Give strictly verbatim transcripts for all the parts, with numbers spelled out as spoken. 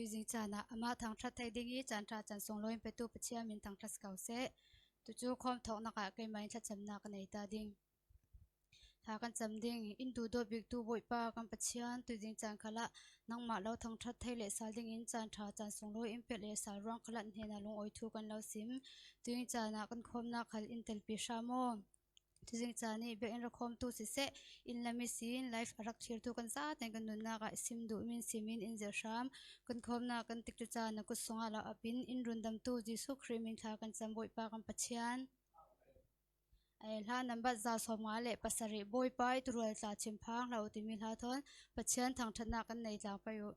Tuzing caan ah amah thangṭhat thei ding i caan ṭha caan sunglawi in petu Pathian min thangṭhat si ko seh. Tucu khawm thawknak ah keimah in thlacamnak ka nei ta ding. Thla kan cam ding. In duhdawt biktu Bawipa kan Pathian, tuzing caan khalah nangmah lo thangṭhat thei lehsal dingin caan ṭha caan sunglawi in pek lehsal ruang khalah hnenah lungawi thu kan lo sim. Tuzing caan ah kan khawmnak khal in telpi hram aw. Tuzing caan ih biakinn rakhawmtu siseh, inn lam ihsin live a rak thirtu kan zaten kan nunnak ah sim duh min simin in zirh hram. Kan khawmnak kan tikcu caan na kut sungah lo apin in rundamtu Jesuh Khrih min thla kan cam Bawipa kan Pathian. Ai, hla nambat za sawmnga le pasarih. Bawipa ih turual tla chim phang hlah uh timi hla thawn Pathian thangṭhatnak kan nei tlang pei uh.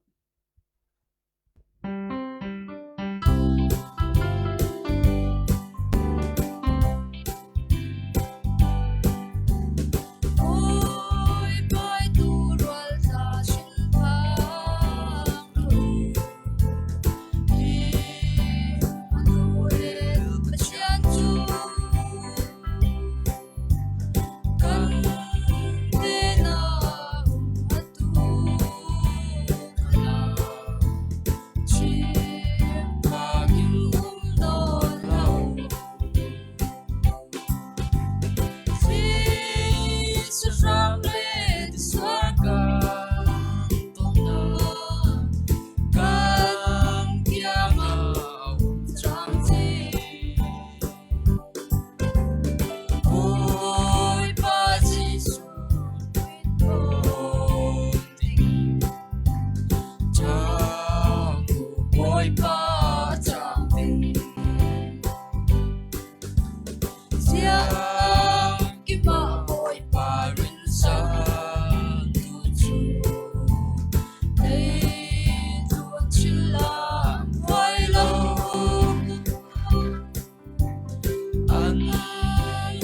An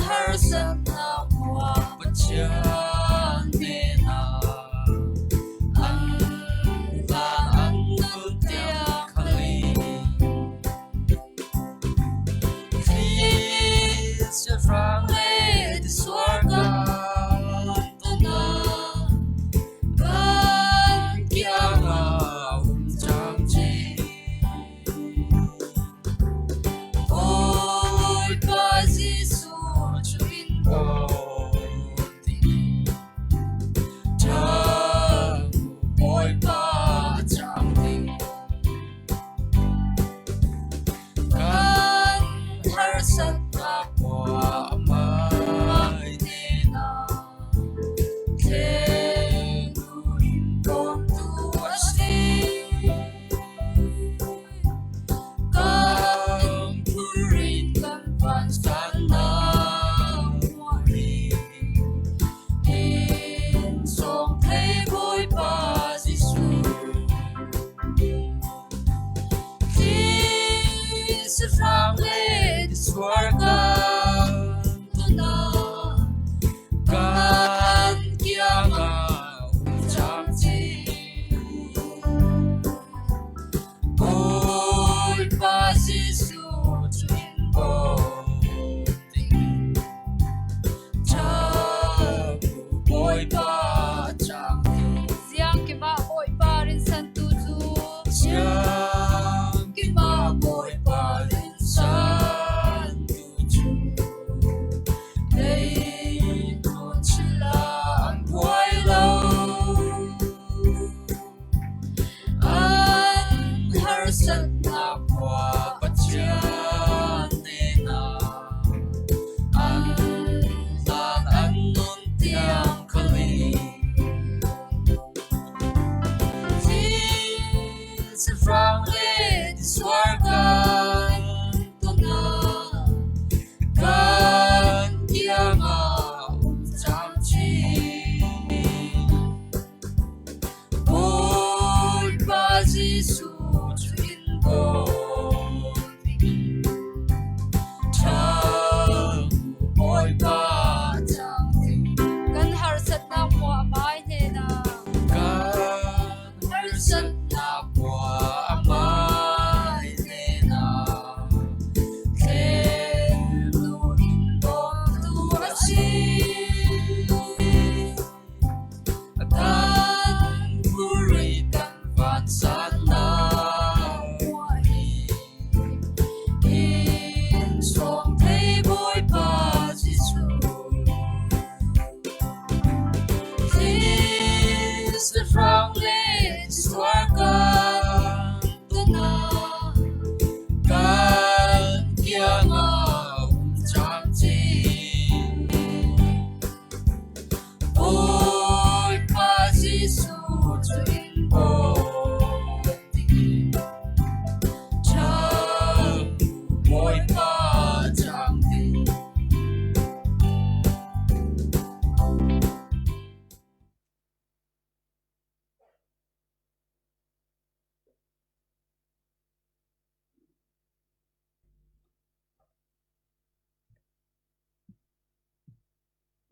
harsatnak hmuah Pathian hnenah an va an nuntiang khal i, Khrih siahrang le tisuar kan tunah kan kiangah um cang ci. Bawipa Jesuh cu in ko ti. Ṭha Bawipa cang ti. Kan harsatnak hmuah amah hnenah thleng in kawmtu a si. Kan phurrit kan vansannak hmuah hi in sawng thei Bawipa Jesuh. Khrih siahrang le tisuar kan tunah kan kiangah um cang ci. Bawipa Jesuh cu in ko ti. Ṭha Bawipa cang ti. Siangkim ah Bawipa rinsantu cu. Siangkim ah Bawipa rinsantu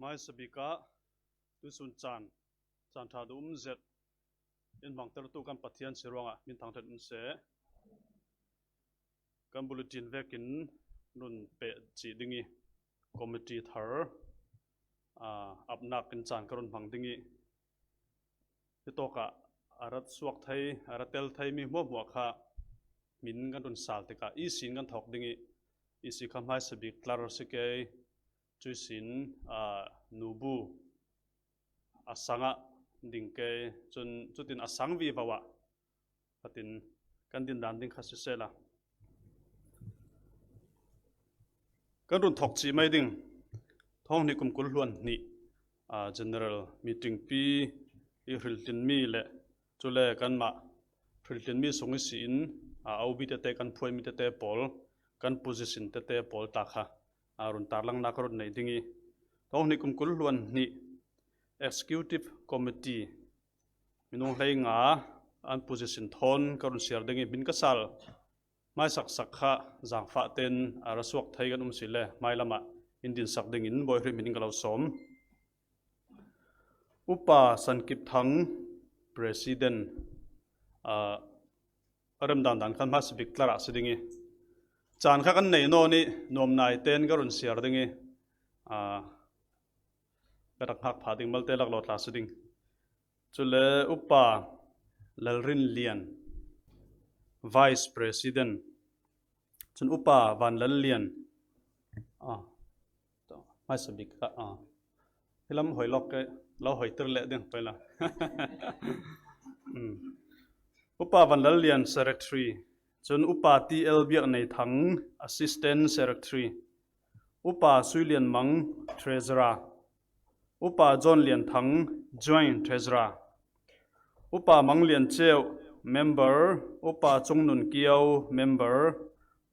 Hmaisa bik ah tuisun caan, caan ṭha duh um zet in hmangtertu kan Pathian si ruangah min thangṭhat um seh. Kan bulletin vekin run peh cih ding ih committee thar, aa, apnak in caan ka run hmang ding ih, hitawkah a rat suak thei, a ra tel thei mi hmuahhmuah kha min kan run sal tikah E C in kan thawk ding ih, E C kha hmaisa bik tlar si kei, cuih sin, aa, nubu a sangah ding kei, cun cutin a sang vivo ah khatin kan dindan ding kha sisehla, kan run thawk cih mai ding. Thawng hnih kum kul hluan hnih, aa, general meeting pi ih hrilhlinmi le cule kanmah hrilhlinmi sung ihsin, aa, O B tete kan phuaimi tete pawl, kan position tete pawl ta kha, aa, run tarlangnak run nei ding ih, thawng hnih kum kul hluan hnih executive committee minung hleinga an position thawn ka run siar ding ih, min ka sal hmaisaksak kha zangfah ten a ra suak thei kan um si le hmailamah in dinsak dingin Bawi hrim in ka lo sawm. Upa Sankip Thang, President, aa, a remdan dan khan hmaisa bik tlar ah si ding ih, caan kha kan nei nawn ih nuamnai ten ka run siar ding ih, aa, ka rak hngak phah ding malte laklawh tla si ding. Cule Upa Lalrin Lian, Vice President. Cun Upa Van Lal Lian, ah, hmaisa bik kha, ah, hi lam hoi lawk ke, lo hoiter leh ding pei la. Mm. Upa Van Lal Lian, Secretary. Cun Upa T L Biak Nei Thang, Assistant Secretary. Upa Sui Lian Mang, Treasurer. Upa John Lian Thang, Joint Treasurer. Upa Mang Lian Ceu, Member. Upa Cung Nun Kio, Member.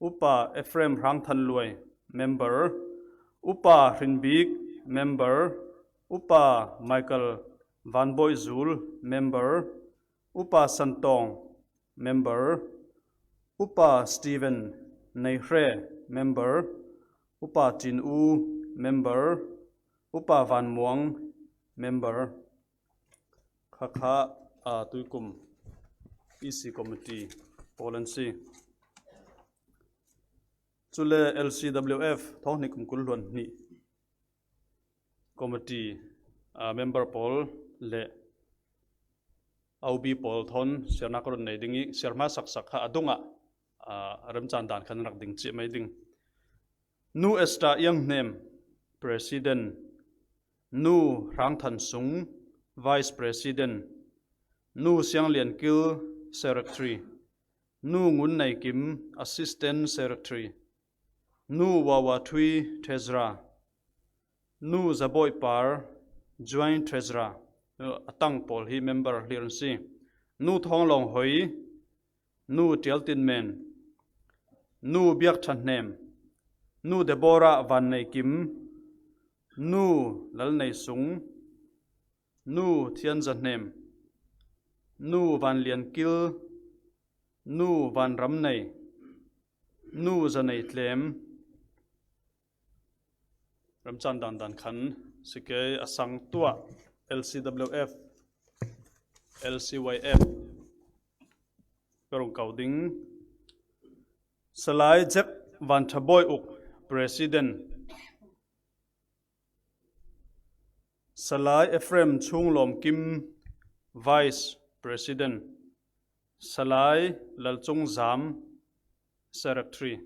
Upa Ephraim Hrang Than Luai, Member. Upa Hrin Bik, Member. Upa Michael Van Bawi Zul, Member. Upa San Tawng, Member. Upa Stephen Nei Hre, Member. Upa Cin U, Member. Upa Van Muang, Member. Kha kha, aa, tuikum E C committee pawl an si. Cule L C W F thawng hnih kum kul hluan hnih committee, aa, member pawl le O B pawl thawn siarnak run nei ding ih, siar hmaisaksak kha a dungah, aa, remcaan dan khan rak ding cih mai ding. Nu Esther Iang Hnem, President. Nu Hrang Than Sung, Vice President. Nu Siang Lian Kil, Secretary. Nu Ngun Nei Kim, Assistant Secretary. Nu Wawa Thui, Treasurer. Nu Zabawi Par, Joint Treasurer. A tang pawl hi member hlir an si. Nu Thawng Lawng Hoi, Nu Tial Tin Men, Nu Biak Ṭha Hnem, Nu Deborah Van Nei Kim, Nu Lal Nei Sung, Nu Thian Za Hnem, Nu Van Lian Kil, Nu Van Ram Nei, Nu Za Nei Tlem, remcaan dan dan khan si kei, a sang tuah L C W F, L C Y F ka rung kau ding. Salai Jack Van Ṭha Bawi Uk, President. Salai Ephraim Chung Lawm Kim, Vice President. Salai Lal Cung Zam, Secretary.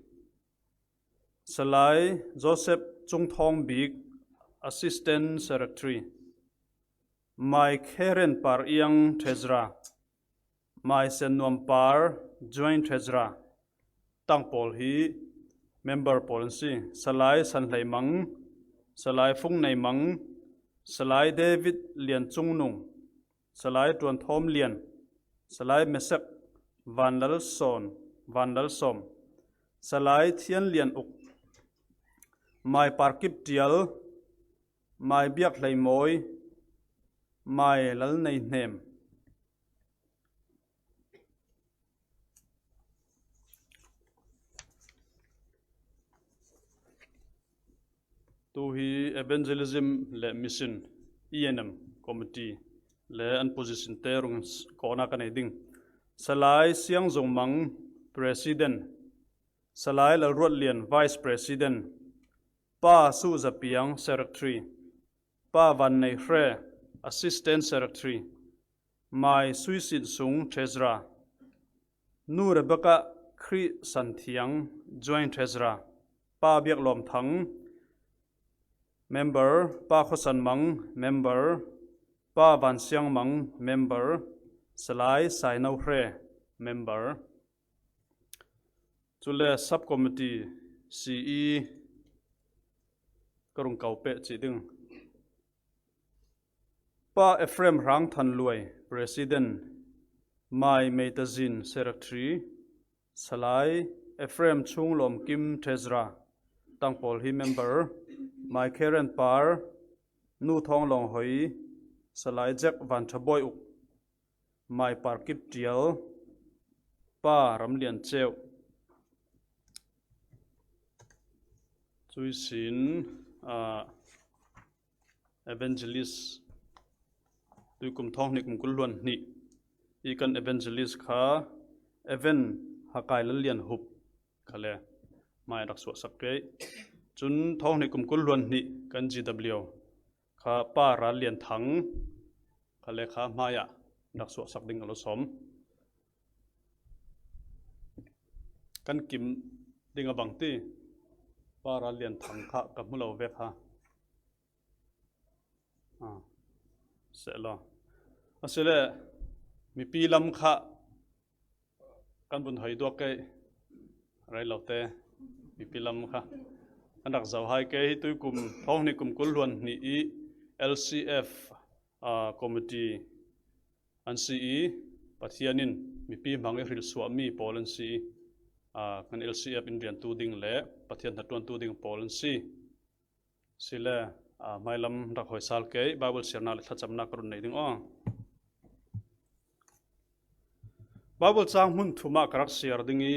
Salai Joseph Cung Thawng Bik, Assistant Secretary. Mai Khe Ren Par Iang, Treasurer. Mai Sen Nuam Par, Joint Treasurer. Tang pawl hi member pawl an si. Salai San Hlei Mang, Salai Fung Nei Mang, Salai David Lian Cung Nung, Salai Ṭuan Thawm Lian, Salai Mesek Van Lal Sawn, Van Lal Sawm, Salai Thian Lian Uk, Mai Par Kip Ṭial, Mai Biak Hlei Mawi, Mai Lal Nei Hnem. Tu hi evangelism le mission, E and M committee le an position te rung kawna ka nei ding. Salai Siang Zong Mang, President. Salai Lalruat Lian, Vice President. Pa Su Za Piang, Secretary. Pa Van Nei Hre, Assistant Secretary. Mai Sui Sin Sung, Treasurer. Nu Rebecca Khri San Thiang, Joint Treasurer. Pa Biak Lawm Thang, member. Pa Khaw San Mang, member. Pa Van Siang Mang, member. Salai Sai No Hre, member. Cule subcommittee C E ka rung kau peh cih ding. Pa Ephraim Rang Than Luai, President. Mai Mei Ta Zin, Secretary. Salai Ephraim Chung Lawm Kim, Treasurer. Tang pawl hi member. Mai Karen Par, Nu Thawng Lawng Hoi, Salai Jack Van Tha Bawi Uk, Mai Par Kip Tial, Pa Ram Lian Ceu. Cui sin, ah, evangelist, tuikum thawng hnih kum kul hluan hnih i kan evangelist kha Evan Hakai Lal Lian Hup kha le mai rak suahsak kei. Cun thawng hnih kum kul hluan hnih kan G W kha Pa Ral Lian Thang kha le kha hmaiah rak suahsak ding a lo sawm. Kan kim ding a bang ti, Pa Ral Lian Thang kha ka hmu lo ve kha. Ah, seh lo. A si le mipi lam kha kan vun hoi duak kei, rei lo te, mipi lam kha kan rak zoh hai kei. Hi tuikum thawng hnih kum kul hluan hnih i L C F, ah, committee an si i, Pathian in mipi hmang i hrilsuahmi pawl an si i, ah, kan L C F in riantu ding le Pathian hnaṭuantu ding pawl an si. Si le, ah, hmailam rak hoi sal kei, Bible siarnak le thlacamnak ka run nei ding aw. Bible cang hmun thum ah ka rak siar ding i,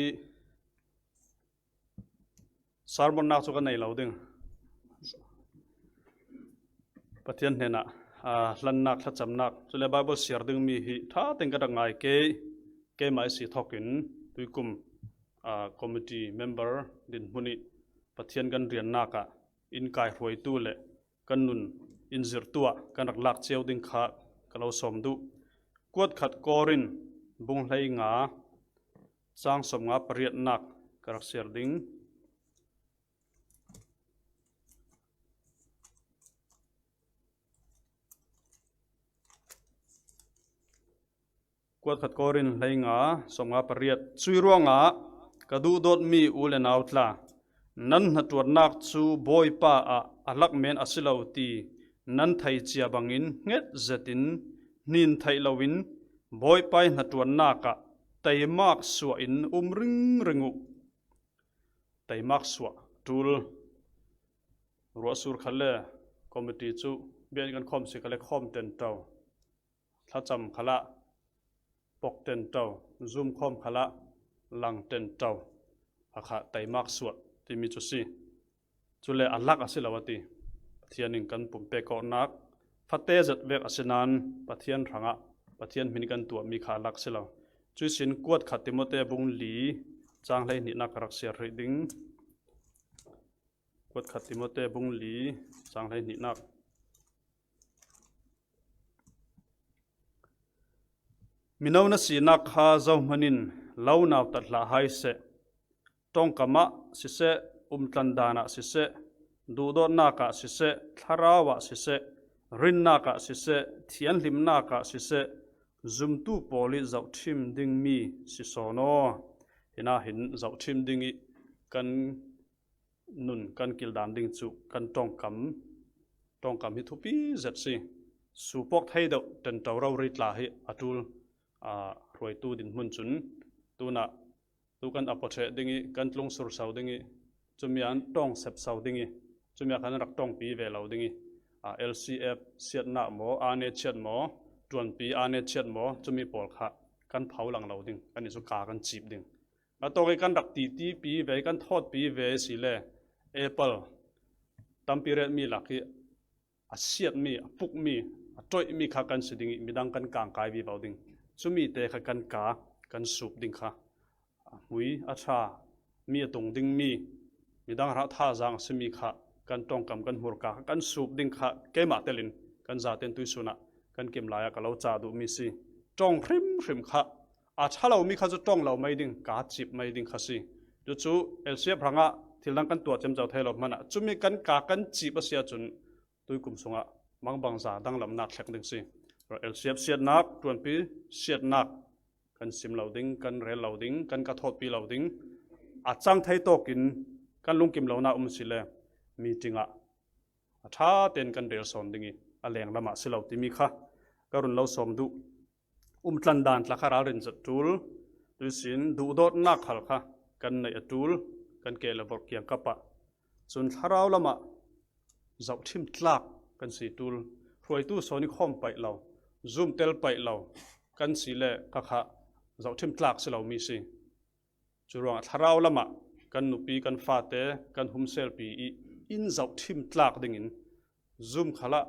sermonnak cu ka nei lo ding. Pathian hnenah, ah, hlannak, thlacamnak, cule Bible siar dingmi hi ṭha tein ka rak ngai kei, keimah i si thokin tuikum, ah, committee member dinhmun i Pathian kan riannak ah in kaihruaitu le kan nun in zirhtu ah kan rak lak cio ding kha ka lo sawm duh. Kuat khat Korin bung hlei nga, cang sawm nga pariatnak ka rak siar ding. Kuat khat Korin hlei nga, sawm nga pariat. Cui ruangah ka duhdawtmi u le nau tla, nan hnaṭuannak cu Bawipa ah a hlak men a si lo ti nan thei cia bangin hnget zetin hnin theih loin Bawipa i hnaṭuannak ah teimak suah in um ringring uh. Teimak suah ṭul ruahsur kha le committee cu biakinn kan khawm si kha le khawm ṭenṭo. Thlacam khalah pok ṭenṭo, Zoom khawm khalah lang ṭenṭo, a kha teimak suah timi cu si. Cule a hlak a si lo a ti. Pathian in kan pumpek awknak fate zet vek a si nain Pathian hrangah Pathian hmin kan tuahmi kha a hlak si lo. Cui sin kuat khat Timote bung li cang hlei hnihnak ka rak siar hrih ding. Kuat khat Timote bung li cang hlei hnihnak. Mino na sinak kha zohman in lo nautat hlah hai seh. Ṭongkam ah siseh, umtlan dan ah siseh, duhdawtnak ah siseh, thlarau ah siseh, rinnak ah siseh, thianhlimnak ah siseh, zumtu pawl i zohṭhim dingmi si sawn aw. Hinah hin zohṭhim ding i kan nun kan kildan ding cu kan ṭongkam, ṭongkam hi thupi zet si. Supawk thei deuh ṭenṭo rori tla hi a ṭul, aa, hruaitu dinhmun cun tunah tu kan apo ṭheh ding i kan tlung surso ding i cumi an ṭong sepso ding i cumi a khan rak ṭongpi ve lo ding i, aa, L C F siatnak maw, aa ne chiat maw, ṭuanpi aa ne chiat maw, cumi pawl kha kan pho lang lo ding, kan i cu ka kan cip ding. A tawk i kan rak titipi ve, kan thawtpi ve si le apple, tampi rel mi lak hi a siat mi, a puk mi, a toih mi kha kan si ding i, midang kan kangkai vivo ding. Cumi te kha kan ka, kan sup ding kha, a hmui a ṭha, mi a tung ding mi, midang rah tha zang a si mi kha, kan ṭongkam, kan hmurka kha kan sup ding kha, keimah telin kan zaten tuisunah kan kim lai-ah ka lo ca duh mi si. Ṭong hrim hrim kha, a ṭha lo mi kha chu ṭong lo mai ding, ka cip mai ding kha si. Chu chu L C F hrangah thil dang kan tuah ciamco thei lo hmanah, cumi kan ka kan cip a si ahcun, tuikum sungah mangbangza danglamnak thlek ding si. L C F siatnak, ṭuanpi siatnak kan sim lo ding, kan rel lo ding, kan ka thawtpi lo ding, a cang thei tawkin kan lungkim lonak um si le, meeting ah a ṭha tein kan rel sawn ding i, a lenglam ah si lo timi kha ka run lo sawm duh. Umtlan dan tla kha ralrin zat ṭul, tuisin duhdawtnak khal kha kan neih a ṭul, kan keh le vorh kiangkap ah. Cun thlarau lamah zohṭhim tlak kan si ṭul, hruaitu sawn i khawm paih lo, zum tel paih lo kan si le kha kha zohṭhim tlak si lo mi si. Curuangah thlarau lamah kan nupi, kan fate, kan humselpi i in zohṭhim tlak dingin zum khalah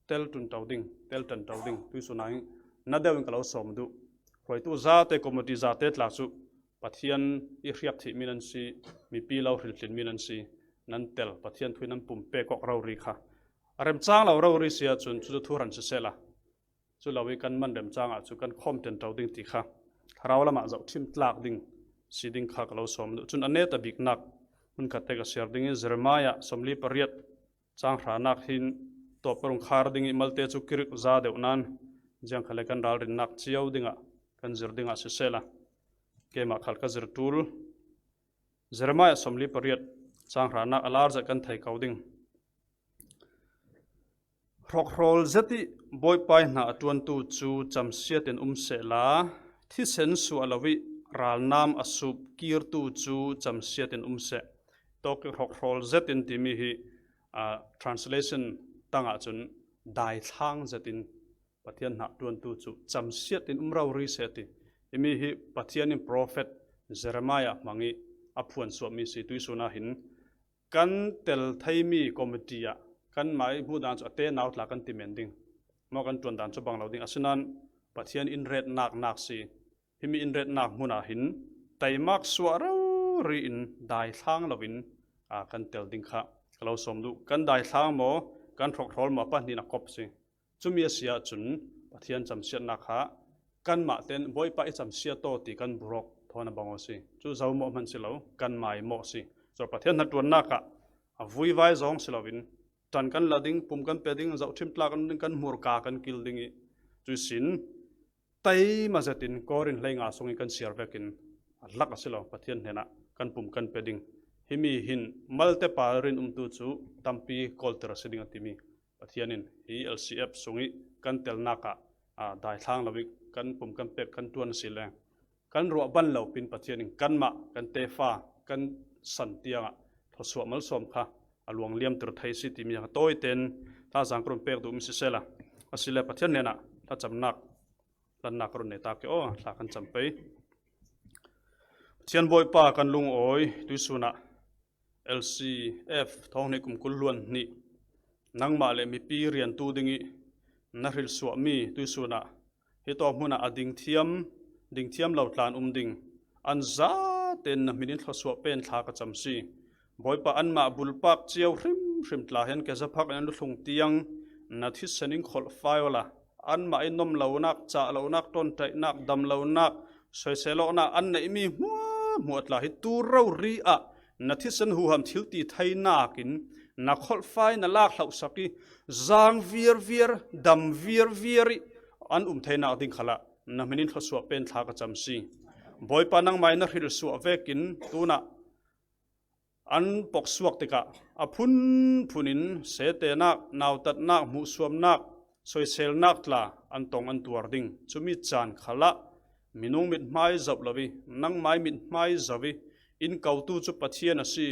tel ṭunṭo ding, tel ṭanṭo ding, tuisun ah hin na deuh in ka lo sawm duh. Hruaitu zate, committee zate tla cu Pathian i hriak thih mi nan si, mipi lo hrilhlin mi nan si, nan tel, Pathian thu hi nan pum pek awk rori kha. A remcang lo rori si ahcun cucu thuhran sisehla, cu lo i kan man remcang ah cu kan khawm ṭanṭo ding ti kha thlarau lamah zohṭhim tlak ding si ding kha ka lo sawm duh. Cun a neta biknak hmunkhat te ka siar ding i, Jeremiah sawmli pariat cang hranak hin tawp ka rung khar ding i, malte cu kirik za deuh nan ziang khal le kan ralrinnak cio dingah kan zir dingah sisehla, keimah khal ka zir ṭul. Jeremiah sawmli pariat cang hranak a lar zet kan thei ko ding. Hrawkhrawl zet i Bawipa i hna a ṭuantu cu camsiat in um sehla, thisen suah lo i ralnam a sup kirtu cu camsiat in um seh. Tawk i hrawkhrawl zet in timi hi, aa, translation tangah cun daithlang zet in Pathian hna ṭuantu cu camsiat in um rori seh a ti. Himi hi Pathian in profet Jeremiah hmang i a phuan suahmi si. Tuisun ah hin kan tel theimi committee ah kanmah i hmuh dan cu a te nau tla kan ti men ding maw, kan ṭuan dan cu bang lo ding. Asinain Pathian in retnak nak si. Himi in retnak hmun ah hin teimak suah rori in daithlang loin, aa, kan tel ding kha ka lo sawm duh. Kan daithlang maw, kan hrawkhrawl maw, a pahnih in a kop si. Cumi a si ahcun Pathian camsiatnak kha kanmah tein Bawipa i camsiat aw ti kan burawk thawn a bang aw si. Cu zo maw hman si lo, kanmai maw si. Cun Pathian hnaṭuannak ah a vuivai zong si loin ṭan kan la ding, pum kan pe ding, zohṭhim tlak kan ding, kan hmurka kan kil ding i, cuisin teima zetin Korin hleinga sungin kan siar vekin a lak a si lo, Pathian hnenah kan pum kan pe ding. Himi hin malte pa rin umtu cu tampi kawlter a si ding a timi Pathian in hi L C F sung i kan telnak ah, aa, daithlang lo i kan pum kan pek kan ṭuan a si le kan ruah ban lo pin Pathian in kanmah kan tefa kan san tiangah thluasuah malsawm kha a luangliamter thei si timi a tawiten thazaang ka run pek duhmi sisehla, asile Pathian hnenah thlacamnak hlannak ka run nei ta ke aw, thla kan cam pei. Pathian Bawipa kan lungawi, tuisun ah L C F thawng hnih kum kul hluan hnih nangmah le mipi riantu ding i na hrilsuahmi tuisun ah hi tawh hmun ah a dingthiam, dingthiam lo tlan um ding an zaten na hmin in thluasuah pen thla ka cam si. Bawipa, anmah bulpak cio hrimhrim tla hian kezaphak in an lu thlung tiang na thisen in kholh fai awla, anmah i nom lonak, cah lonak, ṭawnṭaihnak, dam lonak, soisel awknak an neihmi hmuahhmuah tla hi tu rori ah na thisen huham thil ti theinak in na kholh fai, na lak hlohsak i, zang viar viar, dam viar viar i an um theinak ding khalah na hmin in thluasuah pen thla ka cam si. Bawipa, nangmah i na hrilsuah vekin tunah an poksuak tikah a phunphun in setenak, nautatnak, hmuhsuamnak, soiselnak tla an tong an tuar ding. Cumi caan khalah minung mithmai zoh lo i, nangmai mithmai zoh i, in kotu cu Pathian a si,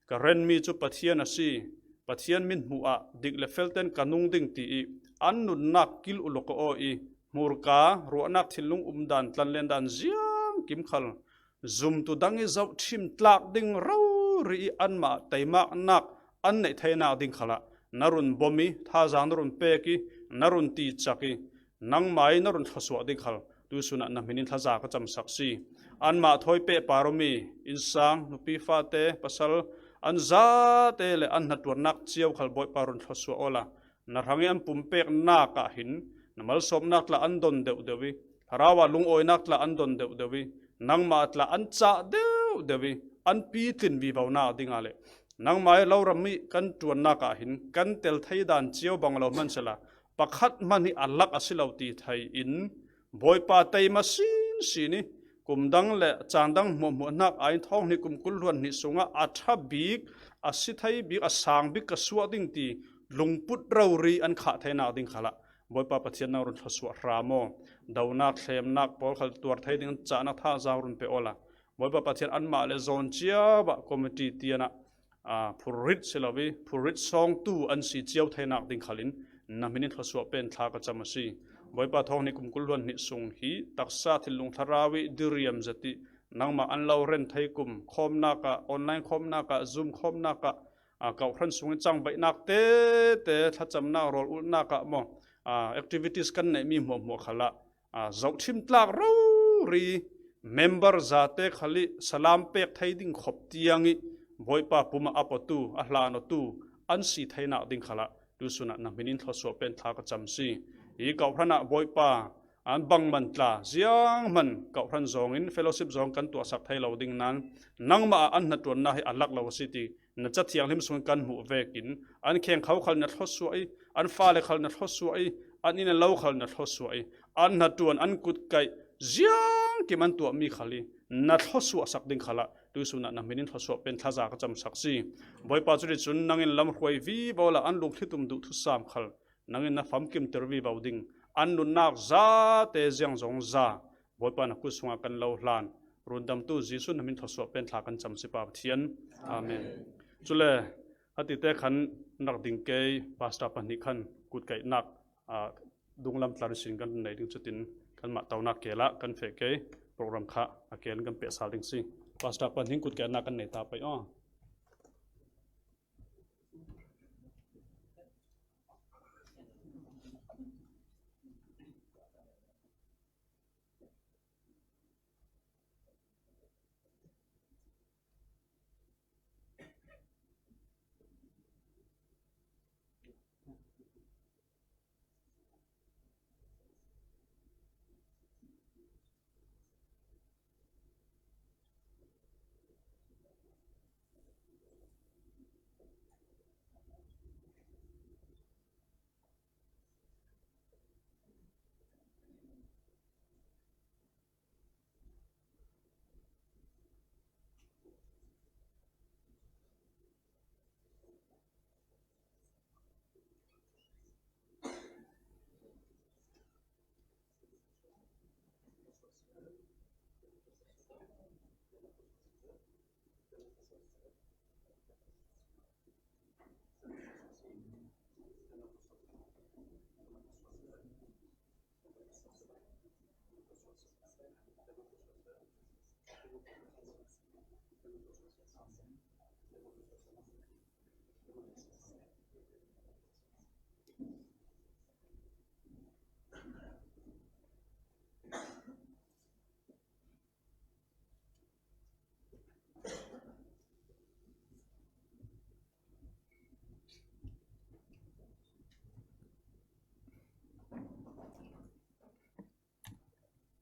ka renmi cu Pathian a si, Pathian mithmuh ah dik le felten ka nung ding ti i an nunnak kil uluk aw i, hmurka, ruahnak, thinlung umdan, tlanlendan ziang kim khal zumtu dang i zohṭhim tlak ding rori i anmah teimaknak an neih theinak ding khalah na run bawm i, thazaang na run pek i, na run ticak i, nangmah i na run thluasuah ding khal tuisunah na hminin thlaza ka camsak si. Anmah thawi pehpar um i, innsang, nupi fate, pasal, an zate le an hnaṭuannak cio khal Bawipa run thluasuah awla, na hrang i an pumpeknak ah hin na malsawmnak tla an don deuhdeuh i, thlarau ah lungawinak tla an don deuhdeuh i, nangmah tla an cah deuhdeuh i, an pitlin vivonak dingah le nangmah i lo ram i kan ṭuannak ah hin kan tel thei dan cio bang lo hmansela, pakhat hman hi a lak a si lo ti thei in, Bawipa teima sinsin i, kum dang le caan dang hmuahhmuah hnak aiin thawng hnih kum kul hluan hnih sungah a ṭha bik, a si thei bik, a sang bik ka suah ding ti lungput rori an khah theinak ding khalah Bawipa Pathian nang run thluasuah hram aw. Donak, thlemnak pawl khal tuar thei ding an cahnak thazaang run pe awla Bawipa Pathian anmah le zawn cio ah committee tianah aa, phurrit si lo i, phurrit sawngtu an si cio theinak ding khalin na hminin thluasuah pen thla ka cam a si. Bawipa, thawng hnih kum kul hluan hnih sung hi taksa thinlung thlarau i diriam zet i, nangmah an lo ren thei kum khawmnak ah, online khawmnak ah, Zoom khawmnak ah, aa, kawhhran sung i cangvaihnak tete, thlacamnak rawl ulhnak ah maw, aa, activities kan neihmi hmuahhmuah khalah aa, zohṭhim tlak rori member zate khal i salam pek thei ding khop tiang i Bawipa pum ah a pawtu, a hlanawtu an si theinak ding khalah tuisunah na hminin thluasuah pen thla ka cam si. I kawhhran ah Bawipa an bangman tla zianghman kawhhran zawngin fellowship zawng kan tuahsak thei lo ding nan nangmah ah an hnaṭuannak hi a lak lo a si ti na Ca Thianghlim sungin kan hmuh vekin, an khengkho khal na thluasuah i, an fale khal na thluasuah i, an inn an lo khal na thluasuah i, an hnaṭuan, an kutkaih ziangkim an tuahmi khal i na thluasuahsak ding khalah tuisunah na hminin thluasuah pen thlaza ka camsak si. Bawipa, cuticun nangin lamhruai vivo la an lungthlitum duh thusam khal nangin na famkimter vivo ding, an nunnak zate ziangzong za Bawipa na kut sungah kan lo hlan. Rundamtu Jesuh na hmin thluasuah pen thla kan cam si Pa Pathian. Amen. Cule, a tite khan rak ding kei, pastor pahnih khan kutkaihnak, aa, dunglam tlar sin kan nei ding cutin kanmah tonak kel ah kan feh kei, program kha a kel in kan pehsal ding si. Pastor pahnih kutkaihnak kan nei ta pei aw.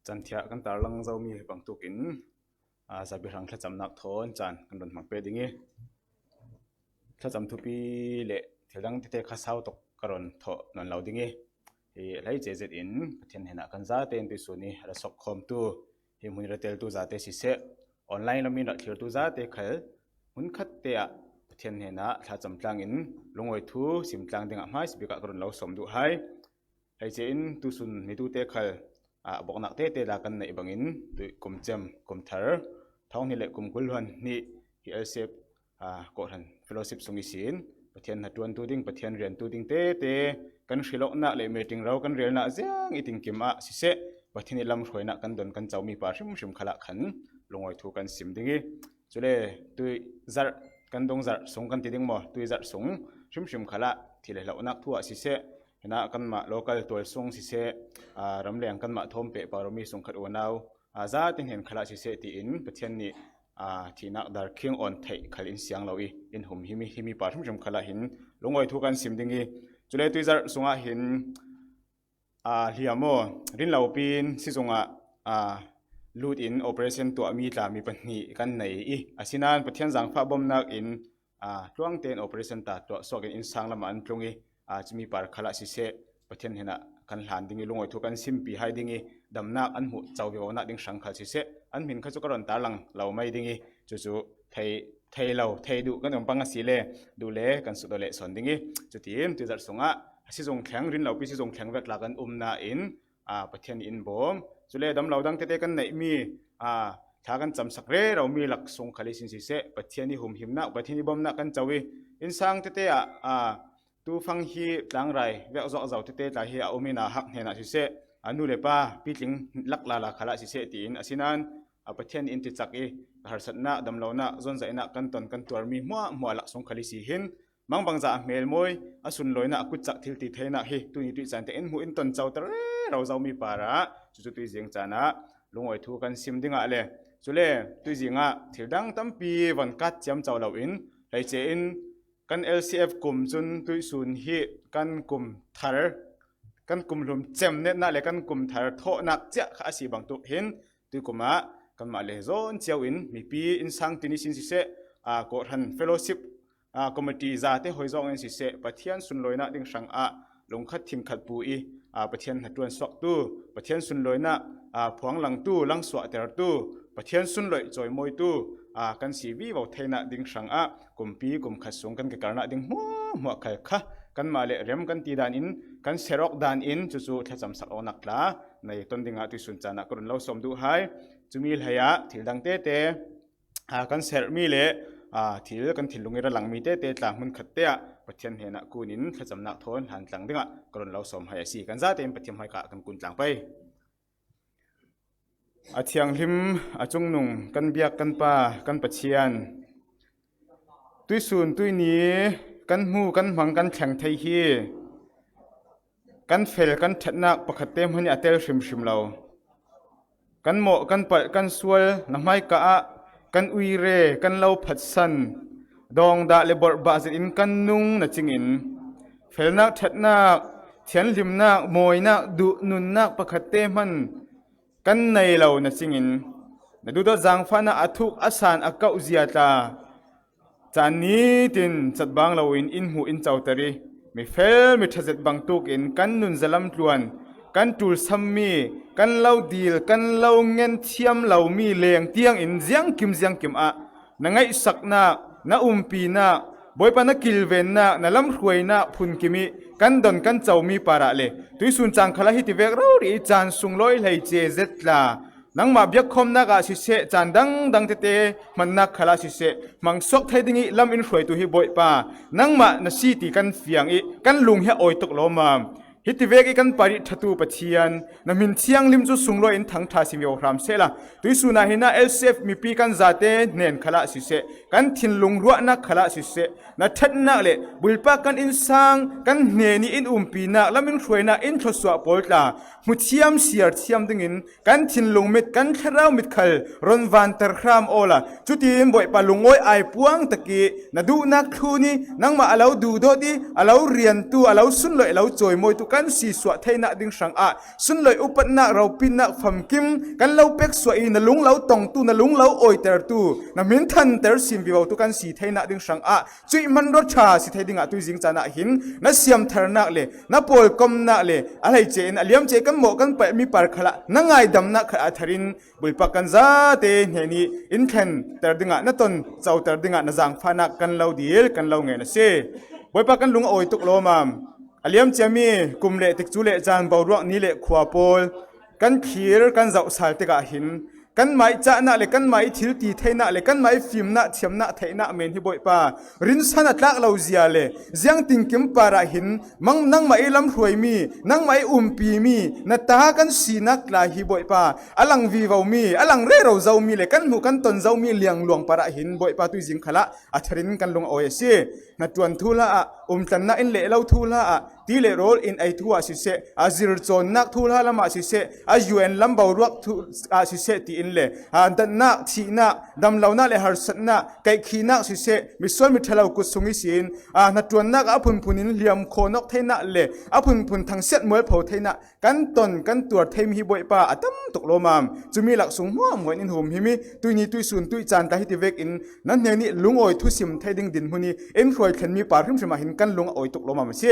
Canthiah kan tarlang zomi bangtukin, aa, zabi hrang thlacamnak thawn caan kan run hmang pe ding i, thlacam thupi le thil dang tete kha sau tuk ka run thawh nawn lo ding i, hi hleice zet in Pathian hnenah kan zate in tuisun i ra sokkhawmtu, hi hmun i ra teltu zate siseh, online lomi in ra thlirtu zate khal hmunkhat te ah Pathian hnenah thlacam tlang in lungawi thu sim tlang dingah hmaisabik ah ka run lo sawm duh hai. Hleice in tusun mitute khal, ah, boknak tete la kan neih bangin tui kum cem, kum thar, thawng hnih le kum kul hluan hnih hi L C F, ah, kawhhran fellowship sung ihsin Pathian hnaṭuantu ding, Pathian riantu ding tete kan hrilawknak le meeting ro kan relnak ziang i tingkim ah siseh, Pathian i lamhruainak kan don kan comi pa hrimhrim khalah khan lungawi thu kan sim ding i, cule tui zarh kan dong zarh sung kan ti ding maw, tui zarh sung hrimhrim khalah thil hlonak thu ah siseh, hinah kanmah local tual sung siseh, aa, ramleng kanmah thawm peh paro mi sung khat unau, aa, zate hnen khalah siseh tiin Pathian nih, aa, thihnak dar khiang awn theih khal in siang lo i, in hum himi, himi par hrimhrim khalah hin lungawi thu kan sim ding i, cule tui zarh sungah hin, aa, hliam aw, rinlopi in sizungah, aa, lut in operation tuahmi tla mi pahnih kan nei i, asinan Pathian zangfah bomnak in, aa, tluang tein operation ta tuah suak in innsang lamah an tlung i, aa, cumi par khalah siseh, Pathian hinah kan hlan ding i, lungawi thu kan simpi hai ding i, damnak an hmuh co vivonak ding hrang khal siseh, an hmin kha cu ka ron tarlang lo mai ding i, cucu thei, thei lo, thei duh kan um pang a si le, duh le kan sutdaw leh sawn ding i, cutin tui zarh sungah sizung thleng, rinlopi sizung thleng vek tla kan umna in, aa, Pathian in bawm. Cule damlo dang tete kan neihmi, aa, thla kan camsak rero mi lak sung khal i sin siseh, Pathian i humhimnak, Pathian i bawmnak kan co i, innsang tete ah, aa, tufang hi tlangrai vek zawkzo tete tla hi a um in a hak hnenah siseh, a nu le pa pitling lak lala khalah siseh tiin asinan, a Pathian in ticak i, harsatnak, damlonak, zonzaihnak kan ton kan tuarmi hmuahhmuah lak sung khal i si hin, mangbangza a hmelmawi, a sunlawina a kutcak thil ti theinak hi tuni tuih caan tiang in hmuh in ton coter rero zomi parah cucu tuizing caan ah lungawi thu kan sim dingah le, cule tuizing ah thil dang tampi von kat ciamco loin, hleice in kan L C F kum cun tuihsun hi kan kum thar, kan kum hlum cemnetnak le kan kum thar thawhnak ciah kha a si bangtuk hin, tuikum ah kanmah le zawn cio in mipi innsang tin i sin siseh, aa, kawhhran fellowship, aa, committee zate hoi zawng in siseh, Pathian sunlawina ding hrangah lungkhat thingkhat pu i, aa, Pathian hnaṭuan suaktu, Pathian sunlawina, aa, phuanglangtu, langsuahtertu, Pathian sunloih cawimawitu, aa, kan si vivo theinak ding hrangah kumpi kumkhat sung kan kekarnak ding hmuahhmuah khal kha kanmah le rem kan ti dan in, kan serh awk dan in cucu thlacamsak awknak tla nei ton dingah tuihsun caan ah ka run lo sawm duh hai. Cumi hleiah thil dang tete, aa, kan serhmi le, aa, thil kan thinlung i ra langmi tete tla hmunkhat te ah Pathian hnenah kun in thlacamnak thawn hlan tlang dingah ka run lo sawm hai a si. Kan zate in Pathian hmaika kan kun tlang pei. A thianghlim, a cungnung, kan biak kan Pa, kan Pathian, tuihsun tuihni kan hmu, kan hmang, kan thleng thei hi kan fel, kan ṭhatnak pakhatte hmanh i a tel hrimhrim lo. Kan mawh, kan palh, kan sual, na hmaika ah kan uire, kan lo phatsan, dawngdah le borhbah zet in kan nung na cingin, felnak, ṭhatnak, thianhlimnak, mawinak, duh, nunnak pakhatte hmanh kan nei lo na cingin, na duhdawt zangfahnak a thuk, a san, a kauh zia tla caan nitin catbang loin in hmuh in coter i, mi fel, mi ṭha zet bangtuk in kan nun zalam tluan, kan ṭulsammi, kan lo dil, kan lo ngen thiam lomi leng tiangin ziangkim ziangkim ah na ngaihsaknak, na umpinak, Bawipa na kilvennak, na lamhruainak phunkim i kan don kan comi parah le tuihsun caan khalah hitivek rori i caan sunglawi hleice zet tla, nangmah biakkhawmnak ah siseh, caan dangdang tete hmannak khalah siseh, hmangsuak thei ding i lam in hruaitu hi Bawipa nangmah na si ti kan fiang i kan lung hi a awi tuk lawmam. Hitivek i kan parih ṭhatu Pathian, na hmin thianghlim cu sunglawi in thangṭha si vivo hram sehla, tuihsun ah hin ah L C F mipi kan zate hnen khalah siseh, kan thinlung ruahnak khalah siseh, na ṭhatnak le bulpak kan innsang, kan hnen i in umpinak, lam in hruainak, in thluasuah pawl tla hmuthiam siarthiam dingin kan thinlung mit, kan thlarau mit khal ron vanter hram awla, cutin Bawipa lungawi aipuang tak i na duhnak thlun i nangmah a lo duhdawt i a lo riantu, a lo sunloih, a lo cawimawitu kan si suah theinak ding hrangah sunloih, upatnak, ropitnak, famkim kan lo peksuah i na lung lo tongtu, na lung lo awitertu, na hmin thanter sim vivotu kan si theinak ding hrangah cuih hmanraw ṭha si thei dingah tuizing caan ah hin na siamtharnak le na pawlkomnak le a hleice in a liamce kan mawh kan palhmi par khalah na ngaidamnak khat a thar in bulpak kan zate hnen i in thlenter dingah, na ton coter dingah na zangfahnak kan lo dil, kan lo ngen a si. Bawipa, kan lung a awi tuk lawmam. A liamciami kum le tikcu le caan boruak ni le khua pawl kan thlir, kan zohsal tikah hin kanmah i cahna le kanmah i thil ti theihna le kanmah i fimna thiamna theihna men hi Bawipa, rinsan a tlak lo zia le ziang tingkim parah hin mang nangmah i lamhruaimi, nangmah i umpimi na ta kan sinak tla hi Bawipa, a lang vivomi, a lang rero zomi le kan hmuh kan ton zomi liangluang parah hin Bawipa, tuizing khalah a tharin kan lungawi a si. Hnaṭuan thuhla ah, umtlanna in leh lo thuhla ah, ti le rawl in ei thu ah siseh, a zircawnnak thuhla lamah siseh, a U N lam boruak thu ah siseh tiin le, a datnak, thihnak, damlonak le harsatnak, kaihkhihnak siseh, misual miṭhalo kut sung ihsin, a hnaṭuannak ah a phunphun in hliam khawhnawk theinak le a phunphun thangsiat mualpho theinak kan ton kan tuar theimi hi Bawipa a tam tuk lawmam. Cumi lak sung hmuahhmuah in in humhim i, tuini tuisun tuicaan tla hiti vekin nan hnenih lungawi thusim thei ding dinhmun i in hruai thlenmi par hrimhrim ah hin kan lung a awi tuk lawmam a si.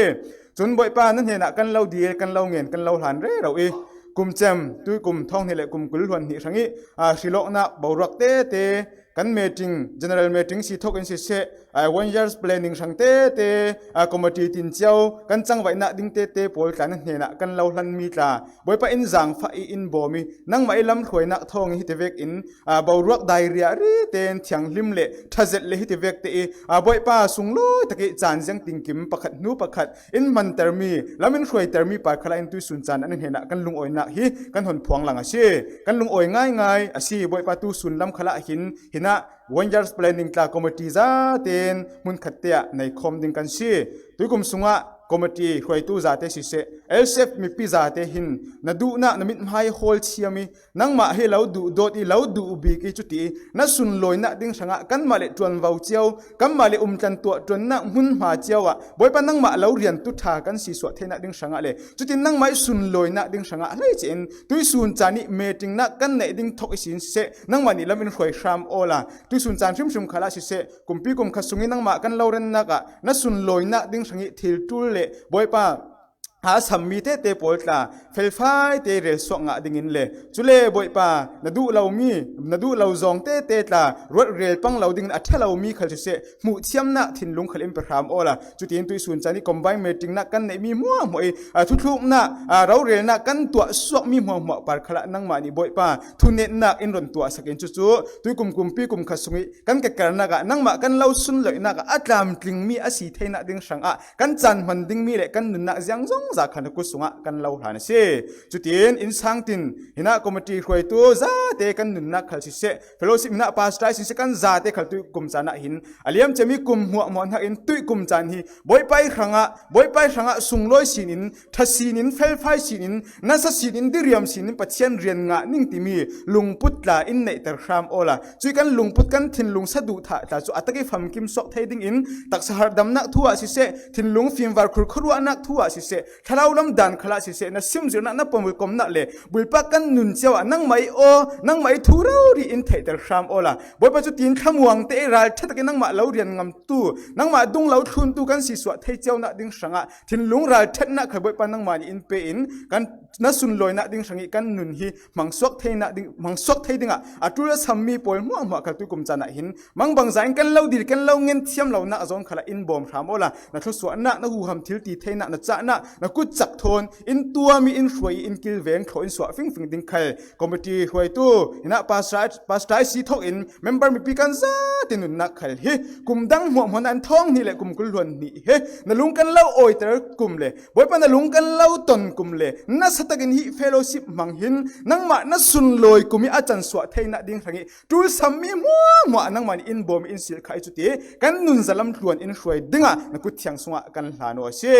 Cun Bawipa, nan hnenah kan lo dil, kan lo ngen, kan lo hlan rero i, kum cem, tuikum thawng hnih le kum kul hluan hnih hrang i, a, hrilawknak boruak tete, kan meeting, general meeting si thawk in siseh, a, one years planning hrang tete, a, committee tin cio, kan cangvaihnak ding tete pawl tla nan hnenah kan lo hlanmi tla, Bawipa, in zangfah i in bawm i, nangmah i lamhruainak thawng i hiti vekin, a, boruak dai riahri ten thianghlim le ṭhazet le hiti vekte i, a, Bawipa, sunglawi tak i caan ziang tingkim pakhat hnu pakhat in hmantermi, lam in hruaitermi par khalah in tuisun caan an hnenah kan lungawinak hi kan hon phuang lang a si. Kan lungawi ngaingai a si. Bawipa, tuisun lam khalah hin hinah one years planning tla committee zaten hmunkhatte ah neikhawm ding kan si. Tuikum sungah committee hruaitu zate siseh, L C F mipi zate hin na duhnak na mithmai hawl thiam i, nangmah hi lo duh dawt i, lo duh bik i, cuti i na sunlawinak ding hrangah kanmah le ṭuanvo cio, kanmah le umtlan tuah ṭuannak hmunhma cio ah, Bawipa, nangmah lo riantu ṭha kan si suah theinak ding hrangah le cutin nangmah i sunlawinak ding hrangah hleice in tuisun caan i meetingnak kan neih ding thawk ihsin siseh, nangmah nih lam in hruai hram awla, tuisun caan hrimhrim khalah siseh, kumpi kum khat sung i nangmah kan lo rennak ah na sunlawinak ding hrang i thil ṭul le, Bawipa, a sammi tete pawl tla felfai te relsuak ngah dingin le, cule Bawipa, na duh lomi, na duh lo zawng tete tla ruat rel pang lo dingin a ṭha lomi khal siseh, hmuh thiamnak thinlung khal in pe hram awla, cutin tuisun caan i combine meetingnak kan neihmi hmuahhmuah i, a, thuthluknak, a, rorelnak kan tuah suakmi hmuahhmuah par khalah nangmah nih, Bawipa, thunetnak in ron tuahsak in, cucu tuikum kumpi kum khat sung i kan kekernak ah nangmah kan lo sunloihnak ah a tlamtlingmi a si theinak ding hrangah kan caan hman dingmi le kan nunnak ziang zongza kha na kut sungah kan lo hlan a si. Cutin innsang tin hinah committee hruaitu zate kan nunnak khal siseh, fellowship hinah pastor i siseh, kan zate khal tuikum caan ah hin a liam cemi kum hmuahhmuah hnakin tuikum caan hi Bawipa i hrangah, Bawipa i hrangah sunglawi sinin, ṭha sinin, felfai sinin, nasa sinin, diriam sinin Pathian rian ngah ning timi lungput tla in neihter hram awla, cui kan lungput kan thinlung saduhthah tla cu a tak i famkim suak thei dingin taksa harhdamnak thu ah siseh, thinlung fimvar khurkhuruahnak thu ah siseh, thlalau lam dan khalah siseh, na simzirnak, na pawlkomnak le bulpak kan nun cio ah nangmah i aw, nangmah i thu rori in theihter hram awla, Bawipa, cutin thlamuang te i ralṭha tak i nangmah lo rian ngamtu, nangmah dung lo thluntu kan si suah thei cionak ding hrangah thinlung ralṭhatnak khal Bawipa nangmah nih in pe in kan na sunlawinak ding hrang i kan nun hi hmangsuak theinak ding, hmangsuak thei dingah a ṭul a sammi pawl hmuahhmuah khal tuikum caan ah hin mangbangza in kan lo dil, kan lo ngen thiam lonak a zawn khalah in bawm hram awla, na thluasuahnak, na huham thil ti theinak, na cahnak, na kutcak thawn in tuam i, in hruai i, in kilven thlaw in suah fingfing ding khal committee hruaitu hinah pastor, pastor i si thawk in member mipi kan zate nunnak khal hi kum dang hmuahhmuah in thawng hnih le kum kul hluan hnih hi na lung kan lo awiter kum le, Bawipa, na lung kan lo ton kum le, nasa takin hih fellowship hmang hin nangmah na sunlawi kum i a cansuah theinak ding hrang i ṭul sammi hmuahhmuah nangmah nih in bawm i in silh kha i, cuti kan nun zalam tluan in hruai dingah na kut thiang sungah kan hlan aw a si.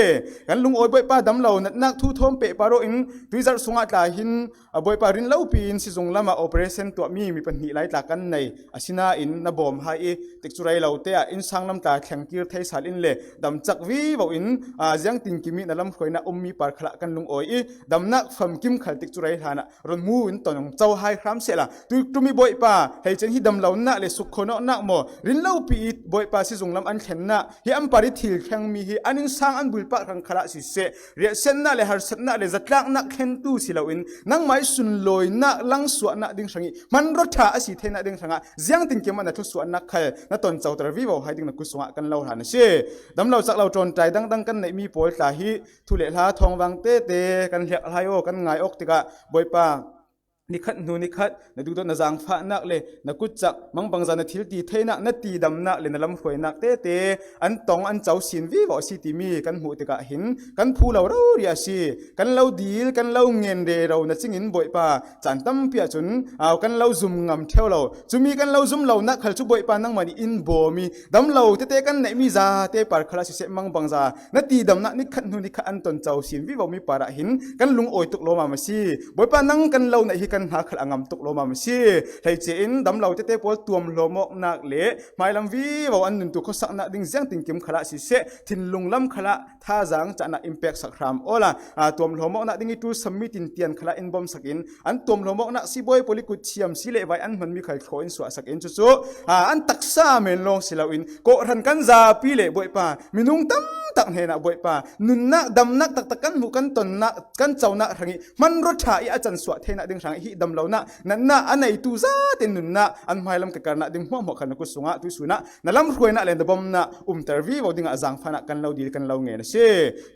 Kan lungawi, Bawipa, damlo natnak thu thawm pehpar aw in tuizarh sungah tla hin, a, Bawipa, rin lopi in sizung lamah operation tuahmi mi pahnih lai tla kan nei. Asinain na bawm hai i tikcu rei lo te ah innsang lam tla thlengkir thei sal in le damcak vivo in, a, ziang tingkim i na lamhruainak ummi par khalah kan lungawi i damnak famkim khal tikcu rei hlanah ron hmu in ton co hai hram sehla, tuiṭum i Bawipa, hleice in hi damlonak le sukkhawhnawknak maw, rin lopi i Bawipa, sizung lam an thlennak hi an par i thil thlengmi hi an innsang an bulpak hrang khalah siseh, riahsiatnak le harsatnak le zatlaknak thlentu si loin nangmah i sunlawinak langsuahnak ding hrang i hmanraw ṭha a si theinak ding hrangah ziang tingkim ah na thluasuahnak khal na ton coter vivo hai ding na kut sungah kan lo hlan a si. Damlo caklo ṭawnṭai dangdang kan neihmi pawl tla hi thu le hla thawngvang tete kan hliak hlai aw, kan ngai awk tikah, Bawipa, nikhat hnu nikhat na duhdawt na zangfahnak le na kutcak mangbangza na thil ti theinak, na tidamnak le na lamhruainak tete an tong an co sin vivo a si timi kan hmuh tikah hin kan phu lo rori a si. Kan lo dil, kan lo ngen rero na cingin Bawipa, caan tampi ahcun, au, kan lo zum ngam ṭheo lo. Cumi kan lo zum lonak khal cu Bawipa nangmah nih in bawm i, dam lo tete kan neihmi zate par khalah siseh, mangbangza na tidamnak nikhat hnu nikhat an ton co sin vivomi parah hin kan lungawi tuk lawmam a si. Bawipa, nang kan lo neih hi kan hna khal a ngam tuk lawmam a si. Hleice in dam lo tete pawl tuamhlawm awknak le hmailam vivo an nuntu khuasaknak ding ziangtinkim khalah siseh, thinlung lam khalah thazaang cahnak in peksak hram awla, aa, tuamhlawm awknak ding i ṭul sammi tintian khalah in bawmsak in, an tuamhlawm awknak sibawi pawl i kut thiam si le vai an hmanmi khal thlaw in suahsak in, cucu, aa, an taksa men lawng si loin kawhhran kan zapi le Bawipa, minung tamtak hnenah Bawipa, nunnak damnak taktak kan hmuh, kan tonnak, kan conak hrangih hmanraw ṭha i a can suah theinak ding hrangih hih damlonak natnak a neitu zate nunnak an hmailam ka karnak ding hmuahhmuah khal na kut sungah tuisun ah na lamhruainak le na bawmnak umter vivo dingah zaangfahnak kan lo dil, kan lo ngen a si.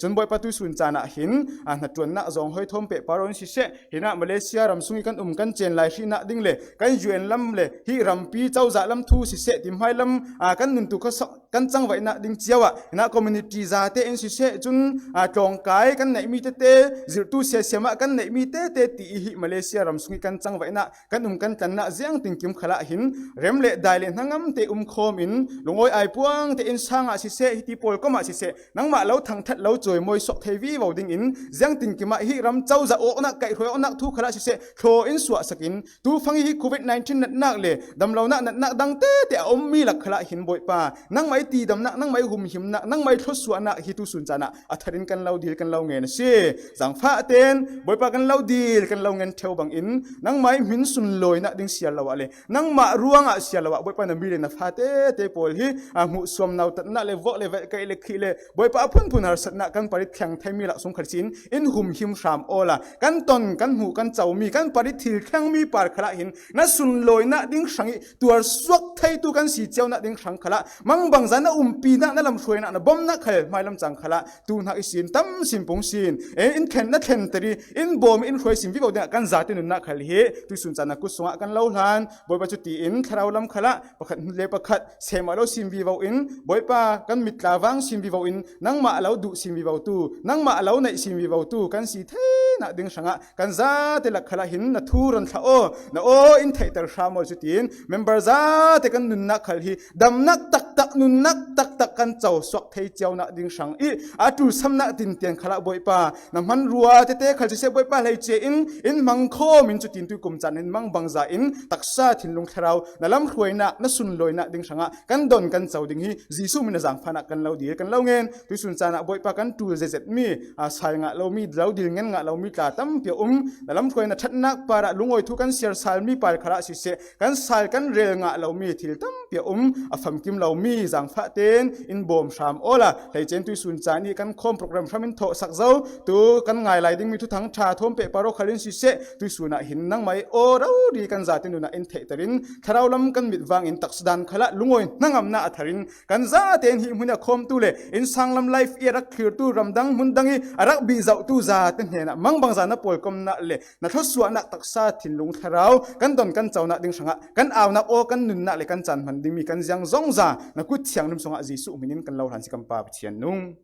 Cun Bawipa, tuisun caan ah hin, aa, hnaṭuannak zong hoi thawm pehpar in siseh, hinah Malaysia ram sung i kan um kan cen lai hrihnak ding le kan U N lam le hih rampi cozah lam thu siseh, ti hmailam, aa, kan nuntu khuasak kan cangvaihnak ding cio ah, hinah community zate in siseh, cun, aa, tlawngkai kan neihmi tete, zirhtu siasiam ah kan neihmi tete ti i hih Malaysia ram sung i kan cangvaihnak, kan um kan tlannak ziangtinkim khalah hin rem le dai le hnangam te um khawm in, lungawi aipuang te in sang ah siseh, hiti pawl kom ah siseh, nangmah lo thangṭhat, lo cawimawi suak thei vivo dingin ziangtinkim ah hih ram cozah awknak, kaihhruai awknak thu khalah siseh, thlaw in suahsak in, tu fang i hi covid nineteen natnak le damlonak natnak dang tete a ummi lak khalah hin Bawipa, nangmah i tidamnak, nangmah i humhimnak, nangmah i thluasuahnak hi tuisun caan ah a thar in kan lo dil, kan lo ngen a si. Zaangfah tein Bawipa, kan lo dil, kan lo ngen ṭheo bangin nangmah i hmin sunlawinak ding siar lo ah le nangmah ruangah siar lo ah Bawipa, na mi le na fa tete pawl hi, aa, hmuhsuam nautatnak le vuak le velh, kaih le khih le Bawipa, a phunphun harsatnak kan par i thleng theimi lak sung khal sin in humhim hram awla, kan ton, kan hmuh, kan comi, kan par i thil thlengmi par khalah hin na sunlawinak ding hrangih tuar suak theitu kan si cionak ding hrang khalah, mangbangza na umpinak, na lamhruainak, na bawmnak khal hmailam cang khalah tu hnak i sin tam sin pung sin, e, in thlen, na thlenter i in bawm i in hruai sin vivo dingah kan zate nunnak khal hi tuisun caan na kut sungah kan lo hlan. Bawipa, cutiin thlarau lam khalah pakhat le pakhat sem a lo sin vivo in, Bawipa, kan mit tla vang sin vivo in, nangmah a lo duh sin vivo tu, nangmah a lo neih sin vivo tu kan si theinak ding hrangah kan zate lak khalah hin na thu ron thlah aw, na aw in theihter hram aw, cutiin member zate kan nunnak khal hi damnak taktak, nunnak taktak kan co suak thei cionak ding hrang i a ṭulsamnak tintian khalah Bawipa, na hmanrua tete khal siseh Bawipa, hleice in in hmang khawm in, cutin tuikum caan in mangbangza in taksa, thinlung, thlarau, na lamhruainak, na sunlawinak ding hrangah kan don, kan co ding hi Jesuh min a zaangfahnak kan lo dil, kan lo ngen. Tuisun caan ah Bawipa, kan ṭul zezetmi, aa, sai ngah lomi, lo dil ngen ngah lomi tla tampi a um. Na lamhruai, na ṭhatnak parah lungawi thu kan siar salmi par khalah siseh, kan sal, kan rel ngah lomi thil tampi a um. A famkim lomi zaangfah tein in bawm hram awla, hleice in tuisun caan i kan khawm program hram in thawhsak zo, tu kan ngai lai dingmi thuthang ṭha thawm pehpar aw khal in siseh, tuisun ah hin nangmah i aw rori kan zate nunah in theihter in, thlarau lam kan mit vangin taksa dan khalah lungawi hnangamnak a thar in, kan zate in hih hmun i a khawmtu le innsang lam live i a rak thlirtu, ramdang hmun dang i a rak bih zohtu zate hnenah mangbangza na pawlkomnak le na thluasuahnak taksa, thinlung, thlarau kan don, kan conak ding hrangah kan aunak aw, kan nunnak le kan caan hman dingmi kan ziang zongza na kut thianghlim sungah Jesuh min in kan lo hlan si, kan Pa Pathian nung.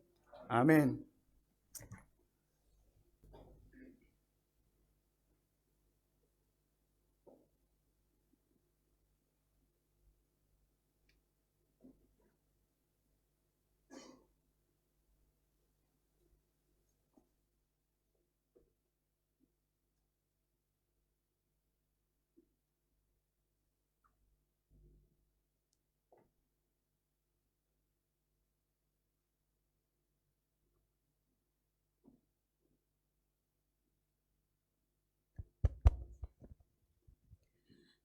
Amen.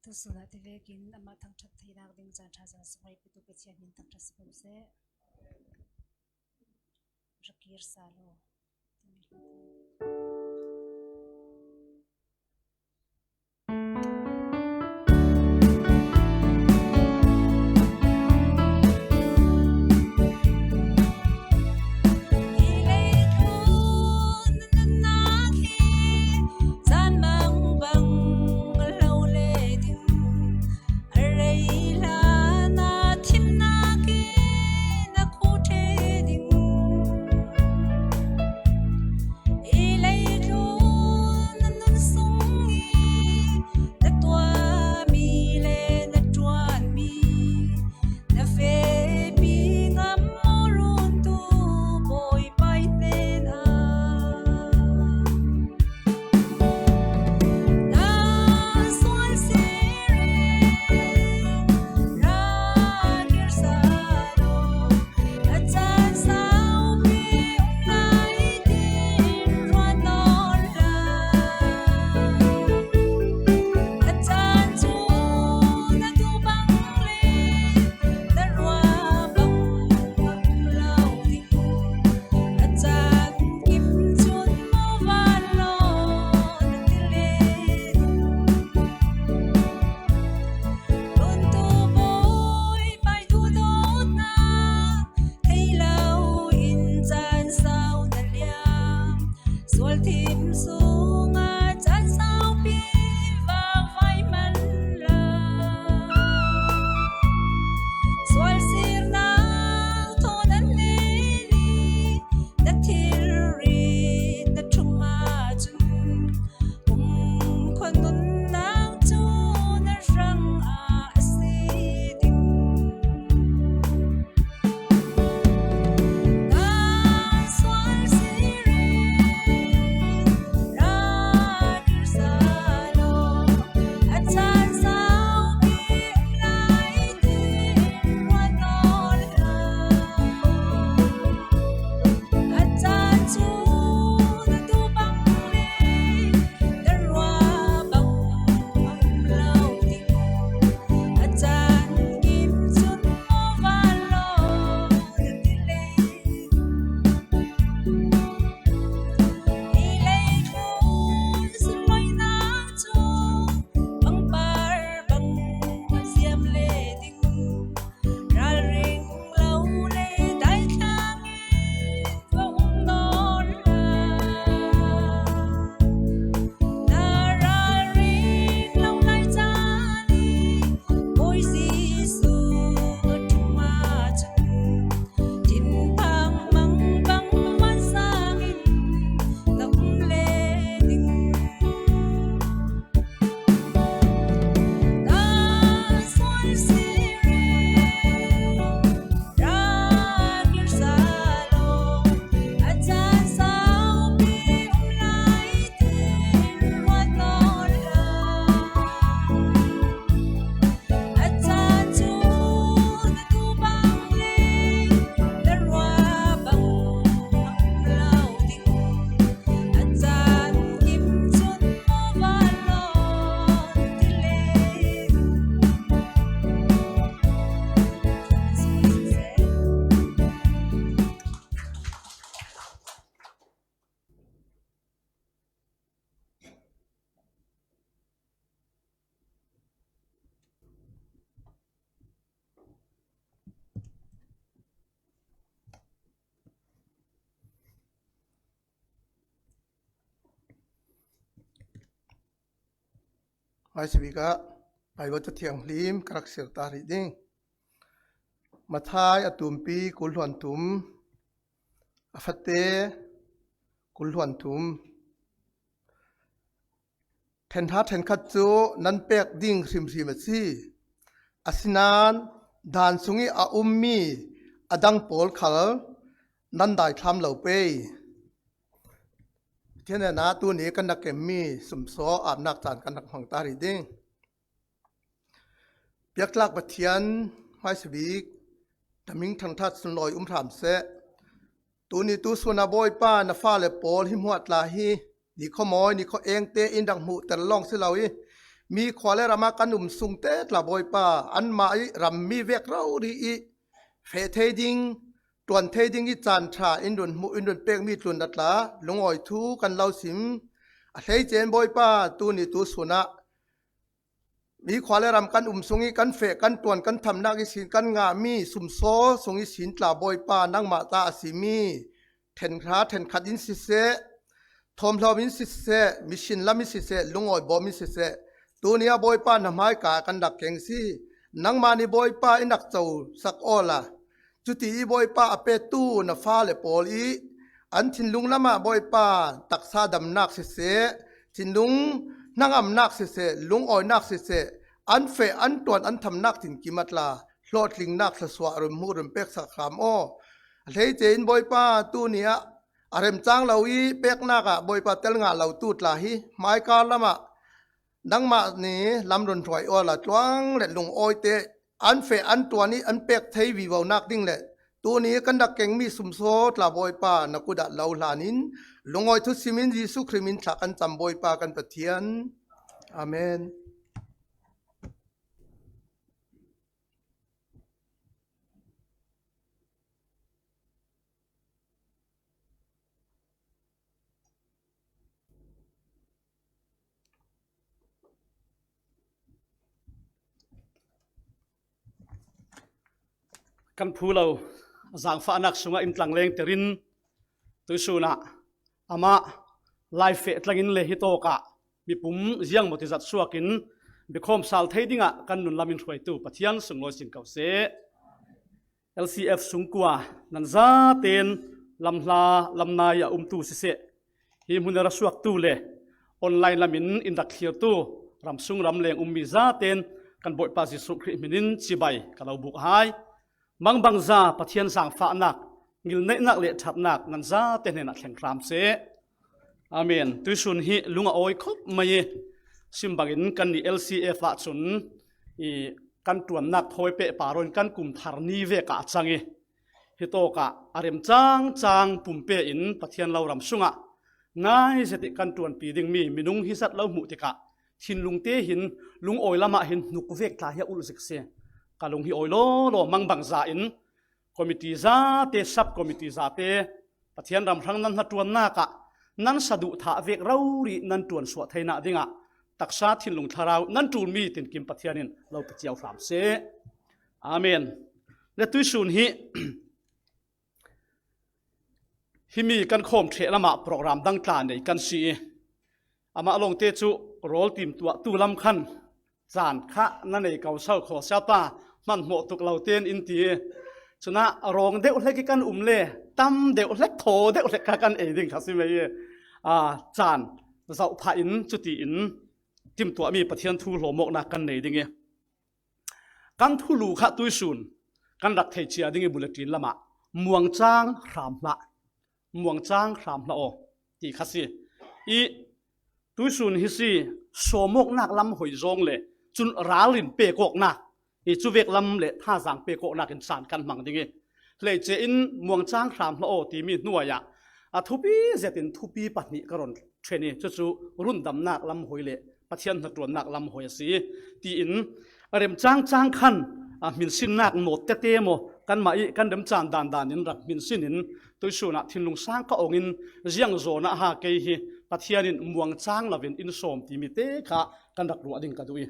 Tusun ah ti vekin amah thangṭhat theinak ding caan ṭha zong a si ngai pitu Pathian min thangṭhat si ko seh. Rak kir sal aw. Paisabik ah Bible ca thianghlim ka rak siar ta rih ding. Mathai a tumpi kul hluan thum, a fate kul hluan thum. Thenhra thenkhat cu nan pek ding hrimhrim a si. Asinain dan sung i a ummi a dang pawl khal nan daithlam lo pei. Pathian hnenah tuni kan rak kemmi sumsaw apnak caan kan rak hmang ta rih ding. Piaktlak Pathian hmaisabik, na hming thangṭhat sunlawi um hram seh. Tuni tu sun ah Bawipa, na fale pawl hi hmuah tla hi, ni khuamawi, ni khua eng te in rak hmuhter lawng si lo i, mi khua le ram ah kan um sung te tla Bawipa, anmah i rammi vek rori i feh thei ding, ṭuan thei ding i caan ṭha in run hmuh, in run pekmi tlun a tla lungawi thu kan lo sim. A hleice in Bawipa, tuni tu sun ah mi khua le ram kan um sung i kan feh, kan ṭuan, kan thamnak ihsin kan ngahmi sumsaw sung ihsin tla Bawipa, nangmah ta a simi thenhra thenkhat in siseh, thawmhlawm in siseh, mission lam in siseh, lungawi bawm in siseh, tuni ah Bawipa na hmaika kan rak keng si. Nangmah nih Bawipa in rak co sak awla, cuti i Bawipa, a petu na fale pawl i an thinlung lamah Bawipa, taksa damnak siseh, thinlung hnangamnak siseh, lungawinak siseh, an feh, an ṭuan, an thamnak tinkim a tla hlawhtlingnak thluasuah run hmuh, run peksak hram aw. A hleice in Bawipa, tuni ah a remcang lo i peknak ah Bawipa, tel ngah lo tu tla hi hmaika lamah nangmah nih lam run hruai awla, tluang le lungawi te an feh, an ṭuan i an pek thei vivonak ding le tuni kan rak kengmi sumsaw tla Bawipa, na kut ah lo hlan in lungawi thu sim in Jesuh Khrih min thla kan cam Bawipa kan Pathian. Amen. Kan phu lo zangfahnak sungah in tlangleng terin tuisun ah amah live feh tlangin le hitawk ah mipum ziangmawti zat suakin biakhawm sal thei dingah kan nunlam in hruaitu Pathian sunglawi sin ko seh. L C F sungkua nan zaten lamhla lamnai a umtu siseh, hi hmun a ra suaktu le online lamin in rak thlirtu ramsung ramleng ummi zaten kan Bawipa Jesuh Khrih hminin cibai ka lo buk hai. Mangbangza Pathian zangfahnak, ngilneihnak le ṭhatnak nan zate hnenah thleng hram seh. Amen. Tuisun hi lung a awi khop mai i, sim bangin kannih L C F ahcun i kan ṭuannak thawi pehpar in kan kum thar ni vek ah a cang i, hitawk ah a remcang cang pumpe in Pathian lo ram sungah nai zet i kan ṭuanpi dingmi minung hi zat lo hmuh tikah thinlung te hin lungawi lamah hin hnuk vek tla hi a ulh zik si. Ka lung hi awi lawlaw, mangbangza in committee zate, sub committee zate, Pathian ram hrang nan hnaṭuannak ah nan saduhthah vek rori nan ṭuan suah theinak dingah taksa thinlung thlarau nan ṭulmi tinkim Pathian in lo pe cio hram seh. Amen. Le tuisun hi, himi kan khawm ṭheh lamah program dang tla nei kan si i, amah lawngte cu rawl timtuahtu lam khan caan kha na nei ko so khaw siapa, hmanhmawh tuk lo tein in ti i, cunah rawng deuh hlek i kan um le tam deuh hlek, thaw deuh hlek kha kan ei ding kha si mai i, aa, caan zoh phah in cuti in timtuahmi Pathian thu hlawmawknak kan nei ding i, kan thulu kha tuisun kan rak thei cia ding i bulletin lamah muangcang hram hlah, muangcang hram hlah aw, ti kha si. I tuisun hi si, sawmawknak lam hoi zawng le cun ral in pekawknak, i cuvek lam le thazaang pekawknak in caan kan hmang ding i, hleice in muangcang hram hlah aw timi hnuai ah a thupi zetin thupi pahnih ka run ṭhen i, cucu rundamnak lam hoi le Pathian hnaṭuannak lam hoi a si, tiin a remcang cang khan a hminsinnak nawt tete maw, kanmah i kan remcang dandan in rak hminsin in, tuisun ah thinlung sang ka ong in ziang zawn ah ha kei hi Pathian in muangcang lo in in sawm timi te kha kan rak ruah ding ka duh i,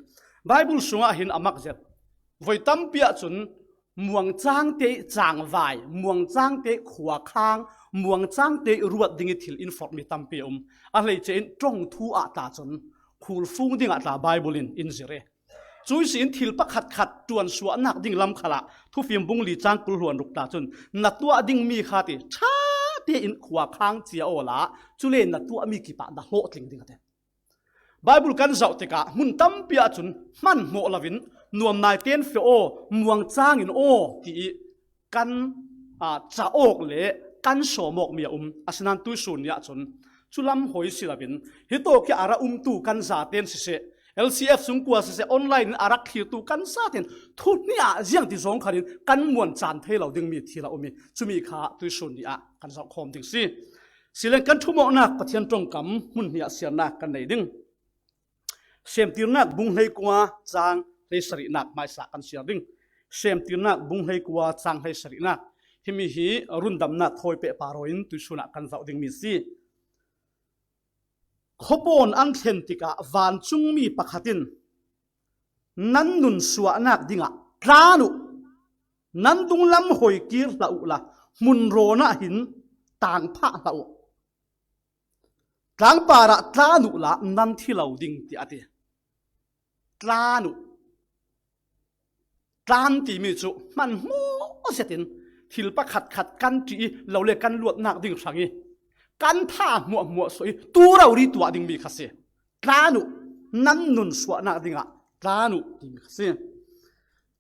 Bible sungah hin a mak zet voi tampi ahcun muangcang te cangvai, muangcang te khuakhang, muangcang te ruat ding i thil in forhmi tampi a um. A hleice in ṭong thu ah ta cun khulfung dingah tla Bible in in zir e. Cui si in thil pakhat khat tuansuahnak ding lam khalah Thufim bung li cang kul hluan ruk tla cun na tuah dingmi kha ti ṭha tein khua khang cia awla cule na tuahmi kipah na hlawhtling ding a ti. Bible kan zoh tikah hmun tampi ahcun hmanhmawh loin nuam naite in fiah aw, muangcang in aw ti ih kan, aa, ca awk le kan sawm awkmi a um. Asinain tuihsun ni ahcun cu lam hawi si loin hitawk hi a ra umtu kan zaten siseh, L C F sungkua siseh, online in a rak thlirtu kan zaten thu hnih ah ziangti zawng khalin kan muan caan thei lo dingmi thil a um ih cumi kha tuihsun ni ah kan zoh khawm ding si. Silen kan ṭhumawknak Pathian ṭongkam hmun hnih ah siarnak kan nei ding. Semtirnak bung hleikua cang hleisarihnak hmaisa kan siar ding. Semtirnak bung hleikua cang hleisarihnak. Himi hi rundamnak thawi pehpar aw in tuihsun ah kan zoh dingmi si. Khuapawn an thlen tikah vancungmi pakhat in nan nun suahnak dingah tlan uh, nan dunglam hawikir hlah uhla hmun rawn ah hin tangphah hlah uh. Tlangpar ah tlan uhla nan thi lo ding, tiah a ti. Tlan uh. Tlan timi cu hmanhmawh zetin thil pakhatkhat kan ṭih ih lo le kan luatnak ding hrang ih kan tha hmuahhmuah suah ih tu rori tuah dingmi kha si. Tlan uh, nan nun suahnak dingah tlan uh timi kha si.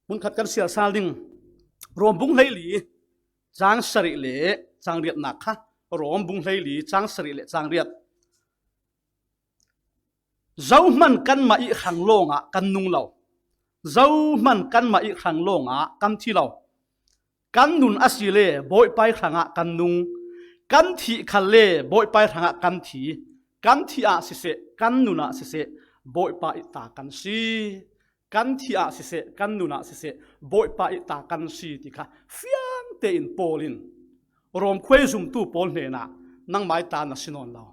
Hmunkhat kan siar sal ding. Rom bung hleili cang sarih le cang riatnak kha. Rom bung hleili cang sarih le cang riat. Zohman kanmah ih hrang lawngah kan nung lo. Zohman kanmah ih hrang lawngah kan thi lo. Kan nun asile Bawipa ih hrangah kan nung. Kan thih khalle Bawipa ih hrangah kan thi. Kan thih ah siseh, kan nun ah siseh, Bawipa ih ta kan si. Kan thih ah siseh, kan nun ah siseh, Bawipa ih ta kan si ti kha fiang tein Paul in Rom khuai zumtu pawl hnenah nangmah ih ta na si nawn lo.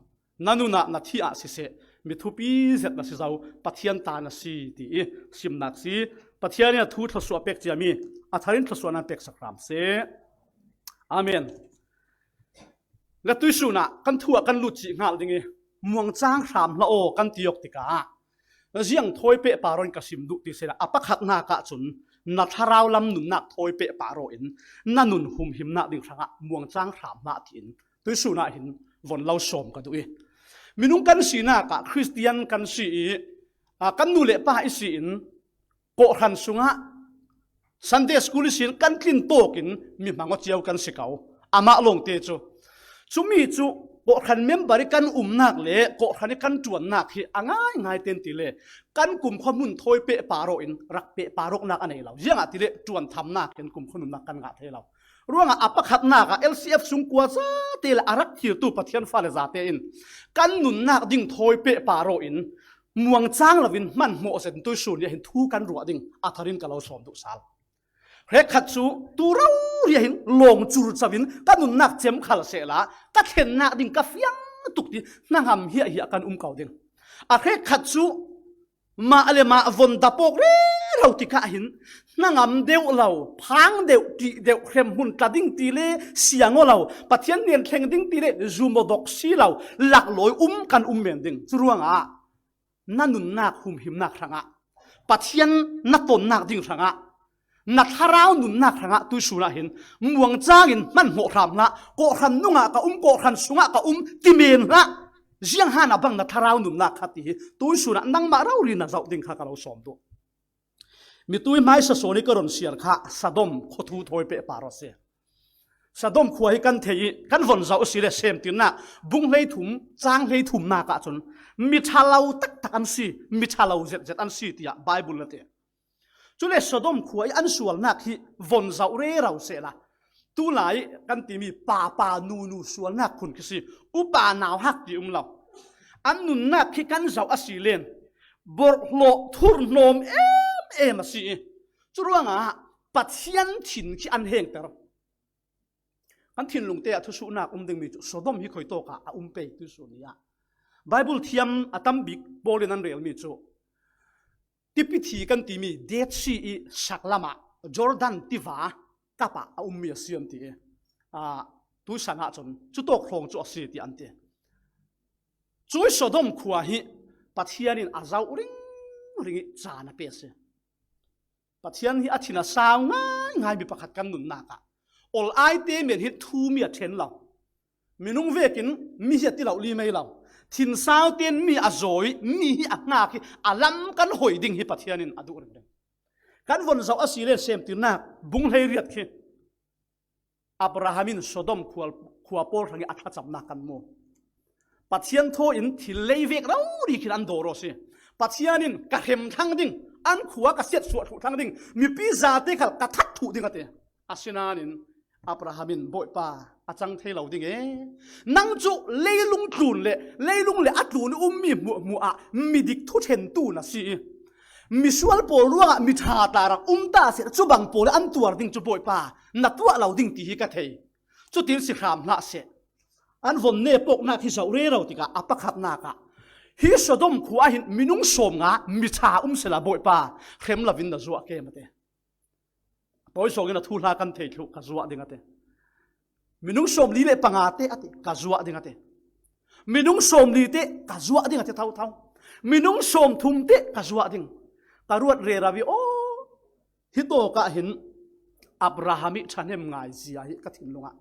Na nun ah na thih ah siseh, mi thupi zet na si zo, Pathian ta na si, ti ih simnak si. Pathian in a thu thluasuah pek ciami a thar in thluasuahnak peksak hram seh. Amen. Na tuihsun ah kan thu ah kan lut cih hngal ding ih muangcang hram hlah aw kan ti awk tikah ziang thawi pehpar aw in ka sim duh ti sehla a pakhatnak ahcun na thlarau lam nunnak thawi pehpar aw in na nun humhimnak ding hrangah muangcang hram hlah tiin tuihsun ah hin von lo sawm ka duh ih minung kan sinak ah Khristian kan si ih, aa, kan nu le pa ihsi in kawhhran sungah Sunday school ihsin kan tlin tawkin mi hmang aw cio kan si ko. Amah lawngte cu. Cumi cu kawhhran member ih kan umnak le kawhhran ih kan ṭuannak hi a ngaingai ten ti le kan kumkhua hmun thawi pehpar aw in rak pehpar awknak a nei lo. Ziangahtile ṭuanthamnak in kumkhua nunnak kan ngah thei lo. Ruangah a pakhatnak ah L C F sungkua zate le a rak thirtu Pathian fale zate in kan nunnak ding thawi pehpar aw in muangcang loin hmanhmawh zet in tuihsun ni ah hin thu kan ruah ding a thar in ka lo sawm duh sal. Hrekkhat cu tu rori ah hin lawng curco in ka nunnak cem khal sehla ka thlennak ding ka fiang tuk ti hnangam hiahhiah kan um ko ding. A hrekkhat cu mah le mah von dap awk rero tikah hin hnangam deuh lo, phang deuh, ṭih deuh, hremhmun tla ding ti le siang aw lo, Pathian hnen thleng ding ti le zum aw dok si lo, laklawi um kan um men ding. Curuangah na nunnak humhimnak hrangah, Pathian na tonnak ding hrangah, na thlarau nunnak hrangah tuihsun ah hin muangcang in hmanhmawh hram hlah, kawhhran nungah ka um, kawhhran sungah ka um, ti men hlah. Zianghan a bang na thlarau nunnak kha ti hi tuihsun ah nangmah rori na zoh ding kha ka lo sawm duh. Mitui hmaisa sawn ih ka ron siar kha Sodom khuathu thawi pehpar aw si. Sodom khua hi kan thei ih kan von zoh asile Semtirnak bung hleithum, cang hleithumnak ahcun mi ṭha lo taktak an si, mi ṭha lo zetzet an si, tiah Bible na ti. Cule Sodom khua ih an sualnak hi von zoh rero sehla, tulai kan timi papa nunu sualnak phun khi si, upa nauhak ti um lo. An nunnak khi kan zoh asile borhhlawh thurhnawm em em a si ih curuangah Pathian thin khi an hengter. Kan thinlungte ah thusuhnak um dingmi cu Sodom hi khuitawk ah a um pei tuihsun ni ah Bible thiam a tam bik pawl in an relmi cu Tipi thi kan timi Dead Sea ih saklam ah Jordan tiva kap ah a ummi a si an ti ih, aa, tuisan ahcun cutawk hrawng cu a si ti an ti. Cui Sodom khua hi Pathian in a zauh ringring i caan a pe si. Pathian hi a thin a sau ngaingai mi pakhat kan nunnak ah ol aite men hi thu mi a ṭhen lo. Minung vekin mi hi a ti lo li mai lo. Thin sau ten mi a zawi, mi hi a ngak hi a lam kan hoi ding hi Pathian in a duh ringring. Kan von zauh a si le Semtirnak bung hleiriat khi Abraham in Sodom khua, khua pawl hrang i a thlacamnak kan mu. Pathian thaw in thil lei vek rori khin an dawr aw si. Pathian in ka hrem thlang ding, an khua ka siatsuah thluh thlang ding, mipi zate khal ka that thuh ding a ti. Asinain Abraham in, Bawipa, a cang thei lo ding e. Nang cu leilung tlun le leilung le a tlun i ummi hmuahhmuah ah midik thuṭhentu na si i, misual pawl ruangah mi ṭha tla rak um ta seh, cubang pawl an tuar ding cu Bawipa, na tuah lo ding ti hi ka thei. Cutin si hram hlah seh. An von ne pawknak hi zoh rero tikah a pakhatnak ah hi Sodom khua ah hin minung sawm nga mi ṭha um sehla Bawipa, hrem lo in na zuah kem a ti. Tawi sawng in a thuhla kan thei thluh, ka zuah ding a ti. Minung sawm li le panga te a ti, ka zuah ding a ti. Minung sawm li te ka zuah ding a ti thotho. Minung sawm thum te ka zuah ding. Ka ruat rero i aw, hi tawk ah hin Abraham i ṭhahnem ngai zia hi ka thinlung ah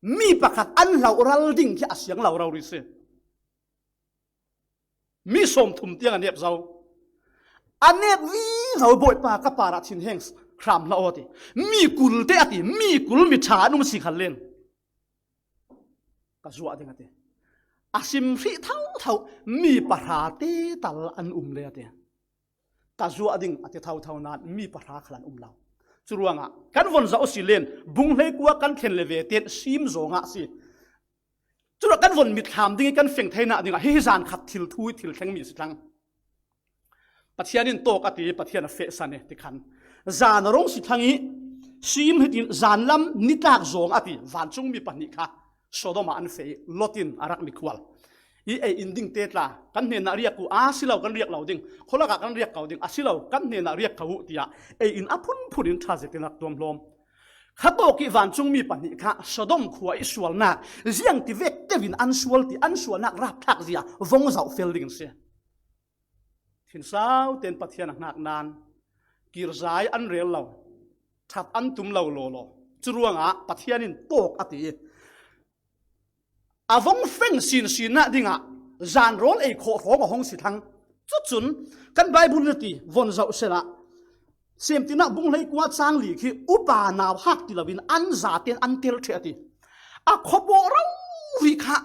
mi pakhat an hloral ding khi a siang lo rori si. Mi sawm thum tiang a nep zo. A nep vivo, Bawipa, ka parah thinheng hram hlah aw ti. Mi kul te a ti, mi kul mi ṭha an um si khal len. Ka zuah ding a ti. A sim hrih thotho, mi pahra te tal an um le a ti. Ka zuah ding a ti thotho nain mi pahra khal an um lo. Curuangah kan von zoh a si len, bung hleikua kan thlen le ve ten sim zawngah si. Curuah kan von mitthlam ding i kan feng theinak dingah hi, hi zan khat thil thu i thil thleng mi si thlang. Pathian in tawk a ti, Pathian a fehsan e ti khan. Zan a rung si thlang i sim hitin zan lam nitlak zawng a ti, vancungmi pahnih kha Sodom ah an feh i Lot in a rak mikhual. I ei in ding te tla, kan hnenah riak uh a si lo kan riak lo ding, khualakah kan riak ko ding, a si lo kan hnenah riak ko uh tiah ei in a phunphun in ṭha zetin rak tuam hlawm. Khatawk i vancungmi pahnih kha Sodom khua i sualnak ziang ti vek tevin an sual ti, an sualnak rapthlak zia vong zoh fel ding si. Thinsau ten Pathian a hngak nan kirzai an rel lo, ṭhat an tum lo lawlaw. Curuangah Pathian in tawk a ti i, a vong feng sinsinah dingah zan rawl ei khawh hrawng a hong si thlang. Cucun kan Bible na ti von zoh sehla, Semtirnak bung hleikua cang li khi upa nauhak ti loin an zaten an tel ṭheh a ti. A khuapawh rori kha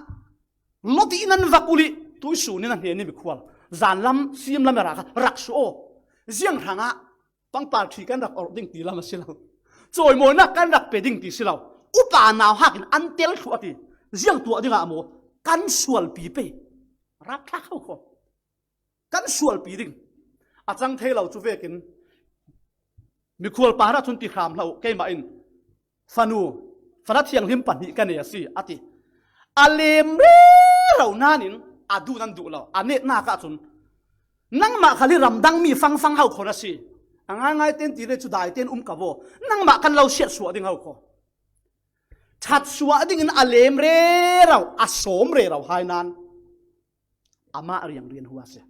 Lot in an vak ulih tuisun in a hnen i mikhual. Zan lam, sim lam i ra kha rak suah aw. Ziang hrangah pangpar ṭhi kan rak orh ding ti lam a si lo. Cawimawinak kan rak pe ding ti si lo. Upa nauhak in an tel thluh a ti. Ziang tuah dingah maw kan sualpi pei. Rapthlak ho kho. Kan sualpi ding. A cang thei lo cu vekin mikhual parah cun ti hram hlah uh, keimah in fanu, fana thianghlim pahnih ka nei a si, a ti. A lem rero nain a duh nan duh lo, a netnak ahcun nangmah khal hi ramdangmi fangfang ho kho na si. A ngaingai ten ti le cu dai ten um ka vaw. Nangmah kan lo siatsuah ding ho kho. Ṭhatsuah dingin a lem rero, a sawm rero hai nan amah riangrian hua a si.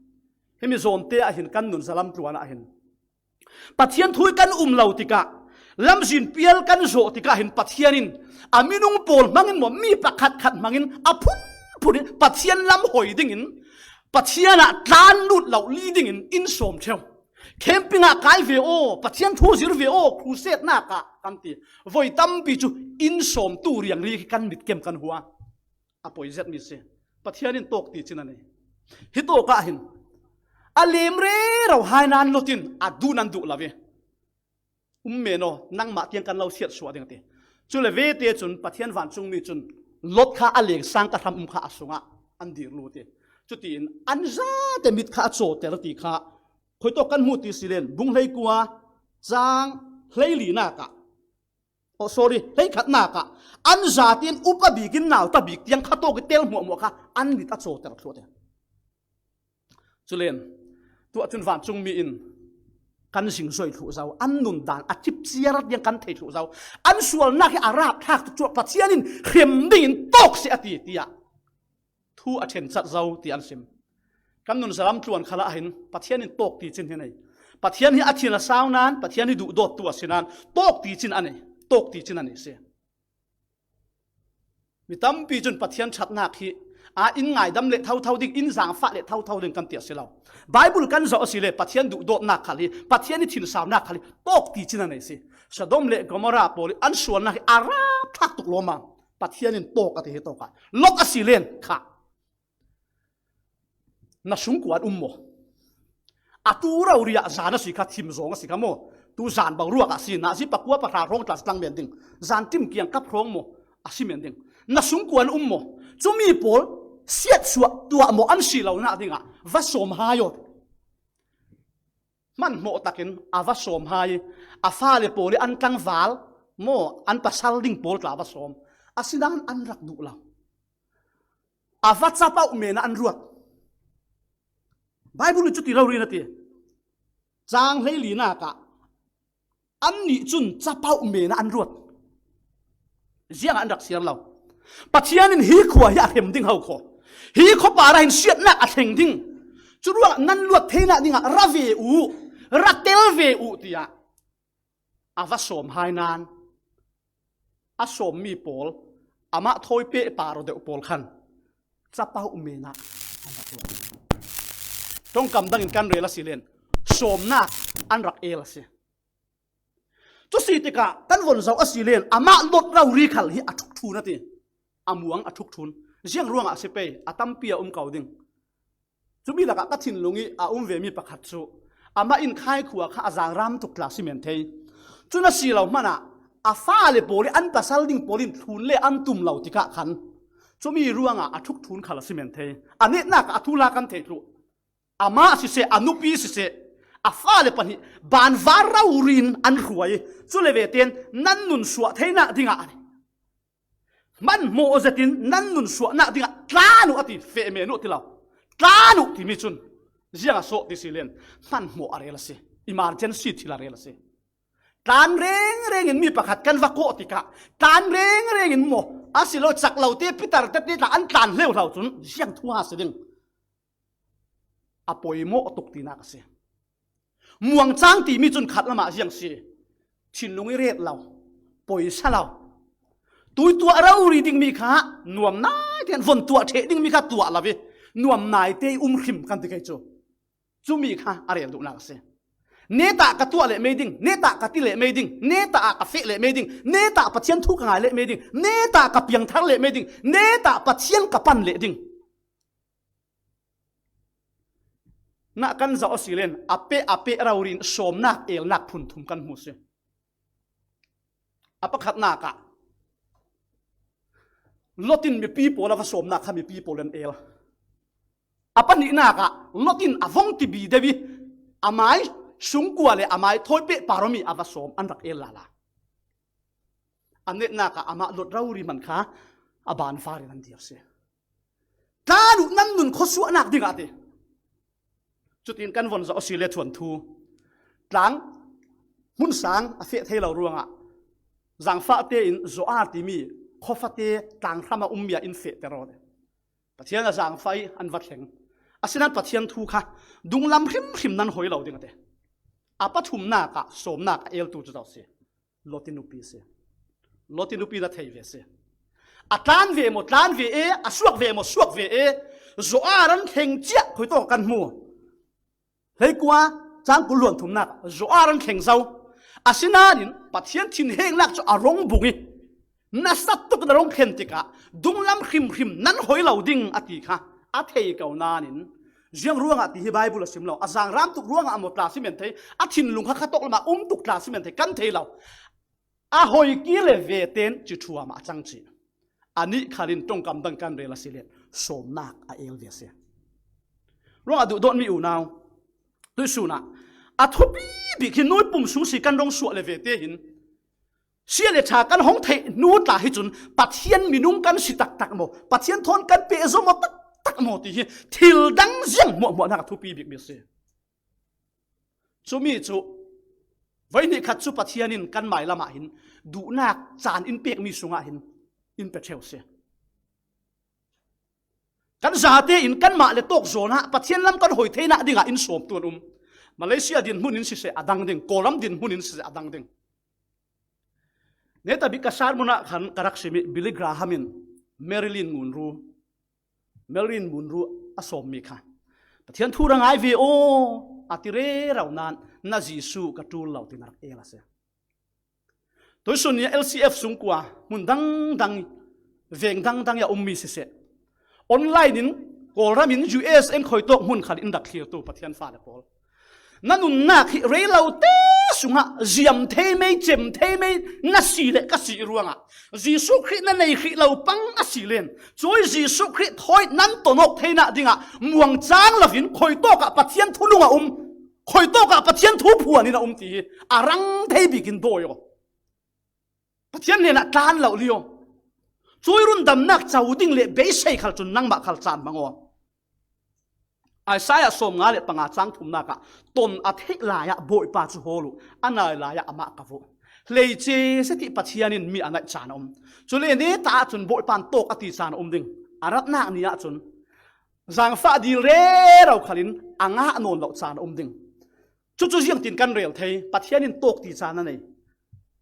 Himi zawnte ah hin kan nun zalam tluan ah hin Pathian thu i kan um lo tikah, lamzin pial kan zawh tikah hin Pathian in a minung pawl hmangin maw, mi pakhat khat hmangin a phunphun in Pathian lam hoi dingin, Pathian ah tlan lut lo li dingin in sawm ṭheu. Camping ah kai ve aw, Pathian thu zir ve aw, crusade nak ah kan ti. Voi tampi cu in sawmtu riangri hi kan mitkem kan hua. A poi zetmi si. Pathian in tawk ti cin a nei. Hi tawk ah hin a lem rero hai nan Lot in a duh nan duh lo i, um men aw, nangmah tiang kan lo siatsuah ding a ti. Cule vete cun Pathian vancungmi cun Lot kha a leng sang ka hram um kha a sungah an dir lut i, cutiin an zate mit kha a cawter ti kha khuitawk kan hmuh ti si len, bung hleikua cang hleilinak ah, oh, sorry, hleikhatnak ah an zatin upa bik in nauta bik tiang khatawk i tel hmuahhmuah kha an mit a cawter thluah te. Culen tuah cun vancungmi in kan zingzoi thluh zo, an nundan a cipciar tiang kan thei thluh zo, an sualnak hi a rapthlak tuk cuah Pathian in hrem dingin tawk seh a ti, tiah thu a ṭhencat zo ti an sim. Kan nun zalam tluan khalah hin Pathian in tawk ticin hi nei. Pathian hi a thin a sau nan, Pathian hi duhdawttu a si nan, tawk ticin a nei, tawk ticin a nei si. Mi tampi cun Pathian ṭhatnak hi a in ngaidam leh thotho ding, in zaangfah leh thotho ding kan ti a si lo. Bible kan zoh a si le Pathian duhdawtnak khal hi, Pathian hi thinsaunak khal hi tawk ticin a nei si. Sodom le Gomorrah pawl hi an sualnak hi a rapthlak tuk lawmam. Pathian in tawk a ti hi tawk a. Lot a si len kha. Na sungkuan um maw? A tu rori ah zan a si kha, thim zawng a si kha maw? Tu zan bang ruak a si, na zi pakua pahra hrawng tla tlang men ding. Zan tim kiang kap hrawng maw? A si men ding. Na sungkuan um maw? Cumi pawl siatsuah tuah maw an si lo nak dingah va sawm hai aw. Hmanhmawh takin a va sawm hai, a fale pawl hi an tlangval maw, an pasal ding pawl tla va sawm. Asinan an rak duh lo. A va capauh men ah an ruat. Bible in cuti rori na ti. Cang hleilinak ah annih cun capauh men ah an ruat. Ziangah an rak siar lo. Pathian in hi khua hi a hrem ding ho khaw. Hi khawpar ah hin siatnak a thleng ding. Curuangah nan luat theinak dingah ra ve uh, ra tel ve uh, tiah a va sawm hai nan, a sawmmi pawl, amah thawi pehpar aw deuh pawl khan capauh men ah an rak ruat. Ṭongkam dangin kan rel a si len sawmnak an rak el a si. Cu si tikah kan von zoh a si len amah Lot rori khal hi a ṭhuk ṭhun a ti. A muang a ṭhuk ṭhun. Ziang ruangah a si pei, a tampi a um ko ding. Cumi lakah ka thinlung ih a um vemi pakhat cu amah in Khai khua kha a zangram tuk tla si men thei. Cun a si lo hmanah a fale pawl ih an pasal ding pawl in thlun le an tum lo tikah khan cumi ruangah a ṭhuk ṭhun khal a si men thei. A netnak ah a thuhla kan thei thluh. Amah siseh, a nupi siseh, a fale pahnih banvar rori in an hruai. Cule vete in nan nun suah theinak dingah a hmanhmawh zetin nan nun suahnak dingah tlan uh a ti, feh men uh ti lo. Tlan uh timi cun ziang a sawh ti si len hmanhmawh a rel a si. Emergency thil a rel a si. Tlan rengreng in mi pakhat kan va kawh tikah tlan rengreng in maw, a si lo cak lo te, pitar tete tla an tlan hleuhlo cun ziang thuha si ding. A poimawh tuk tinak a si. Muangcang timi cun khat lamah ziang si. Thinlung ih ret lo, poisa lo. Tuituah rori dingmi kha nuam naite in von tuah ṭheh dingmi kha tuah lo ih nuam naite ih um hrim kan ti kei cu. Cumi kha a rel duhnak a si. Netah ka tuah leh mei ding, netah ka ti leh mei ding, netah ah ka feh leh mei ding, netah Pathian thu ka ngai leh mei ding, netah ka piangthar leh mei ding, netah Pathian ka pan leh ding. Nak kan zoh a si len a peh a peh rori in sawmnak elnak phun thum kan hmu si. A pakhatnak ah Lot in mipi pawl a va sawmnak kha mipi pawl an el. A pahnihnak ah Lot in a vong tibi deuh ih amai sungkua le amai thawi pehpar awmi a va sawm an rak el lala. A netnak ah amah Lot rori hman kha a banvar in an dir si. Tlan uh nan nun khuasuahnak dingah a ti. Cutin kan von zoh a si le thuanthu. Tlang hmun sang a feh thei lo ruangah zangfah tein Zoar timi khuafate tlanghram a ummi ah in fehter aw. Pathian a zangfah ih an va thleng. Asinan Pathian thu kha dunglam hrimhrim nan hoi lo ding a ti. A pathumnak ah sawmnak a eltu cu zo si. Lot ih nupi si. Lot ih nupi na thei ve si. A tlan ve maw, tlan ve e, a suak ve maw, suak ve e. Zoar an thleng ciah khuitawk kan hmu. Hleikua cang kul hluan thumnak Zoar an thleng zo. Asinain Pathian thinhengnak cu a rung bung ih nasat tuk in a rung thlen tikah dunglam hrimhrim nan hoi lo ding a ti kha a thei ko nain ziang ruangah ti hi Bible a sim lo. A zangram tuk ruangah a maw tla si men thei, a thinlung kha khatawk lamah um tuk tla si men thei kan thei lo. A hoi kir le vete in ci ṭhuam ah a cang cih. Anih khal in ṭongkam dang kan rel a si le sawmnak a el ve a si. Ruangah duhdawtmi unau, tuihsun ah a thupi bik hi nuipum sung si kan rung suah le vete hin sia le ṭha kan hong theih hnu tla hi cun Pathian minung kan si taktak maw, Pathian thawn kan pehzom aw taktak maw ti hi thil dang ziang hmuahhmuahnak a thupi bikmi a si. Cumi cu voihnih khat cu Pathian in kan mailam ah hin duhnak caan in pekmi sungah hin in pe ṭheu si. Kan zate in kanmah le tawk zawnah Pathian lam kan hoi theinak dingah in sawmtu an um. Malaysia dinhmun in siseh a dang ding, Kawlram dinhmun in siseh a dang ding. Netabik ka sermon ah khan ka rak sim ih Billy Graham in Marilyn Monroe, Marilyn Monroe a sawmmi kha, Pathian thu ra ngai ve aw, a ti rero nain na Jesuh ka ṭul lo tiin a rak el a si. Tuisun ni ah L C F sungkua hmun dangdang, veng dangdang ah a ummi siseh, online in, Kawlram in, U S in, khuitawk hmun khal in rak thlirtu Pathian fale pawl, na nunnak hi rei lote sungah ziam thei mei, cem thei mei na si le ka si ruangah Jesuh Khrih na nei hrih lo pang a si len, cui Jesuh Khrih thawi nan tonawk theinak dingah muangcang loin khuitawkah Pathian thunung a um, khuitawkah Pathian thu phuan in a um ti hi a rang thei bikin dawi aw. Pathian hnenah tlan lo li aw. Cui rundamnak co ding le beisei khal cun nangmah khal caan hmang aw. Isaiah sawmnga le panga cang thumnak ah, ton a theih lai-ah Bawipa cu hawl uh, a nai lai-ah amah ka vuh. Hleice seh ti Pathian in mi a naih caan a um. Cule neta ahcun Bawipa in tawk a ti caan a um ding. A ratnak ni ahcun zaangfah dil rero khalin a ngah nawn loh caan a um ding. Cucu ziangtin kan rel thei? Pathian in tawk ti caan a nei.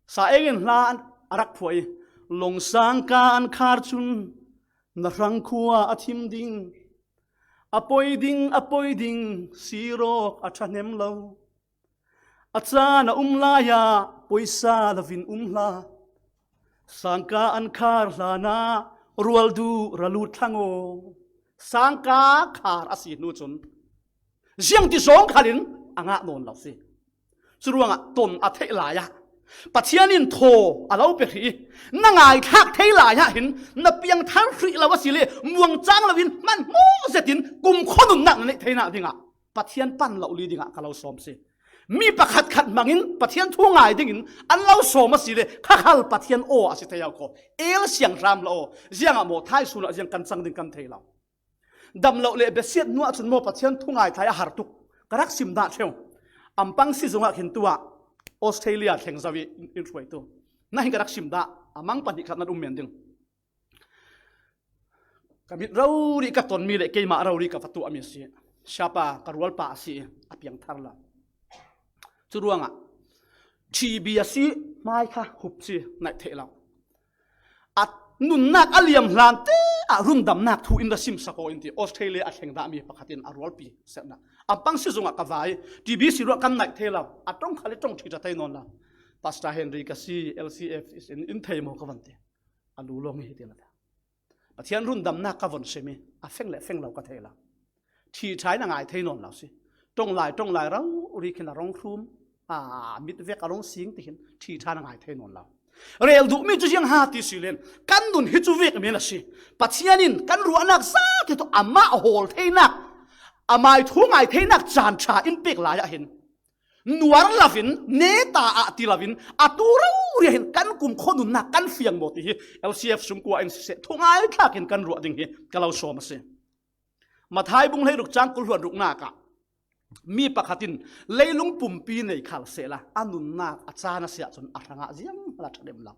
Sa engin hla a rak phuah ih, longsangka an khar cun na hrang khua a thim ding. A poi ding, a poi ding, sirawk a ṭhahnem lo. A caan a um lai-ah poisa lovin um hlah. Sangka an khar hlanah rual duh ra lut thlang aw. Sangka khar a si hnu cun ziangti zawng khalin a ngah nawn lo si. Curuangah ton a theih lai-ah Pathian in thaw a lo pe hrih ih, na ngaithlak thei lai-ah hin na piangthar hrih lo asile muangcang loin hmanhmawh zetin kumkhua nunnak na neih theinak dingah Pathian pan lo li dingah ka lo sawm si. Mi pakhatkhat hmangin Pathian thu ngai dingin an lo sawm asile khakhal Pathian aw a si thei lo khaw. El sianghram lo aw. Ziangah maw thaisun ah ziang kan cang ding kan thei lo. Dam loh le biasiat hnuah cun maw Pathian thu ngaithlai a har tuk. Ka rak sim dah ṭheu. Ampang si zongah khin tu ah Australia thleng zo ih in hruaitu na hin ka rak sim dah, a mang pahnih khat nan um men ding. Ka mit rori ka tonmi le keimah rori ka va tuahmi a si. Siapa ka rualpa a si ih a piangthar lo. Curuangah T B a si, hmai kha hup si naih theih lo. A nunnak a liam hlan te ah rundamnak thu in ra simsak aw in ti Australia a thleng dahmi pakhat in a rualpi serhnak. Ampang si zongah ka vai, T B si ruah kan naih thei lo, a ṭong khal ih ṭong ṭhit a thei nawn lo. Pastor Henry ka si, L C F in, in thei maw ka van ti. A lu lawng hi ti na ta. Pathian rundamnak ka von sim ih a feng le feng lo ka thei lo. Ṭhi ṭha in a ngai thei nawn lo si. Ṭong lai, ṭong lai rori khin a rong hrum, a mit vek a rong sing ti khin ṭhi ṭha in a ngai thei nawn lo. Rel duhmi cu ziang ha ti si len, kan nun hi cu vek men a si. Pathian in kan ruahnak zate tu amah hawl theinak, amai thu ngai theinak caan ṭha in pek lai ah hin nuar loin, neta ah ti loin, atu rori ah hin kan kumkhua nunnak kan fiang maw ti hi L C F sungkua in siseh, thungai thlakin kan ruah ding hi ka lo sawm a si. Matthai bung hleiruk cang kul hluan ruknak ah mi pakhat in leilung pumpi nei khal sehla a nunnak a caan a si ahcun a hrangah zianghman a ṭhahnem lo.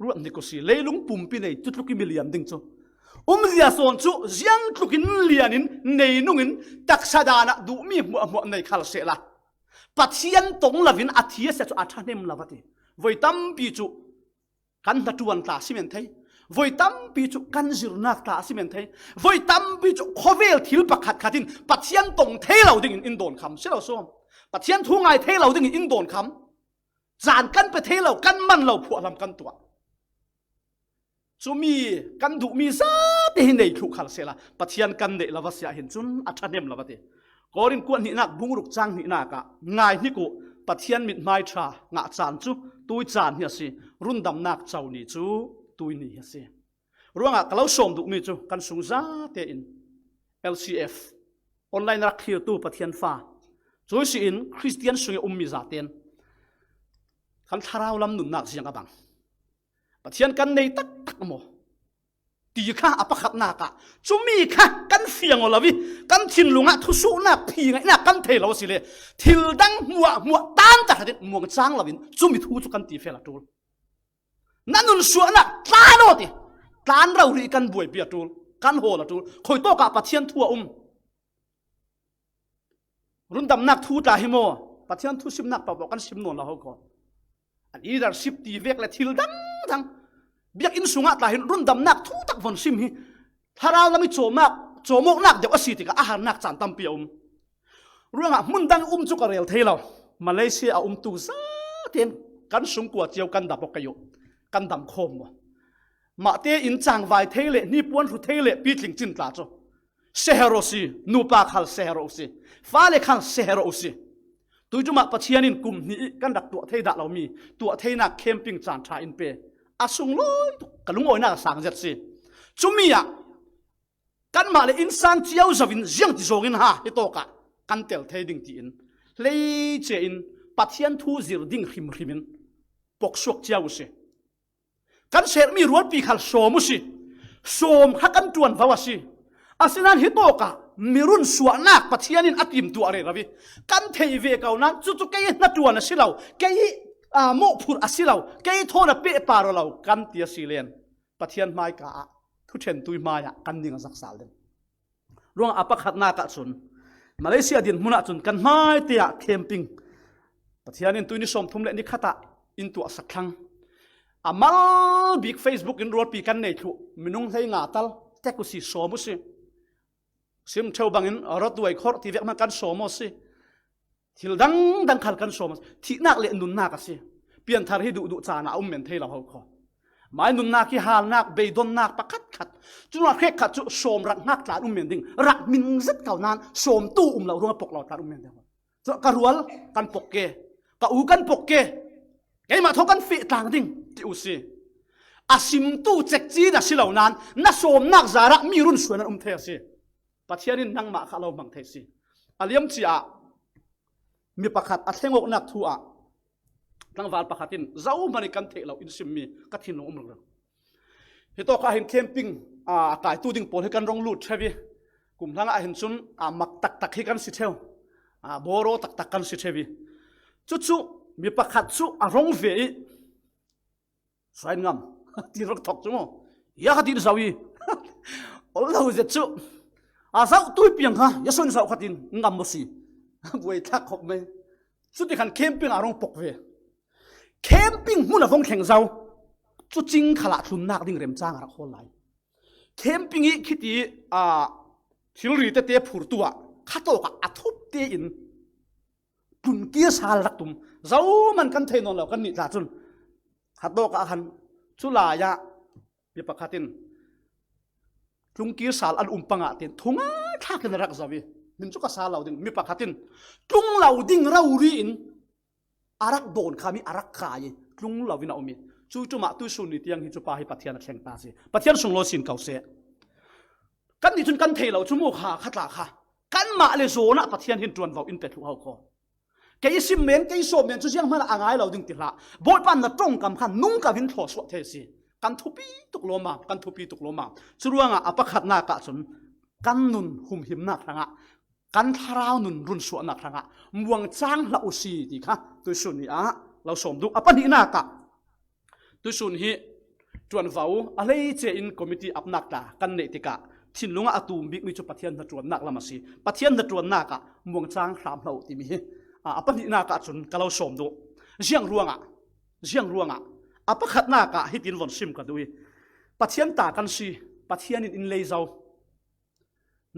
Ruat hnik u si, leilung pumpi nei cu tluk ih milian ding cu. Umzia sawn cu ziangtluk in lian in nei nung in taksa dan ah duhmi hmuahhmuah nei khal sehla Pathian tong loin a thi a si ahcun a ṭhahnem lo a ti. Voi tampi cu kan hnaṭuan tla a si men thei. Voi tampi cu kan zirnak tla a si men thei. Voi tampi cu khawvel thil pakhatkhat in Pathian tong thei lo dingin in dawnkham si lo sawm. Pathian thu ngai thei lo dingin in dawnkham. Caan kan pe thei lo, kan man lo phuahlam kan tuah. Cumi kan duhmi zate hi nei thluh khal sehla Pathian kan neih lo a si ahhin cun a ṭhahnem lo a ti. Korin kuat hnihnak bung ruk cang hnihnak ah, ngai hnik u, Pathian mithmai ṭha ngah caan cu tui caan hi a si, rundamnak co ni cu tui ni hi a si. Ruangah ka lo sawm duhmi cu kan sung zate in L C F, online rak thlirtu Pathian fa, cui si in Khristian sung ih ummi zate in kan thlarau lam nunnak ziang a bang. Pathian kan nei taktak maw ti kha a pakhatnak ah, cumi kha kan fiang aw lo ih kan thinlung ah thusuhnak, phi ngaihnak kan thei lo asile thil dang hmuahhmuah tan tahratin muangcang loin cumi thu cu kan ti fel a ṭul. Na nun suahnak tlan aw ti, tlan rori kan buaipi a ṭul. Kan hawl a tul. Khawi tawkah Pathian thu a um? Rundamnak thu tla hi maw? Pathian thu simnak pawh kan sim nawn lo ho khaw. A leadership ti vek le thil dangdang. Biakinn sungah tla hin rundamnak thu tak von sim hi. Thlarau lam i cawmak, cawmawknak deuh a si tikah a harnak caan tampi a um. Ruangah hmun dang um cu ka rel thei lo. Malaysia a umtu zaten kan sungkua cio kan dap aw kei uh. Kan dam khawm maw? Mahte in cangvai thei le, hnipuan hru thei le, pitling cin tla cu. Seher aw si, nupa khal seher aw si, fale khal seher aw si. Tuicumah Pathian in kum hnih ih kan rak tuah thei dah lomi, tuah theinak camping caan ṭha in pe. A sunglawi tuk ka lungawinak a sang zet si. Cumi ah kanmah le innsang cio zo in ziang ti zawng in ha, hi tawkah kan tel thei ding tiin hleice in Pathian thu zir ding hrimhrim in poksuak cio uh si. Kan sermi rualpi khal sawm uh si. Sawm kha kan ṭuanvo a si. Asinain hi tawkah mirun suahnak Pathian in a timtuah rero ih kan thei ve ko nain cucu kei ih hnaṭuan a si lo, kei ih, aa, mawhphurh a si lo, kei ih thawn a pehpar aw lo kan ti a si len Pathian hmaika ah, thuṭhentu ih hmaiah kan ning a zak sal ding. Ruangah a pakhatnak ah cun Malaysia dinhmun ah cun kan hmaite ah camping Pathian in tuini sawmthum le ni khat ah in tuahsak thlang. A mal bik Facebook in rualpi kan nei thluh minung hlei nga tal tek uh si, sawm uh si. Sim ṭheu bangin Rotuai khorh ti vek hmanh kan sawm aw si. Thil dangdang khal kan sawm a si. Thihnak le nunnak a si. Pianthar hi duhduh caan a um men thei lo ho khaw. Mai nunnak hi halnak, beidonnak pakhatkhat. Cunah hrekkhat cu sawm rak hngak tlan um men ding. Rak min zet ko nain sawmtu um lo ruangah pok lo tlan um men ding. Cun ka rual kan pok ke. Ka u kan pok ke. Keimah thaw kan feh tlang ding ti uh si. A simtu cekci na si lo nain na sawmnak zarah mi run suan an um thei a si. Pathian in nangmah kha lo hmang thei si. A liamcia ah mi pakhat a thlengawknak thu ah tlangval pakhat in zohman i kan theih lo in simmi ka thinlung um ringring. Hi tawkah hin camping, aa, a kaitu ding pawl hi kan rung lut ṭheu ih kum hlangah hin cun, aa, mak taktak hi kan si ṭheu. Aa, bawraw taktak kan si ṭheu ih cucu mi pakhat cu a rung ve ih, Suai ngam ti rak thok cu maw? Ya ka tin zo i ol lo zet cu a zoh tui piang kha ya suan zoh kha tin ngam maw si? Buai thlak khop mai. Cuti khan camping a rung pok ve. Camping hmun a vong thleng zo. Cu cing khalah thlunnak ding remcang a rak hawl lai. Camping i khiti, a, thilri tete phurtu ah khatawk ah a thup tein tlungkir sal rak tum. Zohman kan thei nawn lo kan nih tla cun khatawk ah khan cu lai ah mi pakhat in tlungkir sal an um pangah tin thungai thlak in a rak zoh i, min cu ka sal lo ding, mi pakhat in tlung lo ding rori in a rak dawn kha mi a rak kai i tlung lo in a um i, cucu mah tuisun ni tiang hi cu pa hi Pathian a thleng ta si. Pathian sunglawi sin ko seh. Kan nih cun kan thei lo cu mu kha, kha tla kha. Kanmah le zawn ah Pathian hin ṭuanvo in pe thluh ho khaw. Kei sim men, kei sawm men cu zianghman ah a ngai lo ding ti hlah. Bawipa na ṭongkam kha nung ka vin thlawsuah thei si. Kan thupi tuk lawmam, kan thupi tuk lawmam. Curuangah a pakhatnak ah cun kan nun humhimnak hrangah, kan thlarau nun runsuahnak hrangah muangcang hlah u si ti kha tuisun ni ah lo sawm duh. A pahnihnak ah tuisun hi ṭuanvo a hleice in committee apnak tla kan neih tikah thinlung ah a tum bikmi cu Pathian hnaṭuannak lam a si. Pathian hnaṭuannak ah muangcang hram hlah u timi hi, a, a pahnihnak ah cun ka lo sawm duh. Ziang ruangah, ziang ruangah a pakhatnak ah hitin von sim ka duh i, Pathian ta kan si, Pathian in in lei zo.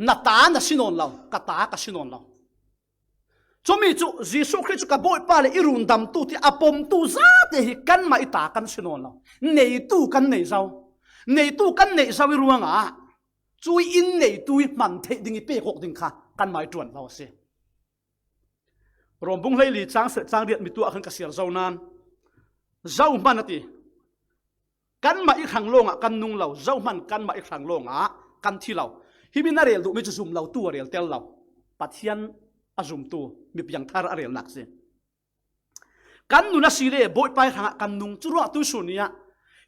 Na ta na si nawn lo, ka ta ka si nawn lo. Cumi cu Jesuh Khrih cu ka Bawipa le i rundamtu ti a pomtu zate hi kanmah i ta kan si nawn lo. Neitu kan nei zo. Neitu kan neih zo i ruangah cui in neitu i hman theih ding i pek awk ding kha kanmah i ṭuanvo a si. Rom bung hleili cang seh cang riat mi tuah khan ka siar zo nain, zohman a ti. Kanmah i hrang lawngah kan nung lo, zohman kanmah i hrang lawngah kan thi lo. Himi na rel duhmi cu zum lo tu a rel tel lo. Pathian a zumtu mi piangthar a relnak si. Kan nun a si le Bawipa i hrangah kan nung. Curuangah tuisun ni ah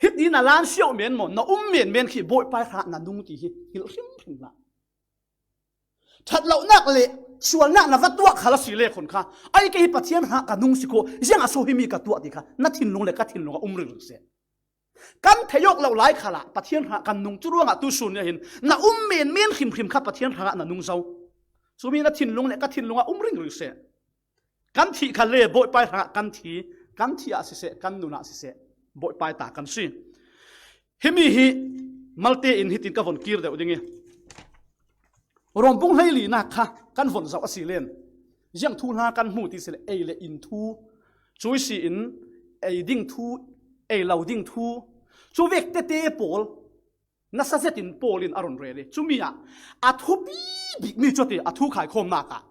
hiti na lan siauh men maw, na um men men khi Bawipa i hrangah na nung ti hi hilh hrimhrim hlah. Ṭhat lonak le sualnak na va tuah khal a si le khun kha, ai kei hi Pathian hrangah ka nung si kho, ziangah so himi ka tuah ti kha na thinlung le ka thinlung a um ringring seh. Kan theih awk loh lai khalah Pathian hrangah kan nung. Curuangah tuisun ni ahin na um menmen hrimhrim kha Pathian hrangah na nung zo. Cumi na thinlung le ka thinlungah um ringring seh. Kan thih kha le Bawipa hrangah kan thi, kan thih ah siseh, kan nun ah siseh, Bawipa ta kan si. Himi hi malte in hitin ka von kir deuh ding i, Rom bung hleili nak kha kan von zoh a si len, ziang thu hna kan hmu ti si le, ei le in thu, cui si in ei ding thu, ei lo ding thu, cu vek tete pawl nasa zetin Paul in a run rel i, cumi ah a thupi bikmi cu a ti, a thu khaikhawmnak ah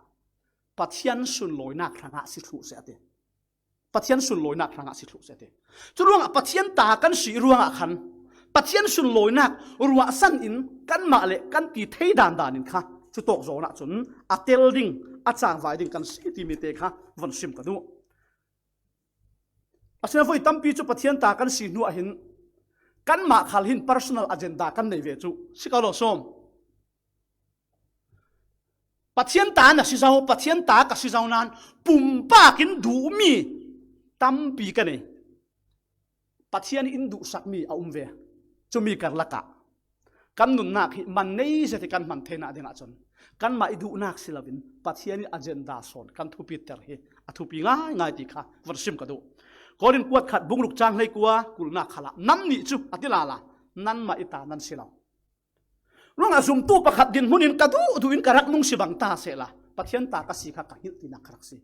Pathian sunlawinak hrangah si thluh seh a ti. Pathian sunlawinak hrangah si thluh seh a ti. Curuangah Pathian ta kan si ruangah khan Pathian sunlawinak ruahsan in kanmah le kan ti thei dandan in kha cutawk zawn ah cun a tel ding, a cangvai ding kan si timi te kha von sim ka duh. Asinain voi tampi cu Pathian ta kan si hnu ah hin kanmah khal hin personal agenda kan nei ve cu si ko lo sawm. Pathian ta na si zo, Pathian ta ka si zo nain pumpak in duhmi tampi ka nei. Pathian in duhsakmi a um ve. Cumi karlak ah kan nunnak hi man nei zet i kan hman theinak dingah cun kanmah i duhnak si loin Pathian i agenda sawn kan thupiter hi a thupi ngaingai ti kha von sim ka duh. Korin kuat khat bung ruk cang hleikua kulnak khalah, "Nannih cu," a ti lala, "nanmah i ta nan si lo. Ruangah zumtu pakhat dinhmun in ka duh duh in ka rak nung si bang ta sehla, Pathian ta ka si kha ka hngilh tinak kha rak si.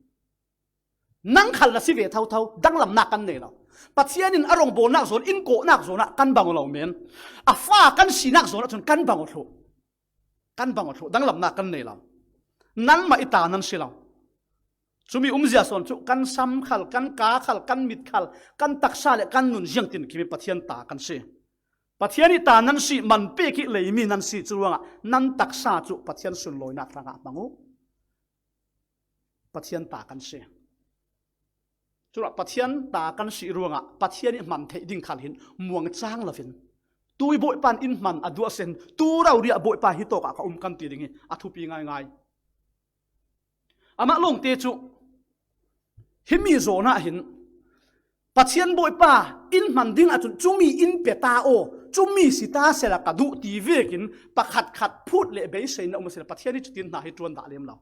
Nang khal na si ve thotho, danglamnak kan nei lo. Pathian in a rawngbawlnak zawn, in kawhnak zawn ah kan bang aw lo men. A fa kan sinak zawn ah cun kan bang aw thluh. Kan bang aw thluh, danglamnak kan nei lo. Nanmah i ta nan si lo." Cumi umzia sawn cu kan sam khal, kan ka khal, kan mit khal, kan taksa le kan nun ziangtin khimi Pathian ta kan si. Pathian i ta nan si, man pek i leimi nan si cu ruangah nan taksa cu Pathian sunlawinak hrangah hmang uh. Pathian ta kan si. Curuah Pathian ta kan si ruangah Pathian i hman theih ding khal hin muang cang loin, tui Bawipa in hman a duh a si hin, tu rori ah Bawipa hi tawk ah ka um kan ti ding hi a thupi ngaingai. Amah lawngte cu himi zawn ah hin Pathian Bawipa in hman ding ahcun cumi in pe ta aw, cumi si ta sehla ka duh ti vekin pakhat khat phut le beisei na um a si le, Pathian hi cutin hna hi ṭuan dah lem lo.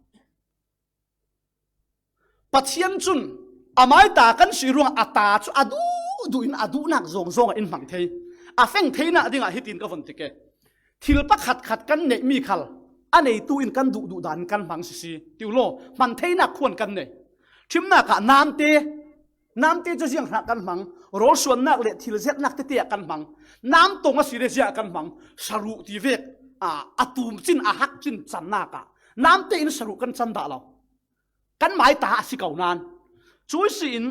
Pathian cun amai ta kan si ruangah a ta cu a duh duh in a duhnak zong zong ah in hmang thei. A feng theinak dingah hitin ka von ti ke. Thil pakhat khat kan neihmi khal a neitu in kan duh duh dan in kan hmang sisi ti uh law, hman theinak khuan kan nei. Ṭhimnak ah namte, namte cu ziang hrangah kan hmang, rawlsuannak le thil zetnak tete ah kan hmang. Nam tong a si le ziah kan hmang, saruh ti vek, a, a tum cin, a hak cin cannak ah namte in saruh kan can dah lo. Kan mai ta a si ko nan. Cui si in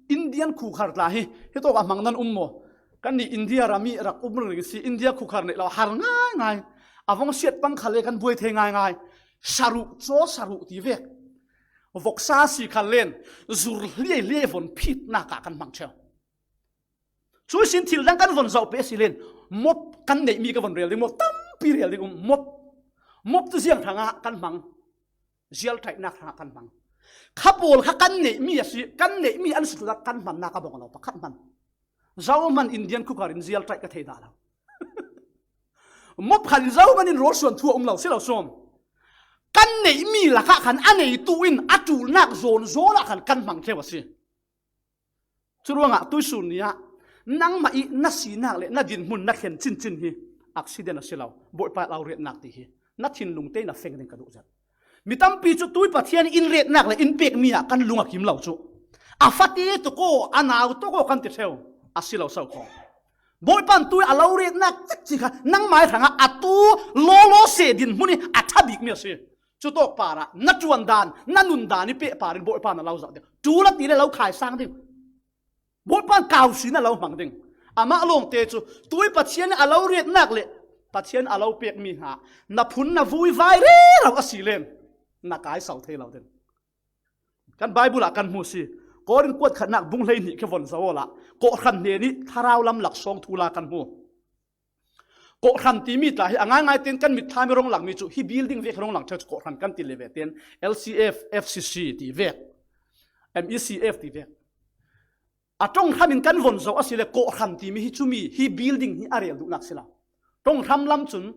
Indian khukhar tla hi, hitawk a hmang nan um maw? Kan nih India ram i rak um ring si, India khukhar neih lo har ngaingai. A vong siat pang khal le kan buai thei ngaingai. Saruh, caw saruh ti vek. Voksa si khal len, zur hliai hliai von phitnak ah kan hmang ṭheo. Cui sin thil dang kan von zoh peh si len, mop kan neihmi ka von rel ding, mop tampi rel ding um, mop. Mop tu ziang hrangah kan hmang, zialṭaihnak hrangah kan hmang. Kha pawl kha kan neihmi a si, kan neihmi an si tu kan hmannak a bang lo, pakhat hman. Zohman Indian cooker in zialṭaih ka thei dah lo. Mop khan in zohman in rawlsuan thu a um lo, si lo sawm. Kan neihmi lakah khan a neitu in a ṭulnak zawn zawn ah khan kan hmang ṭheu a si. Curuangah tuisun ni ah nangmah i na sinak le na dinhmun na thlen cincin hi accident a si lo, Bawipa lo retnak ti hi na thinlung tein a feng ding ka duh zet. Mi tampi cu tui Pathian in retnak le in pekmi ah kan lung a kim lo cu. A fate tuk aw, a nau tuk aw kan ti ṭheu, a si lo so kho. Bawipa in tui a lo retnak cekci kha nangmai hrangah a tu lawlaw seh dinhmun hi a ṭha bikmi a si. Cutawk parah na ṭuan dan, na nun dan i peh par in Bawipa na lo zoh ding. Ṭul a ti le lo khaisang ding. Bawipa in kau si na lo hmang ding. Amah lawngte cu tui Pathian a lo retnak le Pathian a lo pekmi hna na phun na vui vai rero a si len na kai so thei lo ding. Kan Baibal ah kan hmu si. Korin kuat khatnak bung hleihnih khe von zoh awla kawhhran hnen i thlarau lam laksawng thu la kan hmu. Kawhhran timi tla hi a ngaingai tein kan mitthlam i rong langmi cu hi building vek rong lang ṭheu cu kawhhran kan ti le ve tein L C F, F C C ti vek, M E C F ti vek. A ṭawng hramin kan von zo a si le, kawhhran timi hi cumi hi building hi a rel duhnak si lo. Ṭawng hram lam cun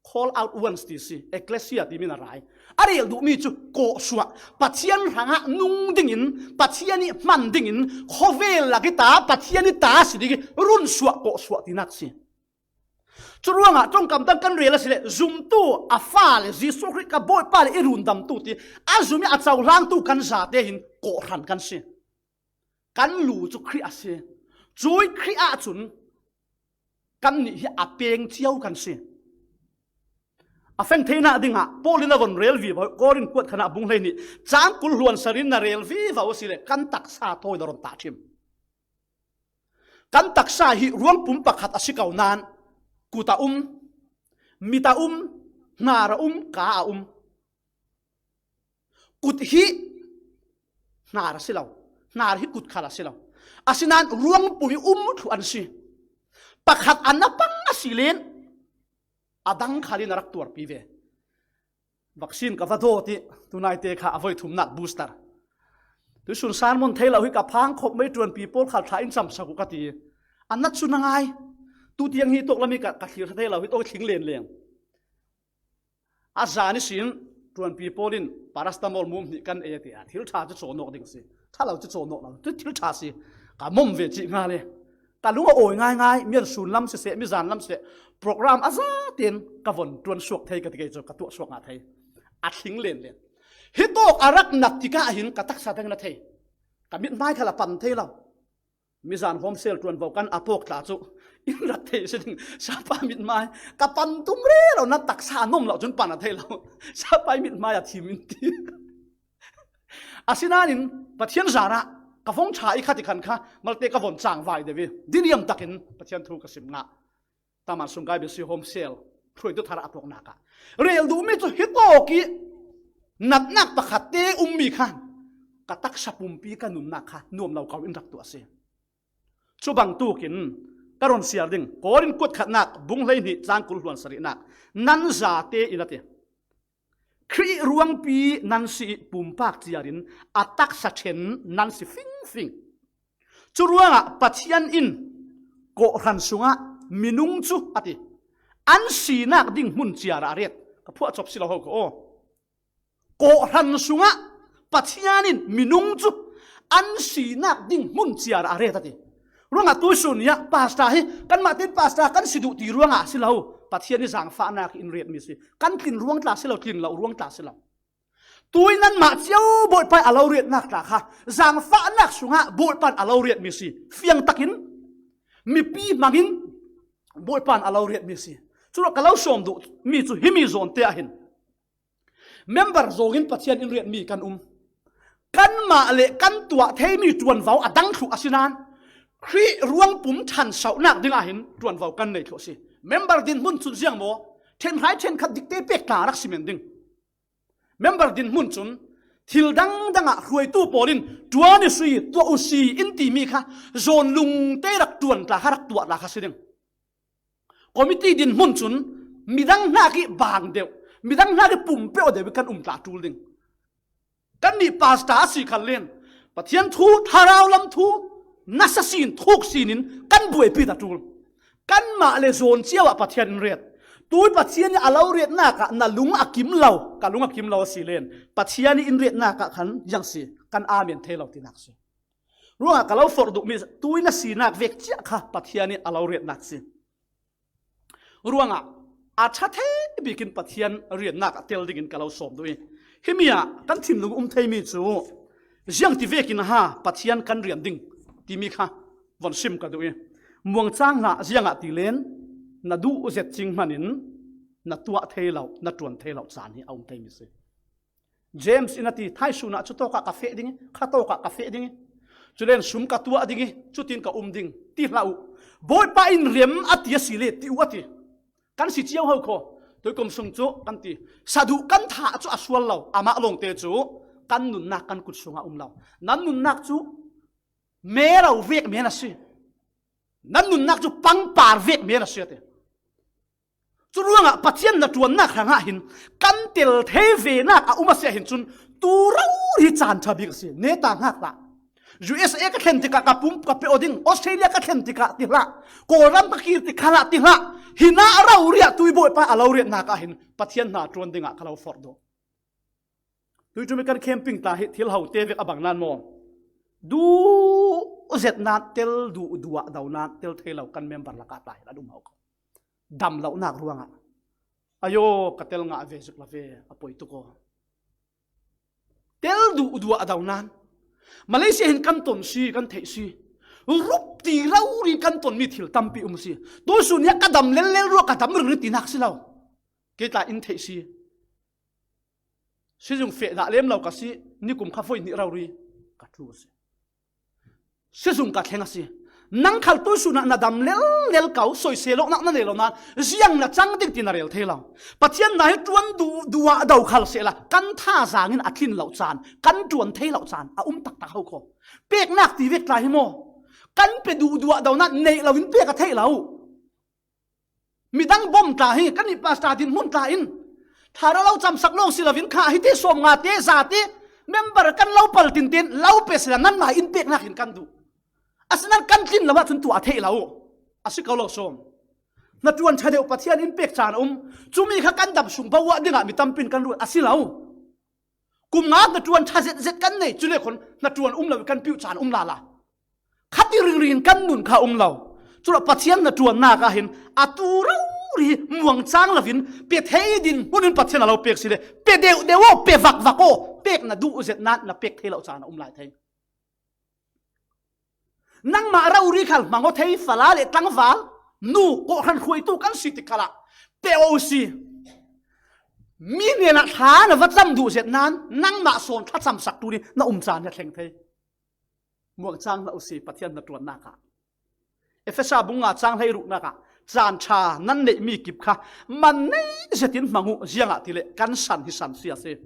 call out ones ti si, ecclesia timi na rai. A rel duhmi cu kawhsuah, Pathian hrangah nung dingin, Pathian ih hman dingin, khawvel lak ih ta, Pathian ih ta si ding ih runsuah, kawhsuah tinak si. Curuangah ṭongkam dang kan rel a si le, zumtu a fa le Jesuh Khrih ka Bawipa le i rundamtu ti a zum ih a cohlangtu kan zate hin kawhhran kan si. Kan lu cu Khrih a si. Cuih Khrih ahcun kannih hi a peng cio kan si. A feng theinak dingah Paul in a von rel vivo, Korin kuat khanah bung hleihnih cang kul hluan sarin na rel vivo a si le, kan taksa thawi na ron tahṭhim. Kan taksa hi ruangpum pakhat a si ko nain kut a um, mit a um, hnar a um, kaa a um. Kut hi hnar a si lo, hnar hi kut khal a si lo. Asinain ruangpum ih um thluh an si. Pakhat a na pang a si len a dang khal in a rak tuarpi ve. Vaccine ka va dawt ih tunaite kha a voi thumnak booster. Tuisun sermon thei lo hi ka phang khop mai, ṭuanpi pawl khal ṭha in camsak uh ka ti. A nat cu na ngai. Tutiang hi tawk lam hi ka, ka thlir ṭha thei lo hi tawk hi thling len leng. A zan ihsin ṭuanpi pawl in paracetamol mum hnih kan ei a ti a, thil ṭha cu cawn awk ding a si. Ṭha lo cu cawn awk lo. Tu thil ṭha si. Ka mom ve cih hnga le. Ka lung a awi ngaingai, mian sun lam siseh, mizan lam siseh, program a zaten ka von ṭuan suak thei ka ti kei cu ka tuah suak ngah thei. A thling lenlen. Hi tawk a rak nat tikah hin ka taksa dang na thei. Ka mithmai khal a pan thei lo. Mizan home cell ṭuanvo kan a tawk tla cu in rak thei si ding. Sapa mithmai ka pan tum rero, na taksa a nuam lo cun pan a thei lo. Sapa ih mithmai a thim in ti. Asinain Pathian zarah ka vong ṭha i khat i khan kha malte ka von cangvai deuh i diniam takin Pathian thu ka sim ngah. Taman sung kai bisi home cell hruaitu thar a tuaknak ah rel duhmi cu hi tawk ih natnak pakhat te ummi khan ka taksa pumpi ka nunnak kha nuam lo ko in rak tuah a si. Cu bangtukin ka ron siar ding, Korin kuat khatnak bung hleihnih cang kul hluan sarihnak nan zate in a ti. Khrih ruangpi nan si ih pumpak ciar in a taksa ṭhen nan si fingfing. Curuangah Pathian in kawhhran sungah minung cu a ti, an sinak ding hmun ciar ah a ret. Ka phuah cop si lo ho ka aw. Kawhhran sungah Pathian in minung cu an sinak ding hmun ciar ah a ret a ti. Ruangah tuisun ni ah pastor hi kanmah tein pastor kan si duh ti ruangah a si lo. Pathian ih zangfahnak in riatmi si. Kan tlin ruang tla si lo, tlin lo ruang tla si lo. Tui nanmah cio Bawipa ih a lo riatnak tla kha zangfahnak sungah Bawipa in a lo riatmi si. Fiang takin mipi hmangin Bawipa in a lo riatmi si. Curuah ka lo sawm duh mi cu himi zawnte ah hin member zawngin Pathian in riatmi kan um. Kanmah le kan tuah theimi ṭuanvo a dang thluh a si nain Khrih ruangpum ṭhansohnak dingah hin ṭuanvo kan nei thluh a si. Member dinhmun cun ziang maw? Ṭhenhrai ṭhenkhat dikte pek tla rak si men ding. Member dinhmun cun thil dangdang ah hruaitu pawl in ṭuan uhsi, tuah uhsi in timi kha zawn lungte rak ṭuan tla kha, rak tuah tla kha si ding. Committee dinhmun cun midang hnak ih bang deuh, midang hnak ih pumpeuh deuh ih kan um tla ṭul ding. Kannih pastor a si khal len Pathian thu, thlarau lam thu nasa sin, thuk sin in kan buaipi ta ṭul. Kanmah le zawn cio ah Pathian in riat. Tui Pathian ih a lo riatnak ah na lung a kim lo, ka lung a kim lo a si len Pathian ih in riatnak ah khan ziang si, kan amen thei lo tinak si. Ruangah ka lo forh duhmi tui na sinak vek cia kha Pathian ih a lo riatnak si. Ruangah a ṭha thei bikin Pathian riatnak a tel dingin ka lo sawm duh i, himi ah kan thinlung um theimi cu ziang ti vekin aha Pathian kan rian ding timi kha von sim ka duh i, muangcang hlah, ziangahtile na duh zet cing hmanin na tuah thei lo, na ṭuan thei lo caan hi a um theimi si. James in a ti, thaisun ah cu tawkah ka feh ding i, kha tawkah ka feh ding i, culen sum ka tuah ding i, cutin ka um ding, ti hlah uh. Bawipa in rem a ti a si le, ti uh a ti. Kan si cio ho kho. Tuikum sung cu kan ti, saduh kan thah cu a sual lo, amah lawngte cu kan nunnak kan kut sungah um lo. Nan nunnak cu mero vek men a si. Nan nunnak cu pangpar vek men a si a ti. Curuangah Pathian na ṭuannak hrangah hin kan tel thei venak a um a si ahhin cun tu rori caan ṭha bik a si. Neta hngak hlah. U S A ka thlen tikah ka pum ka pe aw ding, Australia ka thlen tikah ti hlah, Kawlram ka kir tikah hlah ti hlah. Hinah a rori ah tui Bawipa a lo riatnak ah hin Pathian hna ṭuan dingah ka lo forh dawh. Tuiṭum i kan camping tla hi thil ho te vek a bang nan maw? Duh zet nan tel duh duah do nan tel thei lo kan member lakah tla hi a dum ho ko. Dam lonak ruangah. Ayo, ka tel ngah ve zuk la ve, a poi tuk aw. Tel duh duah do nan. Malaysia hin kan ton si, kan theih si. Rup ti rori kan ton mi thil tampi um si. Tuisun nia ka dam lellel ruah ka dam ringring tinak si lo. Kei tla in theih si. Sizung feh dah lem lo ka si, nikum kha voi hnih rori ka ṭhu a si. Sizung ka thleng a si. Nang khal tuisun ah na dam lellel ko, soisel awknak na nei lo nan, ziang na cang ding ti na rel thei lo. Pathian hna hi ṭuan duh duah do khal sehla, kan thazaang in a tlin lo caan, kan ṭuan thei lo caan, a um taktak ho kho. Peknak ti vek tla hi maw? Kan pe duh duah do nan neih lo in pek a theih lo. Midang bom tla hi, kan i pastor dinhmun tla in. Thara lo camsak lawng si lovin kha, hi te sawm nga te, za te, member kan lo pal tintin, lo pe sila nanmah in peknak in kan duh. Asinan kan tlin lo ahcun tuah a theih lo. A si ko lo sawm. Hnaṭuan ṭha deuh Pathian in pek caan a um. Cumi kha kan dam sung bo ah dingah mi tampi in kan ruat a si lo. Kum nga hnaṭuan ṭha zetzet kan nei, cule khun hnaṭuan um lo i kan piuh caan um lala. Khati ringring in kan nun kha um lo. Culah Pathian hnaṭuannak ah hin atu rori muangcang lovin pe thei dinhmun in Pathian a lo pek si le, pe deuh deuh aw, pe vak vak aw, pek na duh zet nan na pek thei lo caan a um lai thei. Nangmah rori khal hmang aw thei, fala le tlangval, nu, kawhhran hruaitu kan si tik khalah pe aw si. Mi hnenah thla na va cam duh zet nan nangmah sawn thlacamsaktu nih na um caan hi a thleng thei. Muangcang hlah u si Pathian hnaṭuannak ah. Efesa bung nga cang hleiruknak ah, caan ṭha nan neihmi kip kha man nei zetin hmang uh, ziangahtile kan san hi san si a si.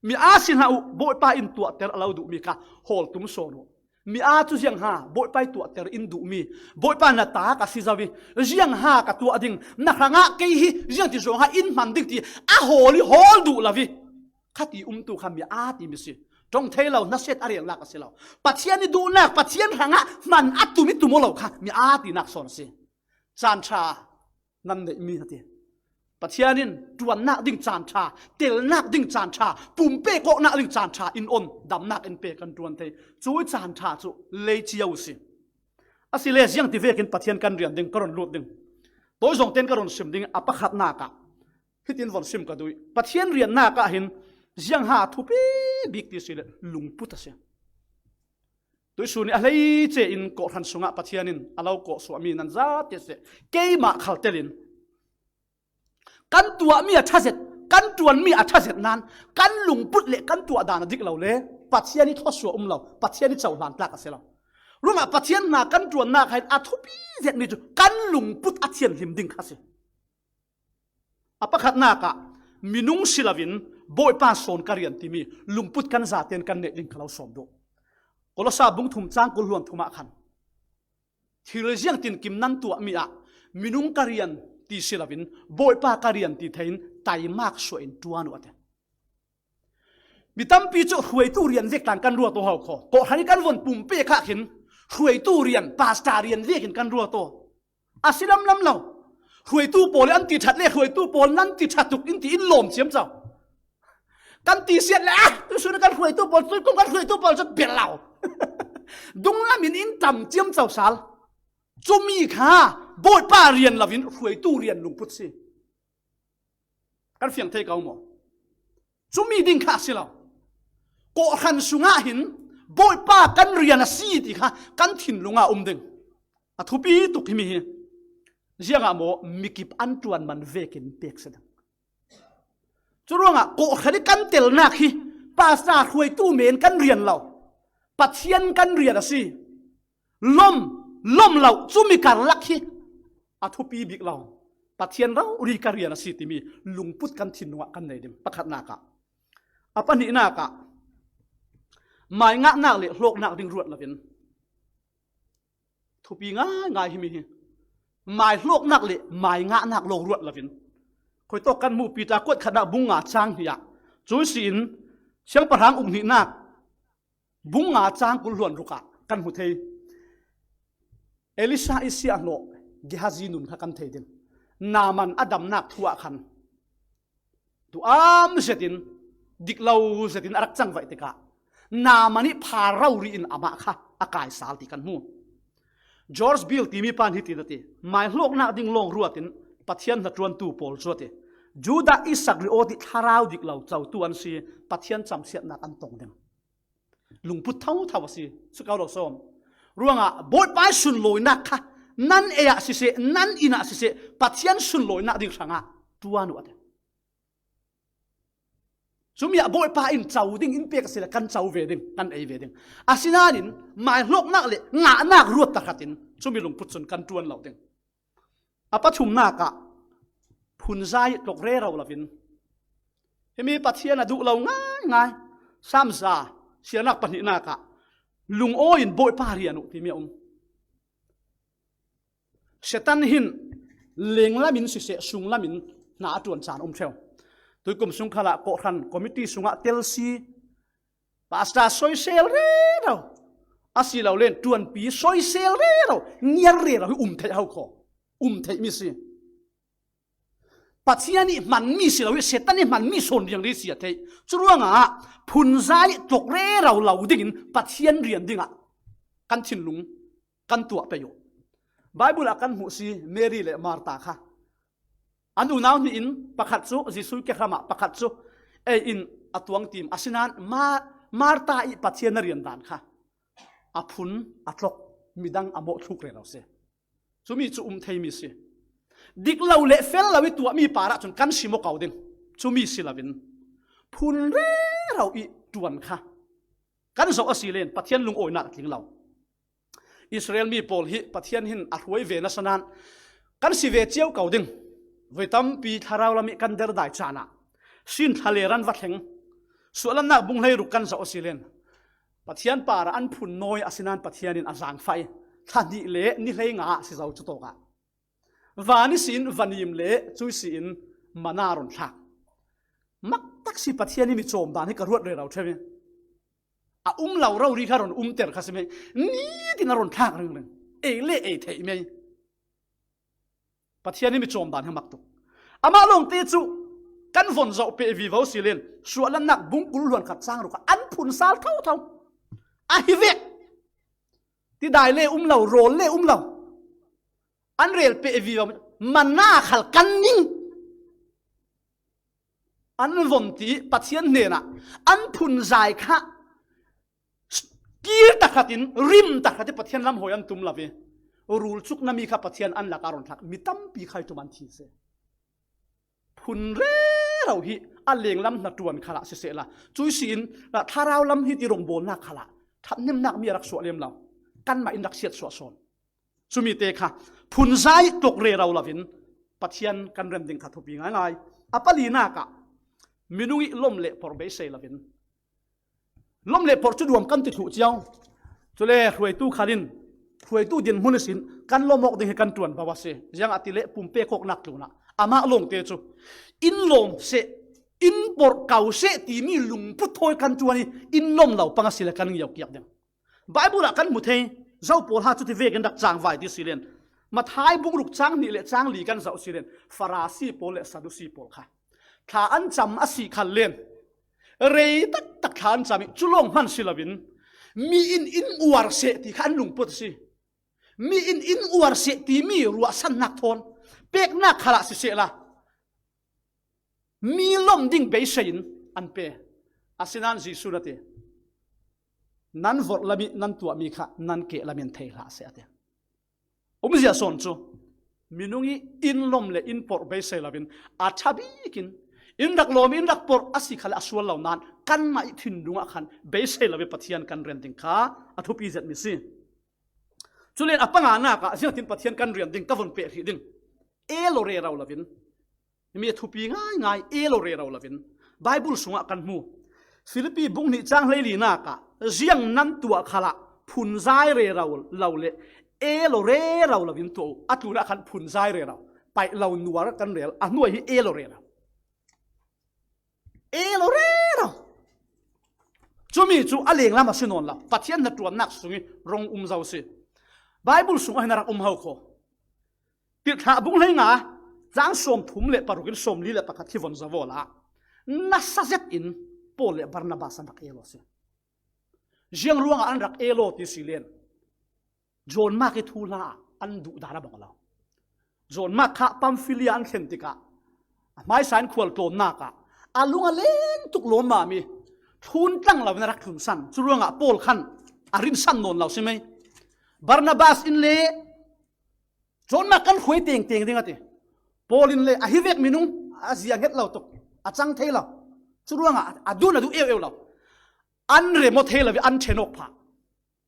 Mi aa si hlah uh, Bawipa in tuahter a lo duhmi kha hawl tum sawn uh. Mi aa cu ziangha Bawipa i tuahter in duhmi, Bawipa na ta ka si zo i, ziangha ka tuah ding, na hrangah kei hi ziangti zongha in hman ding ti a hawl i hawl duh lo i, khati umtu kha mi aa timi si. Ṭong thei lo, naset a relnak a si lo. Pathian i duhnak, Pathian hrangah hman a tum i tum aw lo kha mi aa tinak sawn a si. Caan ṭha nan neihmi a ti. Pathian in ṭuannak ding caan ṭha, telnak ding caan ṭha, pumpe kawknak ding caan ṭha in on, damnak in pe kan ṭuan thei. Cui caan ṭha cu lei cio si. Asile ziangti vekin Pathian kan rian ding, ka run lut ding. Tawi zong ten ka run sim ding, a pakhatnak ah hitin von sim ka duh. Pathian riannak ah hin ziangha thupi bik ti si le lungput a si. Tuisun i a hleice in kawhhran sungah Pathian in a lo kawhsuahmi nan zate seh, keimah khal telin kan tuahmi a ṭha zet, kan ṭuanmi a ṭha zet nan kan lungput le kan tuah dan a dik lo le Pathian i thluasuah um lo, Pathian i cohlan tlak a si lo. Ruangah Pathian hna kan ṭuannak ah hin a thupi zetmi cu kan lungput a thianhlim ding kha a si. A pakhatnak ah, minung si loin Bawipa sawn ka rian timi lungput kan zaten kan neih ding ka lo sawm duh. Kolosa bung thum cang kul hluan thum ah khan, thil ziangtin kim nan tuahmi ah minung ka rian ti si loin Bawipa ka rian ti thei in taimak suah in ṭuan uh a ti. Mi tampi cu hruaitu rian vek tlan kan ruat aw hau kho. Kawhhran i kan von pumpe kha khin hruaitu rian, pastor rian vekin kan ruat aw. A si lamlam lo. Hruaitu pawl i an ti ṭhat le hruaitu pawl nan ti ṭha tuk in ti in lawm ciamco. Kan ti siat le, ah, tuisun kan hruaitu pawl, tuikum kan hruaitu pawl cu bel lo. Dunglam in in tam ciamco sal. Cumi kha Bawipa rian loin hruaitu rian lungput si. Kan fiang thei ko maw? Cumi ding kha a si lo. Kawhhran sungah hin Bawipa kan rian a si ti kha kan thinlung ah um ding. A thupi tuk himi hi. Ziangah maw, mikip an ṭuan man vekin pek si ding. Curuangah kawhhran i kan telnak hi pastor hruaitu men kan rian lo. Pathian kan rian a si. Lom, lom lo, cumi karlak hi a thupi bik lo. Pathian rori ka rian a si timi lungput kan thinlung ah kan nei ding. Pakhatnak ah. A pahnihnak ah, mai ngahnak le hlawknak ding ruat loin. Thupi ngaingai himi hi. Mai hlawknak le mai ngahnak lawng ruat loin. Khuitawk kan hmuh Peter kuat khatnak bung nga cang hnih ah. Cui si in siangpahrang uk hnihnak bung nga cang kul hluan ruk ah kan hmu thei. Elisha i siahhlawh Gehazi nun kha kan thei ding. Naaman a damnak thu ah khan duam zetin, dik lo zetin a rak cangvaih tikah Naaman ih pha rori in amah kha a kaisal ti kan hmu. George Beale timi pan hiti na ti, maihlawknak ding lawng ruatin Pathian hnaṭuantu pawl cu a ti, Judah Iskariot ih thlarau dik lo cotu an si, Pathian camsiatnak an tong ding. Lungput thotho a si, cu ko lo sawm. Ruangah Bawipa ih sunlawinak kha nan ei ah siseh, nan inn ah siseh, Pathian sunlawinak ding hrangah ṭuan uh a ti. Cumi ah Bawipa in co ding in pek a si le kan co ve ding, kan ei ve ding. Asinain maihlawknak le ngahnak ruat tahratin cumi lungput cun kan ṭuan lo ding. A pathumnak ah phunzai tlok rero loin, himi Pathian a duh lo ngaingai. Sam za sianak pahnihnak ah lungawi in Bawipa rian uh timi a um. Satan hin lenglam in siseh, sunglam in hna a ṭuan caan a um ṭheu. Tuikum sung khalah kawhhran committee sungah telsi, pastor soisel rero, asilole ṭuanpi soisel rero, ngiar rero hi um theih ho khaw, um theihmi si. Pathian ih hmanmi si lo ih Satan ih hmanmi sawn riangri si a theih. Curuangah phunzai tlok rero lo dingin Pathian rian dingah kan thinlung kan tuah pei uh. Baibal ah kan hmuh si, Mary le Martha kha. An unau hnih in pakhat cu Jesuh kehram ah, pakhat cu ei in a tuang tim. Asinain Ma-, Martha ih Pathian a rian dan kha a phun, a tlok, midang a mawhthluk rero si. Cumi cu um theimi si. Dik lo le fel lo ih tuahmi parah cun kan sim aw ko ding. Cumi si loin phun rero ih ṭuan kha kan zoh a si len Pathian lungawinak a tling lo. Israel mi pawl hi Pathian hin a hruai ve nasa nain kan si ve cio ko ding. Voi tampi thlarau lam ih kan derdai caan ah sin thla le ran va thleng. Suahlannak bung hleiruk kan zoh a si len Pathian parah an phun nawi, asinain Pathian in a zaangfah ih thla hnih le ni hleinga ah si zo cu tawkah van ihsin vanim le cuih si in mana a run thlak. Maktak si Pathian ih mi cawm dan hi ka ruat rero ṭheu ih a um lo rori kha run umter kha si mei. Nitin a run thlak ringring. Ei le ei theih mei. Pathian ih mi cawm dan hi maktuk. Amah lawngte cu kan von zoh peh vivo si len Suahlannak bung kul hluan khat cang ruk kha an phun sal thotho. Ahi vek. Tidai le um lo, rawl le um lo. An rel peh vivo, mana khal kan ning. An von ti Pathian hnenah an phunzai kha kir tahratin, rim tahratin Pathian lam hawi an tum lo ve. Rulcuk nami kha Pathian an lak a run thlak, mi tampi kha ih tum an thi si. Phun rero hi a lenglam hnaṭuan khalah sisehla, cuih si in thlarau lam hi ti rawngbawlnak khalah ṭhathnemnak mi a rak suah lem lo. Kanmah in rak siatsuah sawn. Cumi te kha phunzai tlok rero loin Pathian kan rem ding kha thupi ngaingai. A palinak ah minung ih lom le porh beisei loin, lom le porh cu duam kan ti thluh cio. Cule hruaitu khal in hruaitu dinhmun ihsin kan lom awk ding hi kan ṭuan bo a si. Ziangahtile pumpek awknak tlunah amah lawngte cu in lawm seh, in porh ko seh timi lungput thawi kan ṭuan ih in lom lo pang a si le kan ngiokiak ding. Baibal ah kan hmu thei, zo pawl ha cu ti vekin rak cangvai ti si len Matthai bung ruk cang hnih le cang li kan zoh si len Farasi pawl le Sadusi pawl kha thla an cam a si khal len rei taktak thla an cam ih cu lawng hman si loin mi in in uar seh ti kha an lungput a si. Mi in in uar seh timi ruahsannak thawn peknak khalah sisehla mi lom ding beisei in an pe. Asinain Jesuh in a ti, nan vorh lam ih nan tuahmi kha nan keh lam in thei hlah seh a ti. Umzia sawn cu minung ih in lom le in porh beisei loin a ṭha bikin in rak lawm in rak porh a si khal a sual lo nain kanmah ih thinlung ah khan beisei loin Pathian kan rem ding kha a thupi zetmi si. Cule a panganak ah ziangtin Pathian kan rian ding, ka von peh hrih ding. Elo rero loin, mi a thupi ngaingai, elo rero loin Baibal sungah kan hmu. Filipi bung hnih cang hleilinak ah ziang nan tuah khalah phunzai rero lo le elo rero loin tuah uh. A tlunah khan phunzai rero, paih lo nuar kan rel, a hnuai hi elo rero. Elo rero. Cumi cu a lenglam a si nawn lo. Pathian hnaṭuannak sung i rong um zo si. Bible sung ah hin a rak um ho kho. Tirhthlah bung hleinga, cang sawmthum le paruk in sawmli le pakhat hi von zavaw la. Nasa zet in Paul le Barnabas an rak el aw si. Ziang ruangah an rak el aw ti si len. John Mark i thuhla ah an duh dan a bang lo. John Mark kha Pamphilia an thlen tikah a hmaisa in khual tlawmnak ah a lung a leng tuk lawmmam i thlun tlang lo in a rak thlunsan. Cu ruangah Paul khan a rinsan nawn lo si mai. Barnabas in le John Mark kan hruai tengteng ding a ti. Paul in le a hi vek minung a zia hnget lo tuk, a cang thei lo. Cu ruangah a dun a duh eu eu lo. An rem aw thei lo i an ṭhen awk phah.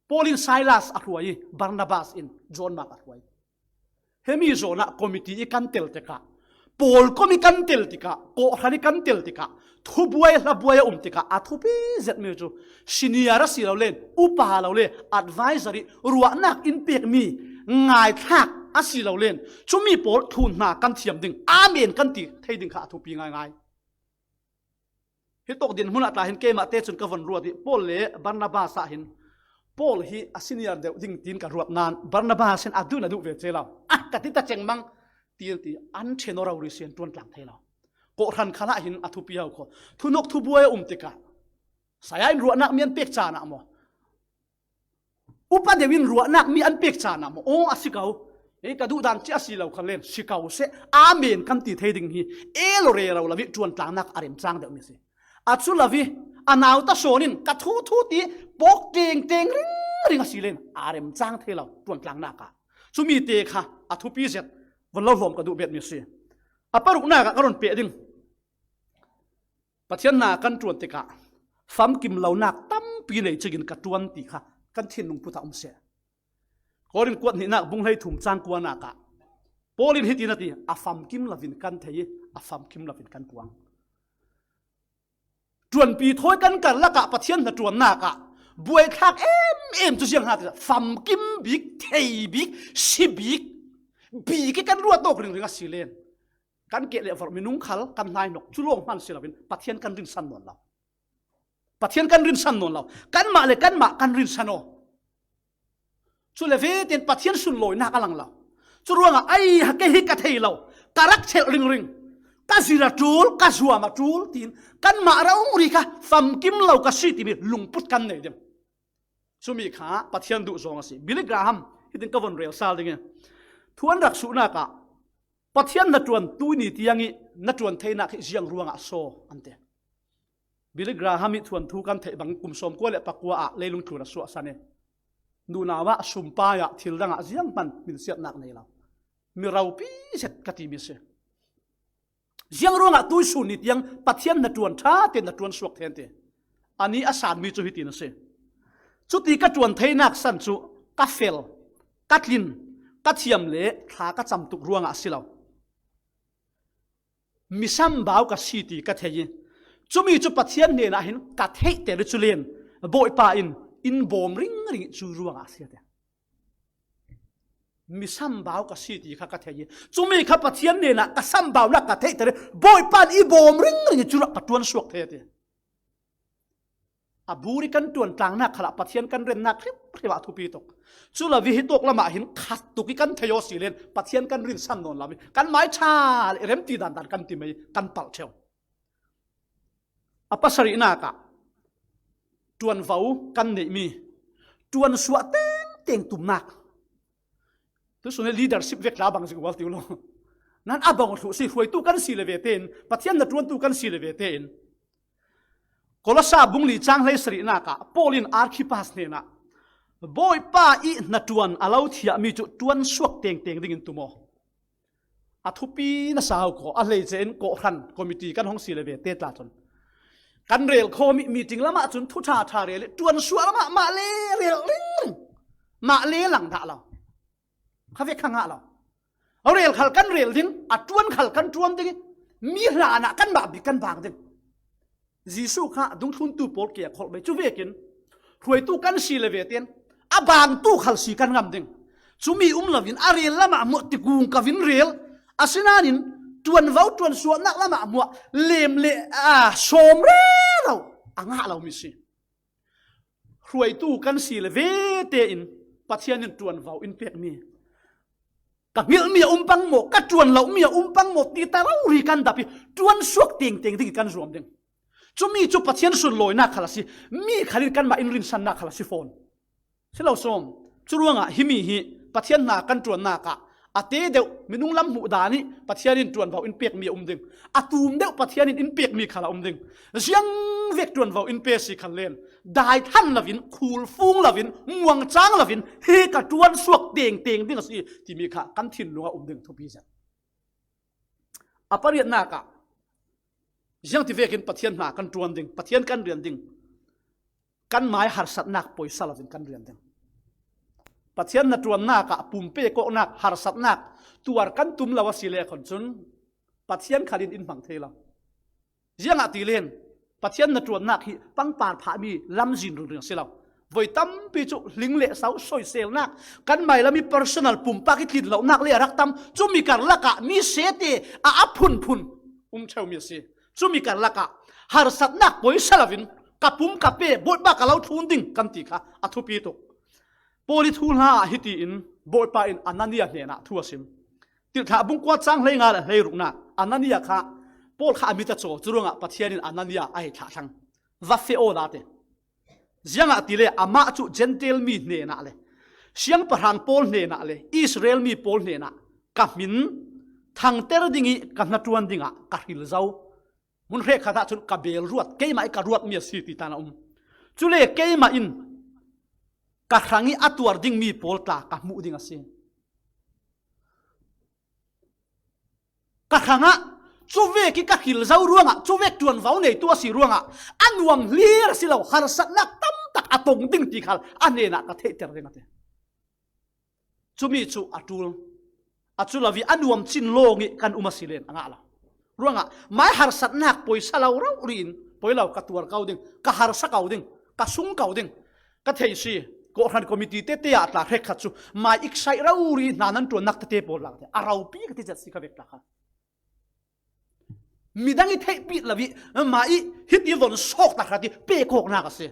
Paul in Silas a hruai i Barnabas in John Mark a hruai. Hemi zawn ah committee i kan tel tikah, Paul kom i kan tel tikah, kawhhran i kan tel tikah, thubuai hlabuai a um tikah a thupi zetmi cu senior a si lo len, upa lo le, advisor i ruahnak in pekmi ngaithlak a si lo len, cumi pawl thlun hna kan thiam ding, amen kan ti thei ding kha a thupi ngaingai. Hi tawk dinhmun ah tla hin keimah te cun ka von ruat i Paul le Barnabas ah hin Paul hi a senior deuh ding tiin ka ruat nain Barnabas hin a dun a duh ve ce lo. Ah, ka ti ta cengmang tiin ti an ṭhen aw rori si an ṭuan tlang thei lo. Kawhhran khal ah hin a thupi ho kho. Thunuk thubuai a um tikah saya in ruahnak mi an pek caan ah maw? Upa deuh in ruahnak mi an pek caan ah maw? Aw, a si ko. Hei ka duh dan cia a si lo kha len si ko seh. Amen kan ti thei ding hi el aw rero lo i ṭuan tlangnak a remcang deuh mi si. A cu lo i a nauta sawn in ka thu thu ti pawk tengteng ringring a si len a remcang thei lo ṭuan tlangnak ah. Cumi te kha a thupi zet von lo hlawm ka duh bet mi si. A paruknak ah ka run peh ding. Pathian hna kan ṭuan tikah famkim lonak tampi nei cingin ka ṭuan ti kha kan thinlung put ah um seh. Korin kuat hnihnak bung hlei thum cang kuanak ah Paul in hitin a ti, a famkim lo in kan thei i a famkim lo in kan puang. Ṭuanpi thawi kan karlak ah Pathian hnaṭuannak ah buaithlak em em cu ziang hna ti, famkim bik, thei bik, si bik, bik i kan ruat awk ringring a si len. Kan keh le vorh minung khal kan hnai hnok cu lawng hman si loin Pathian kan rinsan nawn lo. Pathian kan rinsan nawn lo. Kanmah le kanmah kan rinsan aw. Cu le ve tein Pathian sunlawinak a lang lo. Cu ruangah ai ha kei hi ka thei lo, ka rak thelh ringring, ka zir a ṭul, ka zuam a ṭul tiin kanmah raungri kha famkim lo ka si timi lungput kan nei ding. Cumi kha Pathian duh zong a si. Billy Graham hitin ka von rel sal ding i, thu an rak suhnak ah Pathian hnaṭuan tuini tiang i hnaṭuan theinak hi ziang ruangah saw an ti. Billy Graham i thuanthu kan theih bang kum sawmkua le pakua ah leilung tlun a suahsan i nunau ah sumpai ah thil dang ah zianghman minsiatnak nei lo. Mi ropi zet ka timi si. Ziang ruangah tuisun ni tiang Pathian hnaṭuan ṭha tein hnaṭuan suak thei an ti. Ani a sanmi cu hitin a si. Cuti ka ṭuan theinak san cu ka fel, ka tlin, ka thiam le thla ka cam tuk ruangah a si lo. Mi sambau ka si ti ka thei i cumi cu Pathian hnenah hin ka theihter i cu len Bawipa in in bawm ringring i cu ruangah a si a ti. Mi sambau ka si ti kha ka thei i cumi kha Pathian hnenah ka sambaunak ka theihter i Bawipa in i bawm ringring i cu ruah ka ṭuan suak thei a ti. A buri kan ṭuan tlangnak khalah Pathian kan rennak hrimhrim ah a thupi tuk. Cu lo i hi tawk lamah hin khat tuk i kan thei aw si len Pathian kan rinsan nawn lo i kan mai ṭha le remti dandan kan ti mai kan palh ṭheu. A pasarihnak ah ṭuanvo kan neihmi ṭuansuah tengteng tumnak. Tusun leadership vek tla bang zik ual ti uh lo. Nan a bang thluh si hruaitu kan si le ve tein Pathian hnaṭuantu kan si le ve tein Kolosa bung li cang hleisarihnak ah Paul in Arkhippas hnenah Bawipa i hnaṭuan a lo thiahmi cu ṭuan suak tengteng dingin tum aw. A thupi nasa ho khaw a hleice in kawhhran committee kan hong si le ve te tla cun kan rel khawm i meeting lamah cun thu ṭha ṭha rel i ṭuan suah lamah mah le rel ringring, mah le lang dah lo. Kha vek kha ngah lo. A rel khal kan rel ding, a ṭuan khal kan ṭuan ding i mi hlanah kanmah bik kan bang ding. Jesuh kha dungthluntu pawl ke a kholh ve. Cu vekin hruaitu kan si le ve tein a bangtu khal si kan ngam ding. Cumi um loin a rel lamah muah tikung ka vin rel. Asinain ṭuanvo ṭuansuahnak lamah muah lem le a sawm rero a ngah lo mi si. hruaitu kan si le vete in Pathian in ṭuanvo in pek mi, ka hngilh mi a um pang maw, ka ṭuan loh mi a um pang maw ti ta rori kan dap hi, ṭuan suak tengteng ding kan zuam ding. Cumi cu Pathian sunlawinak khal a si, mi khal in kanmah in rinsannak khal a si fawn. Si lo sawm. Curuangah himi hi Pathian hna kan ṭuannak ah a te deuh minung lam hmuh dan ih Pathian in ṭuanvo in pekmi a um ding. A tum deuh Pathian in in pekmi khal a um ding. Ziangvek ṭuanvo in pe si khal len, dai than loin, khulfung loin, muangcang loin, hi ka ṭuan suak tengteng ding a si timi kha kan thinlung a um ding thupi zet. A pariatnak ah ziangtivekin Pathian hna kan ṭuan ding, Pathian kan rian ding, kan mai harsatnak poisa loin kan rian ding. Pathian hna ṭuannak ah pumpe kawknak, harsatnak tuar kan tum lo a si le khon cun Pathian khal in in hmang thei lo. Ziangahtile Pathian hna ṭuannak hi pangpar phahmi lamzin ringring a si lo. Voi tampi cu hling le sau soiselnak, kan mailam ih personal pumpak ih tlin lonak le a rak tam. Cumi karlak ah mi sete a a phunphun um ṭheumi a si. Cumi karlak ah harsatnak poisa loin ka pum ka pe, Bawipa ka lo thlun ding kan ti kha a thupi tuk. Paul ih thuhla ah hitiin Bawipa in Anania hnenah thu a sim. Tirhthlah bung kua cang hleinga le hleiruknak, Anania kha Paul kha a mit a caw, curuangah Pathian in Anania a hei thlahthlang. Va feh aw la te. Ziangahtile amah cu Gentile mi hnenah le siangpahrang pawl hnenah le Israel mi pawl hnenah ka hmin thangter ding ih ka hnaṭuan dingah ka hril zo. Hmun hrekkhat ahcun ka beel ruat, keimah ih ka ruatmi a si ti tan a um. Cule keimah in ka hrang ih a tuar dingmi pawl tla ka hmuh ding a si. Ka hrangah cuvek ih ka hril zo ruangah, cuvek ṭuanvo neitu a si ruangah a nuam hlir a si lo, harsatnak tamtak a tong ding ti khal a hnenah ka theihter ding a ti. Cumi cu a ṭul. A cu lo ih a nuam cin lawng ih kan um a si len a ngah lo. Ruangah mai harsatnak poisa lo rori in poi lo, ka tuar ko ding, ka harsa ko ding, ka sung ko ding, ka thei si. Kawhhran committee tete ah tla hrekkhat cu mai excite rori hna nan ṭuannak tete pawl lak te a ropi ka ti zet si ka vek tla kha. Midang ih theihpih lo ih mah ih hiti von sawk takhat ih pekawknak a si.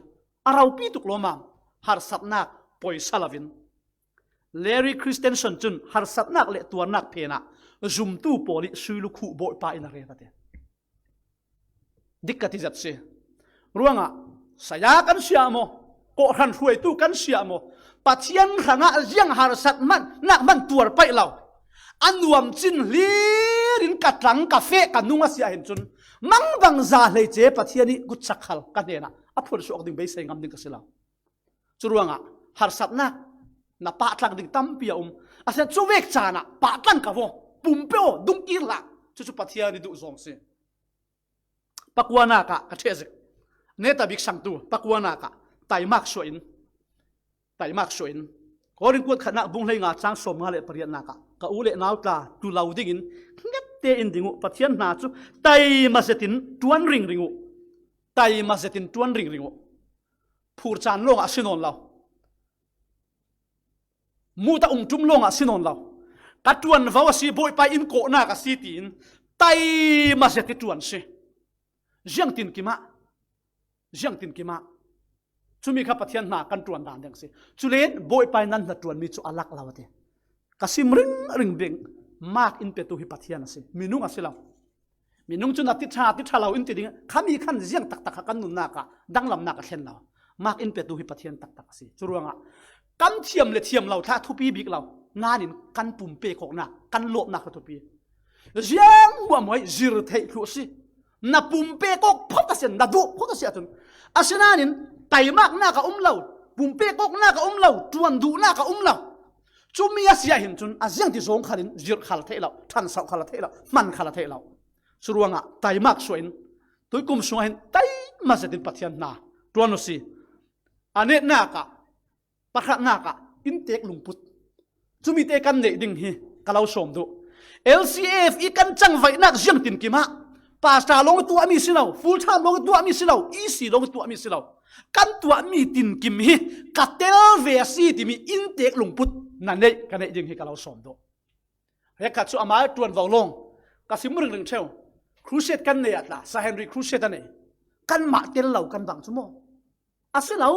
A ropi tuk lawmmam, harsatnak poisa loin. Larry Christensen cun harsatnak le tuarnak phenah zumtu pawl ih sui lukhuh Bawipa in a rel a ti. Dik ka ti zet si. Ruangah saya kan siah maw? Kawhhran hruaitu kan siah maw? Pathian hrangah ziang harsat hmanh, nak hmanh tuar paih lo. A nuam cin hlir in ka tlang, ka feh, ka nung a si ahhin cun mangbangza hleice Pathian ih kutsak khal ka hnenah a phursuak ding beisei ngam ding ka si lo. Curuangah harsatnak na pahtlang ding tampi a um. A si cu vek caan ah pahtlang ka vaw, pumpe aw, dungkir hlah. Cucu Pathian ih duh zong si. Pakuanak ah ka ṭheh zik. Neta bik sangtu pakuanak ah taimak suah in, taimak suah in, Korin kuat khatnak bung hleinga cang sawmnga le pariatnak ah, ka u le nau tla, tu lo dingin nget tein ding uh, Pathian hna cu taima zetin ṭuan ringring uh. Taima zetin ṭuan ringring uh. Phurcaan lawngah a si nawn lo. Muta umṭum lawngah a si nawn lo. Ka ṭuanvo a si, Bawipa in kawhnak a si tiin taima zet ih ṭuan si. Ziangtinkim ah, ziangtinkim ah cumi kha Pathian hna kan ṭuan dan ding a si. Cule Bawipa in nan hnaṭuanmi cu a lak lo a ti. Ka sim ringring bik, mak in petu hi Pathian a si, minung a si lo. Minung cu na ti ṭha, ti ṭha lo in ti ding, khami khan ziang taktak kha kan nunnak ah danglamnak a thlen lo. Mak in petu hi Pathian taktak a si. Curuangah kan thiam le thiam lo thla thupi bik lo. Nain kan pumpe kawknak, kan lawpnak kha thupi. Ziang hmuahhmuah ih zir theih thluh a si. Na pumpe kawk phawt a si, na duh phawt a si ahcun, asinain taimaknak a um lo, pumpe kawknak a um lo, ṭuan duhnak a um lo. Cumi a si ahhin cun a ziangti zong khal in zirh khal a theih lo, ṭhansoh khal a theih lo, hman khal a theih lo. Curuangah taimak suah in tuikum sungah hin taima zetin Pathian hna ṭuan u si. A netnak ah, pakhatnak ah inntek lungput. Cumi te kan neih ding hi ka lo sawm duh. L C F ih kan cangvaihnak ziangtinkim ah pastor lawng ih tuahmi si lo, full time lawng ih tuahmi si lo, E C lawng ih tuahmi si lo. Kan tuahmi tinkim hi ka tel ve a si timi inntek lungput na neih, ka neih ding hi ka lo sawm duh. Hrekkhat cu amah ṭuanvo lawng ka sim ringring ṭheu. Crusade kan nei ah tla, Sir Henry Crusade a nei. Kanmah tel lo kan bang cu maw? A si lo.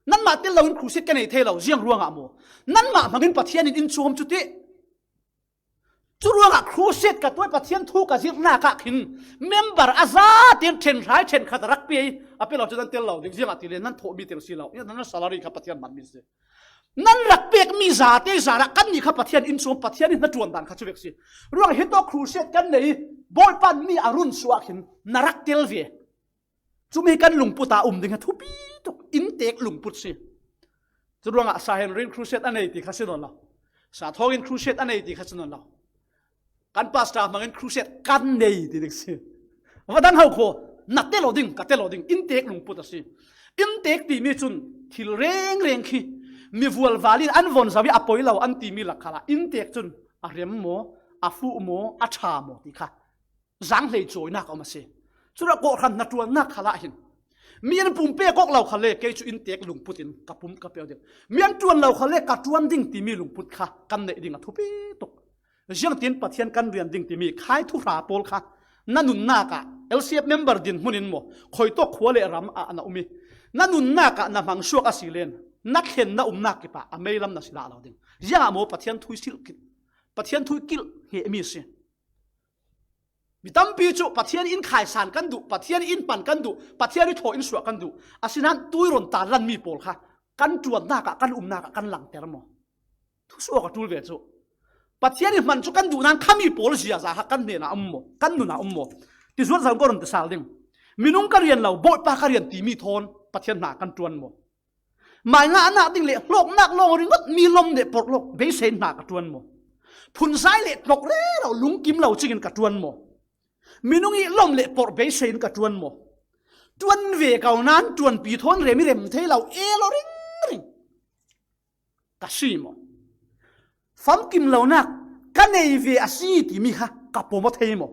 Nanmah tel loin crusade ka nei thei lo, ziang ruangah maw? Nanmah hmangin Pathian in in chuam cu ti. Cu ruangah crusade ka tuai, Pathian thu ka zirhnak ah khin member a za tein ṭhen hrai ṭhen khat a rak pe i a pe lo cu nan tel lo ding, ziangahtile nan thawhmi tel si lo, nan salary kha Pathian hmanmi si. Nan rak pekmi zate zarah kannih kha Pathian in chuam, Pathian in hnaṭuan dan kha cu vek si. Ruang hi tawh crusade kan nei, Bawipa mi a run suah khin na rak tel ve. Cumi kan lungput ah um ding hi thupi tuk, inntek lungput si. Cu ruangah Sahenrin crusade a nei ti kha si nawn lo. Sathawngin crusade a nei ti kha si nawn lo. Kan pastor hmangin crusade kan nei ti ding si. Va dang ho kho, na tel aw ding, ka tel aw ding, inntek lungput a si. Inntek timi cun thil rengreng khi mivual val in an von zo i a poi lo an timi lak khalah inntek cun a rem maw, a fuh maw, a ṭha maw ti kha zang hlei cawinak a um a si. Cun a kawhhran hnaṭuannak khalah hin mi an pumpek awk lo khalle kei cu inntek lungput in ka pumh ka pek ding. Mi an ṭuan lo khalle ka ṭuan ding timi lungput kha kan neih ding a thupi tuk. Ziangtin Pathian kan rian ding timi khai thuhra pawl kha na nunnak ah L C F member dinhmun in maw, khuitawk khua le ram ah na um i na nunnak ah na hmang suak a si len na thlen na umnak kipah a meilam na si dah lo ding. Ziangah maw Pathian thu i silh kilh, Pathian thu i kilh hnehmi a si. Mi tampi cu Pathian in khaisan kan duh, Pathian in hman kan duh, Pathian i thaw in suah kan duh. Asinain tuiron tanlanmi pawl kha kan ṭuannak ah, kan umnak ah kan langter maw? Thusuak a ṭul ve cu. Pathian i hman cu kan duh nain khami pawl ziaza kha kan hnenah um maw? Kan nunah um maw? Ti zuat zo ka run ti sal ding. Minung ka rian lo, Bawipa ka rian timi thawn Pathian hna kan ṭuan maw? Mai ngahnak ding le hlawknak lawng ringawt mi lawm le porh lawng beisei hna ka ṭuan maw? Phunzai le tlok rero lungkim lo cingin ka ṭuan maw? Minung i lawm le porh beisei in ka ṭuan maw? Ṭuan ve ko nain ṭuanpi thawn rem i rem thei lo, el aw ringring ka si maw? Famkim lonak ka nei ve a si timi kha ka pom aw thei maw?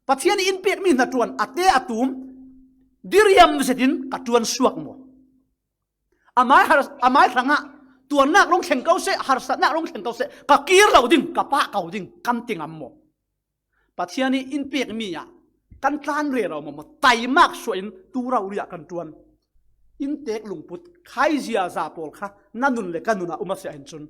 Pathian i in pekmi hnaṭuan a te a tum diriam zetin ka ṭuan suak maw? Amai har, amai hrangah tuannak rung thleng ko seh, harsatnak rung thleng ko seh, ka kir lo ding, ka pah ko ding kan ti ngam maw? Pathian i in pekmi ah kan tlan rero maw, maw? Taimak suah in tu rori ah kan ṭuan. Inntek lungput khai ziaza pawl kha na nun le ka nun ah um a si ahhin cun,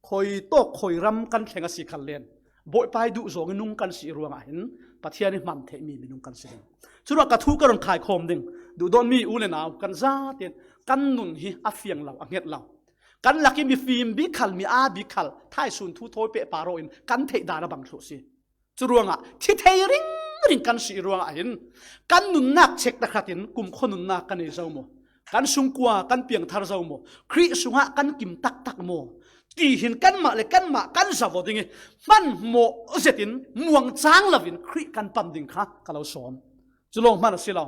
khuitawk khuiram kan thleng a si khan len Bawipa i duh zawng i nung kan si ruangah hin Pathian i hman theihmi minung kan si ding. Curuah ka thu ka run khaikhawm ding. Duhdawtmi u le nau kan zaten kan nun hi a fiang lo, a hnget lo. Kan lak i mifim bik khal, mi aa bik khal, thaisun thu thawi pehpar aw in kan theih dan a bang thluh si. Cu ruangah thi thei ringring kan si ruangah hin kan nunnak chek tahratin kumkhua nunnak kan ei zo maw? Kan sungkua, kan piangthar zo maw? Khrih sungah kan kim taktak maw? Ti hin kanmah le kanmah kan zavo ding i hmanhmawh zetin muangcang loin Khrih kan pan ding kha ka lo sawn. Cu lawng hman a si lo.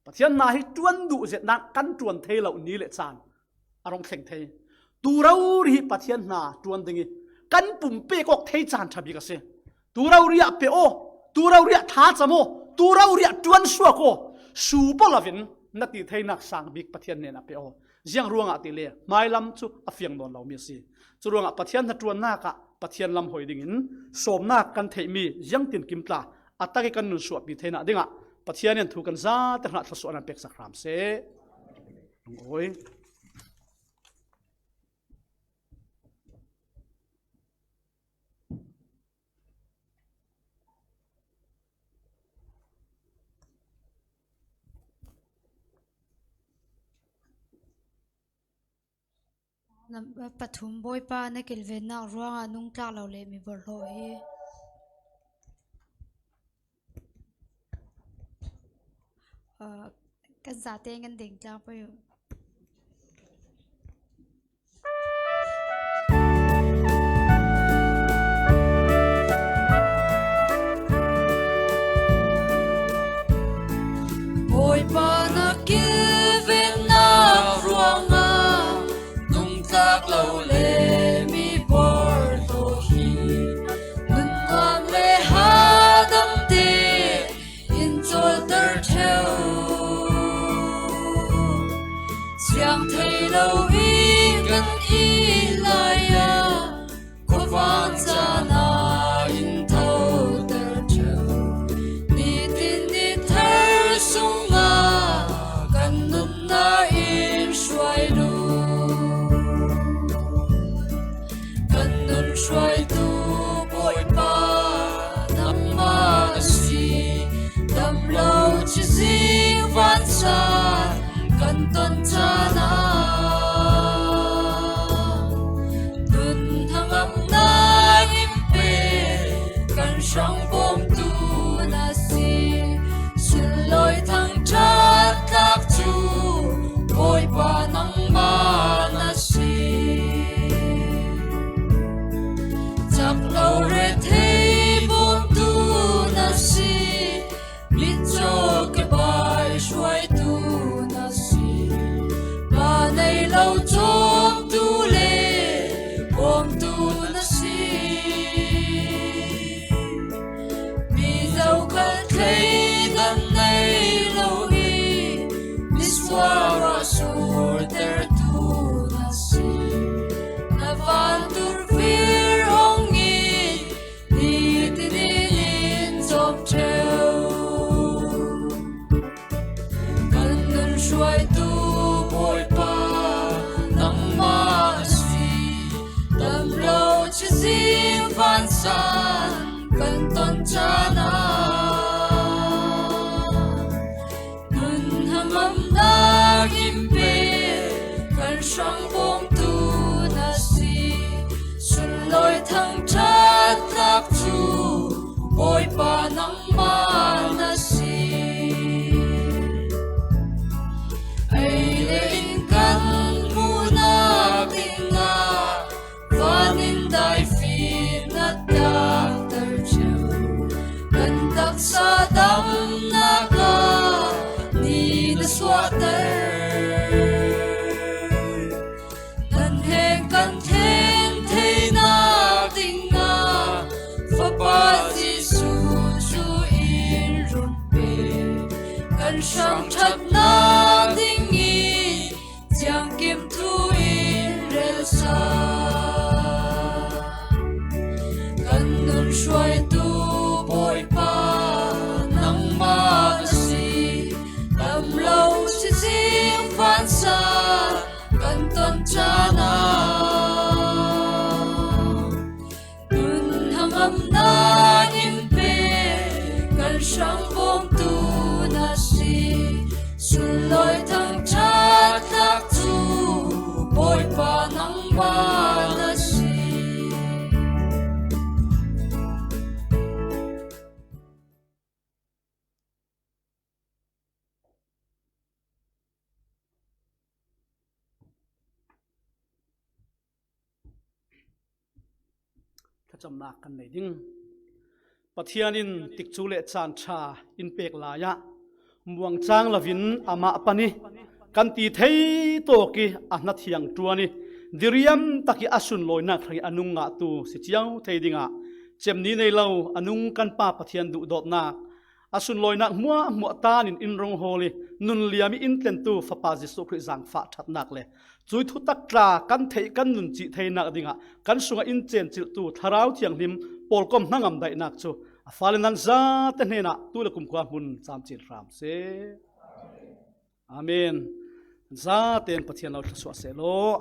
Pathian hna hi ṭuan duh zet nain kan ṭuan thei lo ni le caan a rung thleng thei. Tu rori hi Pathian hna ṭuan ding i kan pumpek awk thei caan ṭha bik a si. Tu rori ah pe aw, tu rori ah thlacam aw, tu rori ah ṭuan suak aw, sup aw loin na ti theinak sang bik Pathian hnenah pe aw. Ziang ruangah ti le hmailam cu a fiang nawn lomi a si. Cu ruangah Pathian hnaṭuannak ah Pathian lam hoi dingin sawmnak kan theihmi ziangtin kim tla a tak i kan nun suahpi theinak dingah Pathian in thu kan zate hna thluasuahnak peksak hram seh. Lungawi. Pathum, Bawipa na kilvennak ruangah nungtlak lo le mi borhhlawh hi. Ah, kan zate ngan deng tlang pei uh. Bawipa na kilvennak ruangah nungtlak lo le mi borhhlawh hi. Nunnuam le hadamte in cawlter ṭheu. Siang thei lo i kan i lai ah khuavang caan ah in thoter ṭheu. Nitin ni thar sungah kan nunnak in hruai lo. Ṭangbawmtu na si, sunlawi thangṭhat tlak cu Bawipa nangmah na si. Cak lo rethei bawmtu na si, mitcaw kebai hruaitu na si, pa nei lo cawmtu le bawmtu na si. Mi zokhal thleidan nei lo i, misual ruah surtertu na si. Na vantur fir hong i, nitin in cawm ṭheu. Kan nun hruaitu Bawipa nangmah a si, damlo chizim vansan kan ton caan ah, nun hangamnak in pe kan hrang bawmtu na si, sunlawi thangṭhat tlak cu Bawipa nangmah na si. Ei le in kan hmuhnak dingah van in daifi na takter ṭheu, kan taksa damnak ah ni na suahter. Nan heng kan thlen theinak dingah Fapa Jesuh cu in run pe, kan hrang ṭhatnak ding i ciangkim thu in relsa. Kan nun hruaitu Bawipa nangmah na si, damlo chizim vansan kan ton caan ah, nun hangamnak in pe kan hrang bawmtu na si, sunlawi thangṭhat tlak cu Bawipa nangmah na si. Thlacamnak kan nei ding. Pathian in tikcu le caan ṭha in pek lai ah muangcang loin amah pan i kan ti thei tawk i a hna thiang ṭuan i diriam tak i a sunlawinak hrang i a nung ngahtu si cio thei dingah cem ni nei lo a nung kan Pa Pathian duhdawtnak, a sunlawinak hmuahhmuah tan in in rung hawl i nun liam i in tlentu Fapa Jesuh Khrih zaangfah ṭhatnak le cuih thutak tla kan theih kan nun cih theinak dingah kan sungah in cencilhtu Thlarau Thianghlim pawlkom hnangam daihnak cu a fale nan zate hnenah tu le kumkhua hmun camcin hram seh. Amen. Zate in Pathian lo thluasuah sehlaw.